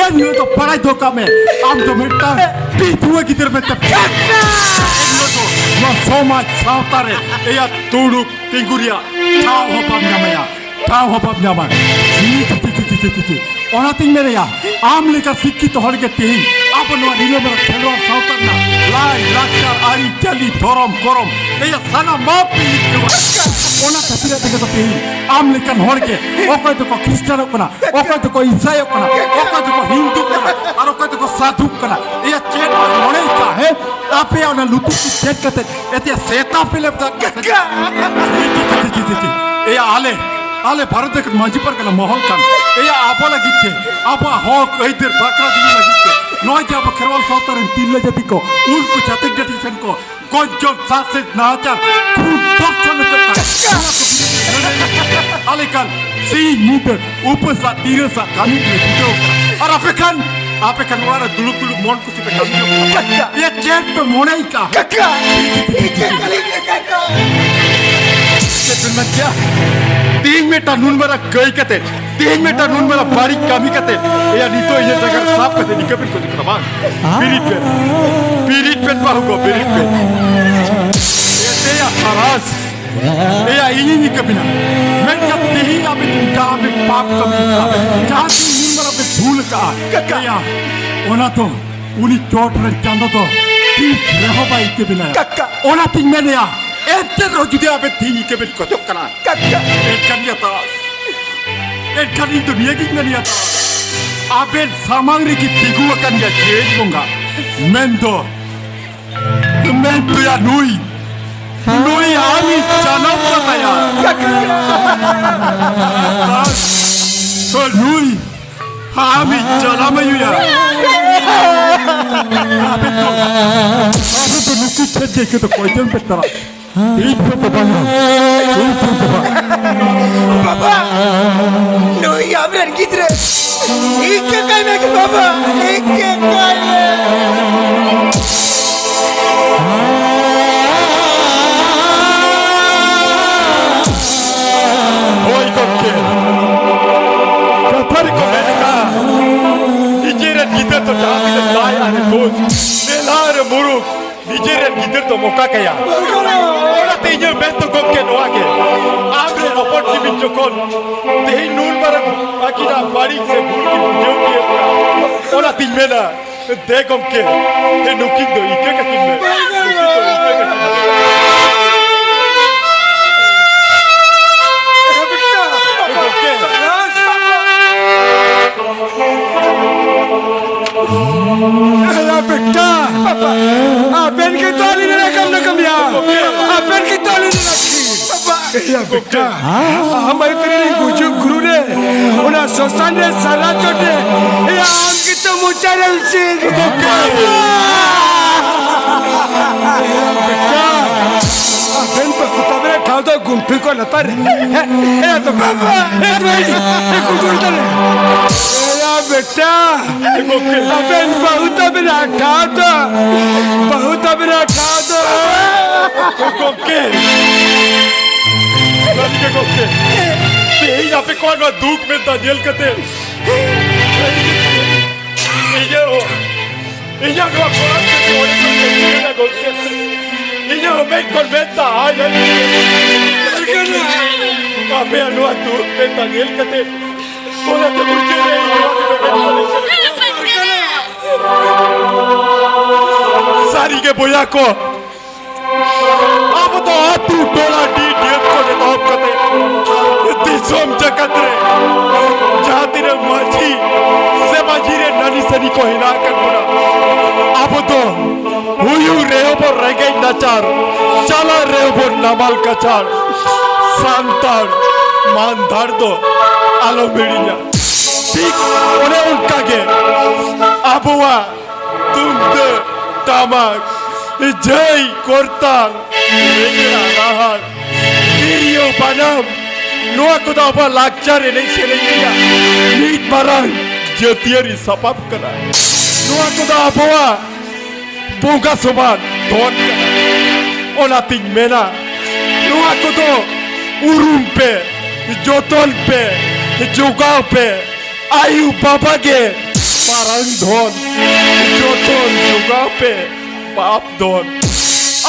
ᱮᱱ ᱦᱤᱞᱳᱜ ᱫᱚ ᱵᱟᱲᱟᱭ ᱫᱚᱦᱚ ᱠᱟᱜ ᱢᱮ, ᱟᱢ ᱫᱚ ᱢᱤᱫᱴᱟᱝ ᱯᱤᱴᱷᱩᱣᱟᱹ ᱜᱤᱫᱟᱹᱨ ᱢᱮᱱᱛᱮ᱾ ᱠᱟᱠᱟ! ᱮᱱ ᱦᱤᱞᱳᱜ ᱫᱚ ᱱᱚᱣᱟ ᱥᱚᱢᱟᱡᱽ ᱥᱟᱶᱛᱟ ᱨᱮ ᱮᱭᱟ ᱛᱩᱲᱩᱠ ᱛᱤᱸᱜᱩ ᱨᱮᱭᱟᱜ ᱴᱷᱟᱶ ᱦᱚᱸ ᱵᱟᱢ ᱧᱟᱢᱟᱭᱟ, ᱴᱷᱟᱶ ᱦᱚᱸ ᱵᱟᱢ ᱧᱟᱢᱟ᱾ ᱪᱤ, ᱪᱤ, ᱪᱤ᱾ ᱚᱱᱟᱛᱤᱧ ᱢᱮᱱᱮᱭᱟ, ᱟᱢ ᱞᱮᱠᱟ ᱥᱤᱠᱠᱷᱤᱛ ᱦᱚᱲ ᱜᱮ ᱛᱮᱦᱮᱧ ᱟᱵᱚ ᱱᱚᱣᱟ ᱨᱤᱞᱟᱹᱢᱟᱞᱟ ᱠᱷᱮᱨᱣᱟᱲ ᱥᱟᱶᱛᱟ ᱨᱮᱱᱟᱜ ᱞᱟᱭ, ᱞᱟᱠᱪᱟᱨ, ᱟᱹᱨᱤᱪᱟᱹᱞᱤ, ᱫᱷᱚᱨᱚᱢ, ᱠᱚᱨᱚᱢ, ᱮᱭᱟ ᱥᱟᱱᱟᱢ ᱢᱟᱯ ᱯᱮ ᱤᱫᱤ ᱠᱟᱱᱟ᱾ ᱚᱱᱟ ᱠᱷᱟᱹᱛᱤᱨ ᱛᱮᱜᱮ ᱛᱚ ᱛᱮᱦᱮᱧ ᱟᱢ ᱞᱮᱠᱟᱱ ᱦᱚᱲ ᱜᱮ ᱚᱠᱚᱭ ᱫᱚᱠᱚ ᱠᱷᱨᱤᱥᱴᱟᱱᱚᱜ ᱠᱟᱱᱟ, ᱚᱠᱚᱭ ᱫᱚᱠᱚ ᱤᱥᱟᱭᱚᱜ ᱠᱟᱱᱟ, ᱚᱠᱚᱭ ᱫᱚᱠᱚ ᱦᱤᱱᱫᱩᱜ ᱠᱟᱱᱟ, ᱟᱨ ᱚᱠᱚᱭ ᱫᱚᱠᱚ ᱥᱟᱫᱷᱩᱜ ᱠᱟᱱᱟ᱾ ᱮᱭᱟ ᱪᱮᱫ ᱢᱚᱱᱮᱭ ᱠᱟᱜ, ᱦᱮᱸ? ᱟᱯᱮᱭᱟᱜ ᱚᱱᱟ ᱞᱩᱛᱩᱨ ᱠᱚ ᱪᱮᱫ ᱠᱟᱛᱮ ᱮᱛᱮ ᱥᱮᱛᱟ ᱯᱮ ᱞᱮᱯ ᱫᱟᱜ ᱠᱟᱱᱟ᱾ ᱪᱤ, ᱪᱤ, ᱪᱤ, ᱪᱤ, ᱪᱤ, ᱪᱤ᱾ ᱮᱭᱟ ᱟᱞᱮ ᱟᱞᱮ ᱵᱷᱟᱨᱚᱛ ᱫᱤᱥᱚᱢ ᱢᱟᱹᱡᱷᱤ ᱯᱟᱨᱜᱟᱱᱟ ᱢᱚᱦᱚᱞ ᱠᱟᱱ, ᱮᱭᱟ, ᱟᱵᱚ ᱞᱟᱹᱜᱤᱫ ᱛᱮ, ᱟᱵᱚᱣᱟᱜ ᱦᱚᱠ ᱟᱹᱭᱫᱟᱹᱨ ᱵᱟᱠᱷᱨᱟ ᱡᱩᱢᱤ ᱞᱟᱹᱜᱤᱫ ᱛᱮ, ᱱᱚᱜᱼᱚᱭ ᱡᱮ ᱟᱵᱚ ᱠᱷᱮᱨᱣᱟᱞ ᱥᱟᱶᱛᱟ ᱨᱮᱱ ᱛᱤᱨᱞᱟᱹ ᱡᱟᱹᱛᱤ ᱠᱚ, ᱩᱱᱠᱩ ᱪᱷᱟᱹᱛᱤᱠ ᱡᱟᱹᱛᱤ ᱴᱷᱮᱱ ᱠᱚ ᱜᱚᱡᱚᱜ, ᱥᱟᱥᱮᱛ, ᱱᱟᱦᱟᱪᱟᱨ, ᱠᱷᱩᱱ, ᱫᱷᱚᱨᱥᱚᱱ ᱦᱚᱪᱚᱜ ᱠᱟᱱ, ᱱᱚᱣᱟ ᱠᱚ ᱵᱤᱨᱩᱫᱷ ᱨᱮ ᱞᱟᱹᱲᱦᱟᱹᱭ ᱞᱟᱹᱜᱤᱫ ᱟᱞᱮ ᱠᱷᱟᱱ ᱥᱤᱧ ᱧᱤᱫᱟᱹ ᱩᱯᱟᱹᱥ ᱟᱜ ᱛᱤᱨᱟᱹᱥ ᱟᱜ ᱠᱟᱹᱢᱤ ᱨᱮ ᱪᱷᱩᱴᱟᱹᱣ ᱠᱟᱱᱟ᱾ ᱟᱨ ᱟᱯᱮ ᱠᱷᱟᱱ, ᱟᱯᱮ ᱠᱷᱟᱱ ᱚᱲᱟᱜ ᱨᱮ ᱫᱩᱲᱩᱵ ᱫᱩᱲᱩᱵ ᱢᱚᱱ ᱠᱟᱠᱟ᱾ ᱮᱭᱟ, ᱪᱮᱫ ᱯᱮ ᱢᱚᱱᱮᱭ ᱠᱟᱜᱼᱟ? ᱠᱟᱠᱟ! ᱤᱠᱟᱹ ᱠᱟᱹᱞᱤᱧ ᱢᱮ, ᱠᱟᱠᱟ! ᱪᱮᱫ ᱵᱮᱱ ᱢᱮᱱ ᱠᱮᱜᱼᱟ? ᱛᱮᱦᱮᱧ ᱢᱤᱫᱴᱟᱝ ᱱᱩᱱ ᱢᱟᱨᱟᱝ ᱠᱟᱹᱭ ᱠᱟᱛᱮ, ᱛᱮᱦᱮᱧ ᱢᱤᱫᱴᱟᱝ ᱱᱩᱱ ᱢᱟᱨᱟᱝ ᱵᱟᱹᱲᱤᱡ ᱠᱟᱹᱢᱤ ᱠᱟᱛᱮ, ᱮᱭᱟ, ᱱᱤᱛᱚᱜ ᱤᱧᱟᱹᱜ ᱡᱟᱸᱜᱟ ᱨᱮ ᱥᱟᱵ ᱠᱟᱛᱮ ᱱᱤᱠᱟᱹ ᱵᱮᱱ ᱠᱷᱚᱡᱚᱜ ᱠᱟᱱᱟ, ᱵᱟᱝ? ᱵᱤᱨᱤᱫ ᱵᱮᱱ, ᱵᱤᱨᱤᱫ ᱵᱮᱱ ᱵᱟᱹᱦᱩ ᱠᱚ, ᱵᱤᱨᱤᱫ ᱵᱮᱱ᱾ ᱮᱛᱮᱭᱟ ᱥᱟᱨᱟᱥ᱾ ᱮᱭᱟ, ᱤᱧᱤᱧ ᱤᱠᱟᱹ ᱵᱤᱱᱟ᱾ ᱢᱮᱱᱠᱷᱟᱱ ᱛᱮᱦᱮᱧ ᱟᱵᱮᱱ ᱡᱟᱦᱟᱸ ᱵᱮᱱ ᱯᱟᱯ ᱠᱟᱹᱢᱤ ᱠᱟᱜᱼᱟ, ᱡᱟᱦᱟᱸ ᱛᱤᱱ ᱱᱩᱱ ᱢᱟᱨᱟᱝ ᱵᱮᱱ ᱵᱷᱩᱞ ᱠᱟᱜᱼᱟ, ᱠᱟᱠᱟ᱾ ᱮᱭᱟ, ᱚᱱᱟ ᱫᱚ ᱩᱱᱤ ᱪᱚᱴ ᱨᱮᱱ ᱪᱟᱸᱫᱚ ᱫᱚ ᱛᱤᱥ ᱨᱮᱦᱚᱸ ᱵᱟᱭ ᱤᱠᱟᱹ ᱵᱤᱱᱟ᱾ ᱠᱟᱠᱟ᱾ ᱚᱱᱟᱛᱤᱧ ᱢᱮᱱᱮᱜᱼᱟ, ᱮᱱᱛᱮ ᱨᱮᱦᱚᱸ ᱡᱩᱫᱤ ᱟᱵᱮᱱ ᱛᱮᱦᱮᱧ ᱤᱠᱟᱹ ᱵᱮᱱ ᱠᱷᱚᱡᱚᱜ ᱠᱟᱱᱟ, ᱠᱟᱠᱟ᱾ ᱮᱱᱠᱷᱟᱱ ᱜᱮ ᱛᱟᱨᱟᱥ, ᱮᱱᱠᱷᱟᱱ ᱤᱧ ᱫᱚ ᱱᱤᱭᱟᱹᱜᱤᱧ ᱢᱮᱱᱮᱜᱼᱟ, ᱛᱟᱨᱟᱥ ᱟᱵᱮᱱ ᱥᱟᱢᱟᱝ ᱨᱮᱜᱮ ᱛᱤᱸᱜᱩ ᱟᱠᱟᱱ ᱜᱮᱭᱟ ᱡᱤᱣᱮᱫ ᱵᱚᱸᱜᱟ, ᱢᱮᱱᱫᱚ ᱢᱮᱱ ᱛᱩᱭᱟ ᱱᱩᱭ, ᱱᱩᱭ ᱟᱢᱤᱡ ᱡᱟᱱᱟᱢ ᱠᱟᱛᱟᱭᱟ᱾ ᱱᱩᱭ ᱟᱢᱤᱡ ᱡᱟᱱᱟᱢ ᱟᱭᱩᱭᱟ᱾ ᱟᱵᱮᱱ ᱫᱚ, ᱟᱵᱮᱱ ᱫᱚ ᱱᱩᱠᱤᱱ ᱴᱷᱮᱱ ᱜᱮ ᱤᱠᱟᱹ ᱫᱚ ᱠᱚᱭ ᱡᱚᱱ ᱯᱮ ᱛᱟᱨᱟ᱾ ᱤᱧ ᱴᱷᱮᱱ ᱫᱚ ᱵᱟᱝᱟ, ᱤᱧ ᱴᱷᱮᱱ ᱫᱚ ᱵᱟᱝ᱾ ᱵᱟᱵᱟ, ᱱᱩᱭ ᱟᱢᱨᱮᱱ ᱜᱤᱫᱽᱨᱟᱹ᱾ ᱤᱠᱟᱹ ᱠᱟᱭ ᱢᱮ ᱜᱮ ᱵᱟᱵᱟ, ᱤᱠᱟᱹ ᱠᱟᱭ ᱢᱮ᱾ ᱦᱳᱭ ᱜᱚᱢᱠᱮ, ᱠᱟᱛᱷᱟ ᱨᱮᱠᱚ ᱢᱮᱱ ᱟᱠᱟᱫᱼᱟ, ᱱᱤᱡᱮᱨᱮᱱ ᱜᱤᱫᱟᱹᱨ ᱫᱚ ᱡᱟᱦᱟᱸ ᱛᱤᱱᱟᱹᱜ ᱫᱟᱭ ᱟᱨ ᱫᱳᱥ, ᱢᱮᱞᱟ ᱨᱮ ᱢᱩᱨᱩᱠ, ᱱᱤᱡᱮᱨᱮᱱ ᱜᱤᱫᱟᱹᱨ ᱫᱚ ᱢᱚᱠᱟ ᱠᱟᱭᱟ᱾ ᱚᱱᱟᱛᱮ ᱤᱧᱟᱹᱜ ᱢᱮᱱ ᱫᱚ ᱜᱚᱢᱠᱮ ᱱᱚᱣᱟ ᱜᱮ, ᱟᱢᱨᱮᱱ ᱦᱚᱯᱚᱱ ᱡᱤᱣᱤ ᱡᱚᱠᱷᱚᱱ ᱛᱮᱦᱮᱧ ᱱᱩᱱ ᱢᱟᱨᱟᱝ ᱟᱹᱠᱤᱱᱟᱜ ᱵᱟᱹᱲᱤᱡ ᱥᱮ ᱵᱷᱩᱞ ᱠᱤᱱ ᱵᱩᱡᱷᱟᱹᱣ ᱠᱮᱫ, ᱚᱱᱟᱛᱤᱧ ᱢᱮᱱᱟ, ᱫᱮ ᱜᱚᱢᱠᱮ, ᱱᱩᱠᱤᱱ ᱫᱚ ᱤᱠᱟᱹ ᱠᱟᱹᱠᱤᱱ ᱢᱮ, ᱱᱩᱠᱤᱱ ᱫᱚ ᱤᱠᱟᱹ ᱠᱟᱹᱠᱤᱱ ᱢᱮ᱾ ᱜᱚᱢᱠᱮ᱾ ᱟᱞᱟ ᱵᱮᱴᱟ, ᱟᱵᱮᱱ ᱜᱮ ᱛᱚ ᱟᱹᱞᱤᱧ ᱨᱮᱱ ᱠᱟᱢ ᱱᱟ ᱠᱟᱢᱤᱭᱟ, ᱟᱵᱮᱱ ᱜᱮ ᱛᱚ ᱟᱹᱞᱤᱧ ᱨᱮᱱ ᱟᱹᱠᱷᱤᱨ᱾ ᱮᱭᱟ ᱵᱮᱴᱟ, ᱟᱢ ᱟᱭᱩ ᱛᱮᱨᱮ ᱨᱤᱱ ᱜᱩᱡᱩᱜ ᱜᱩᱨᱩ ᱨᱮ, ᱚᱱᱟ ᱥᱚᱥᱟᱱ ᱨᱮ ᱥᱟᱨᱟ ᱪᱚᱴ ᱨᱮ, ᱮᱭᱟ ᱟᱢ ᱜᱮᱛᱚ ᱢᱚᱪᱟ ᱨᱮ ᱩᱞᱥᱤ ᱜᱤᱫᱤ ᱠᱟᱱᱟ᱾ ᱮᱭᱟ ᱵᱮᱴᱟ, ᱟᱵᱮᱱ ᱵᱟᱹᱦᱩ ᱛᱟᱵᱮᱱ ᱴᱷᱟᱶ ᱫᱚ ᱜᱩᱱᱴᱷᱤ ᱠᱚ ᱞᱟᱛᱟᱨ ᱨᱮ᱾ ᱮᱭᱟ ᱛᱚ, ᱮᱭᱟ ᱛᱚ, ᱮᱭᱟ ᱛᱚ, ᱮᱭᱟ ᱛᱚ, ᱮᱭᱟ ᱛᱚ, ᱮᱭᱟ ᱵᱮᱴᱟ, ᱟᱵᱮᱱ ᱵᱟᱹᱦᱩ ᱛᱟᱵᱮᱱ ᱴᱷᱟᱶ ᱫᱚ, ᱵᱟᱹᱦᱩ ᱛᱟᱵᱮᱱ ᱴᱷᱟᱶ ᱫᱚ᱾ ᱜᱚᱢᱠᱮ, ᱥᱟᱹᱨᱤᱜᱮ ᱜᱚᱢᱠᱮ, ᱛᱮᱦᱮᱧ ᱟᱯᱮ ᱠᱚᱣᱟᱜ ᱱᱚᱣᱟ ᱫᱩᱠ ᱢᱮᱫ ᱫᱟᱜ ᱧᱮᱞ ᱠᱟᱛᱮ ᱤᱧᱟᱹᱜ ᱦᱚᱸ, ᱤᱧᱟᱹᱜ ᱱᱚᱣᱟ ᱠᱚᱲᱟ ᱜᱤᱫᱽᱨᱟᱹ ᱠᱚ ᱚᱸᱰᱮ ᱠᱷᱚᱱ ᱠᱚ ᱧᱮᱞᱟ ᱜᱚᱢᱠᱮ᱾ ᱤᱧᱟᱹᱜ ᱦᱚᱸ ᱢᱮᱫ ᱠᱷᱚᱱ ᱢᱮᱫ ᱫᱟᱜ ᱟᱭ ᱟᱯᱮᱭᱟᱜ ᱱᱚᱣᱟ ᱫᱩᱠ ᱢᱮᱫ ᱫᱟᱜ ᱧᱮᱞ ᱠᱟᱛᱮ ᱚᱱᱟᱛᱮ ᱢᱩᱪᱟᱹᱫ ᱨᱮ ᱤᱧ ᱱᱚᱣᱟ ᱜᱮ ᱢᱮᱱ ᱥᱟᱱᱟᱧ ᱠᱟᱱᱟ᱾ ᱥᱟᱹᱨᱤᱜᱮ ᱵᱚᱭᱦᱟ ᱠᱚ, ᱟᱵᱚ ᱫᱚ ᱟᱹᱛᱩ ᱴᱚᱞᱟ ᱰᱤ ᱰᱤ ᱮᱯ ᱠᱷᱚᱱ ᱮᱛᱚᱦᱚᱵ ᱠᱟᱛᱮ ᱫᱤᱥᱚᱢ ᱡᱟᱠᱟᱛ ᱨᱮ ᱡᱟᱦᱟᱸ ᱛᱤᱱᱟᱹᱜ ᱢᱟᱹᱡᱷᱤ ᱥᱮ ᱢᱟᱹᱡᱷᱤ ᱨᱮ ᱱᱟᱹᱱᱤ ᱥᱟᱹᱱᱤ ᱠᱚ ᱦᱮᱱᱟᱜ ᱟᱠᱟᱫ ᱵᱚᱱᱟ, ᱟᱵᱚ ᱫᱚ ᱦᱩᱭᱩᱜ ᱨᱮᱦᱚᱸ ᱵᱚᱱ ᱨᱮᱸᱜᱮᱡ ᱱᱟᱪᱟᱨ, ᱪᱟᱞᱟᱜ ᱨᱮᱦᱚᱸ ᱵᱚᱱ ᱱᱟᱢᱟᱞ ᱠᱟᱪᱷᱟᱲ, ᱥᱟᱱᱛᱟᱲ ᱢᱟᱱᱫᱷᱟᱲ ᱫᱚ ᱟᱞᱚᱢ ᱦᱤᱲᱤᱧᱟ᱾ ᱴᱷᱤᱠ ᱚᱱᱮ ᱚᱱᱠᱟ ᱜᱮ ᱟᱵᱚᱣᱟᱜ ᱛᱩᱢᱫᱟᱹᱜ, ᱴᱟᱢᱟᱠ, ᱡᱷᱟᱹᱭ, ᱠᱚᱨᱛᱟᱞ, ᱨᱮᱜᱽᱲᱟ, ᱨᱟᱦᱟᱲ, ᱛᱤᱨᱭᱳ, ᱵᱟᱱᱟᱢ, ᱱᱚᱣᱟ ᱠᱚᱫᱚ ᱟᱵᱚᱣᱟᱜ ᱞᱟᱠᱪᱟᱨ ᱮᱱᱮᱡ ᱥᱮᱨᱮᱧ ᱨᱮᱭᱟᱜ ᱢᱤᱫ ᱢᱟᱨᱟᱝ ᱡᱟᱹᱛᱤᱭᱟᱹᱨᱤ ᱥᱟᱯᱟᱵ ᱠᱟᱱᱟ᱾ ᱱᱚᱣᱟ ᱠᱚᱫᱚ ᱟᱵᱚᱣᱟᱜ ᱵᱚᱸᱜᱟ ᱥᱚᱢᱟᱱ ᱫᱷᱚᱱ ᱠᱟᱱᱟ᱾ ᱚᱱᱟᱛᱤᱧ ᱢᱮᱱᱟ, ᱱᱚᱣᱟ ᱠᱚᱫᱚ ᱩᱨᱩᱢ ᱯᱮ, ᱡᱚᱛᱚᱱ ᱯᱮ, ᱡᱚᱜᱟᱣ ᱯᱮ᱾ ᱟᱭᱩ ᱵᱟᱵᱟ ᱜᱮ ᱢᱟᱨᱟᱝ ᱫᱷᱚᱱ, ᱡᱚᱛᱚᱱ ᱡᱚᱜᱟᱣ ᱯᱮ ᱵᱟᱯ ᱫᱷᱚᱱ᱾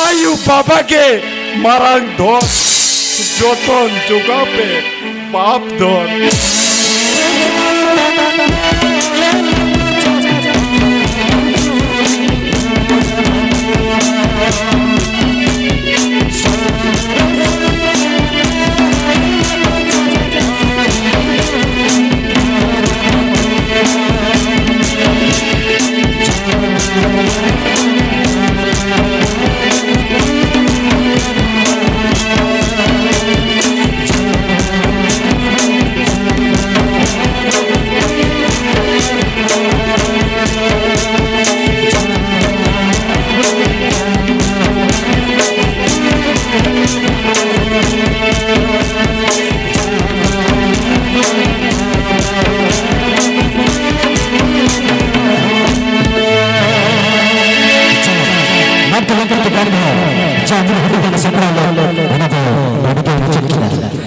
ᱟᱭᱩ ᱵᱟᱵᱟ ᱜᱮ ᱢᱟᱨᱟᱝ ᱫᱷᱚᱱ, ᱡᱚᱛᱚᱱ ᱡᱚᱜᱟᱣ ᱯᱮ ᱵᱟᱯ ᱫᱷᱚᱱ᱾ ᱡᱟᱦᱟᱸ ᱦᱩᱰᱤᱧ ᱜᱟᱱ ᱥᱟᱯᱲᱟᱣ ᱞᱮᱫ, ᱚᱱᱟ ᱫᱚ ᱱᱚᱰᱮ ᱜᱮ ᱢᱩᱪᱟᱹᱫ ᱠᱮᱫᱟ᱾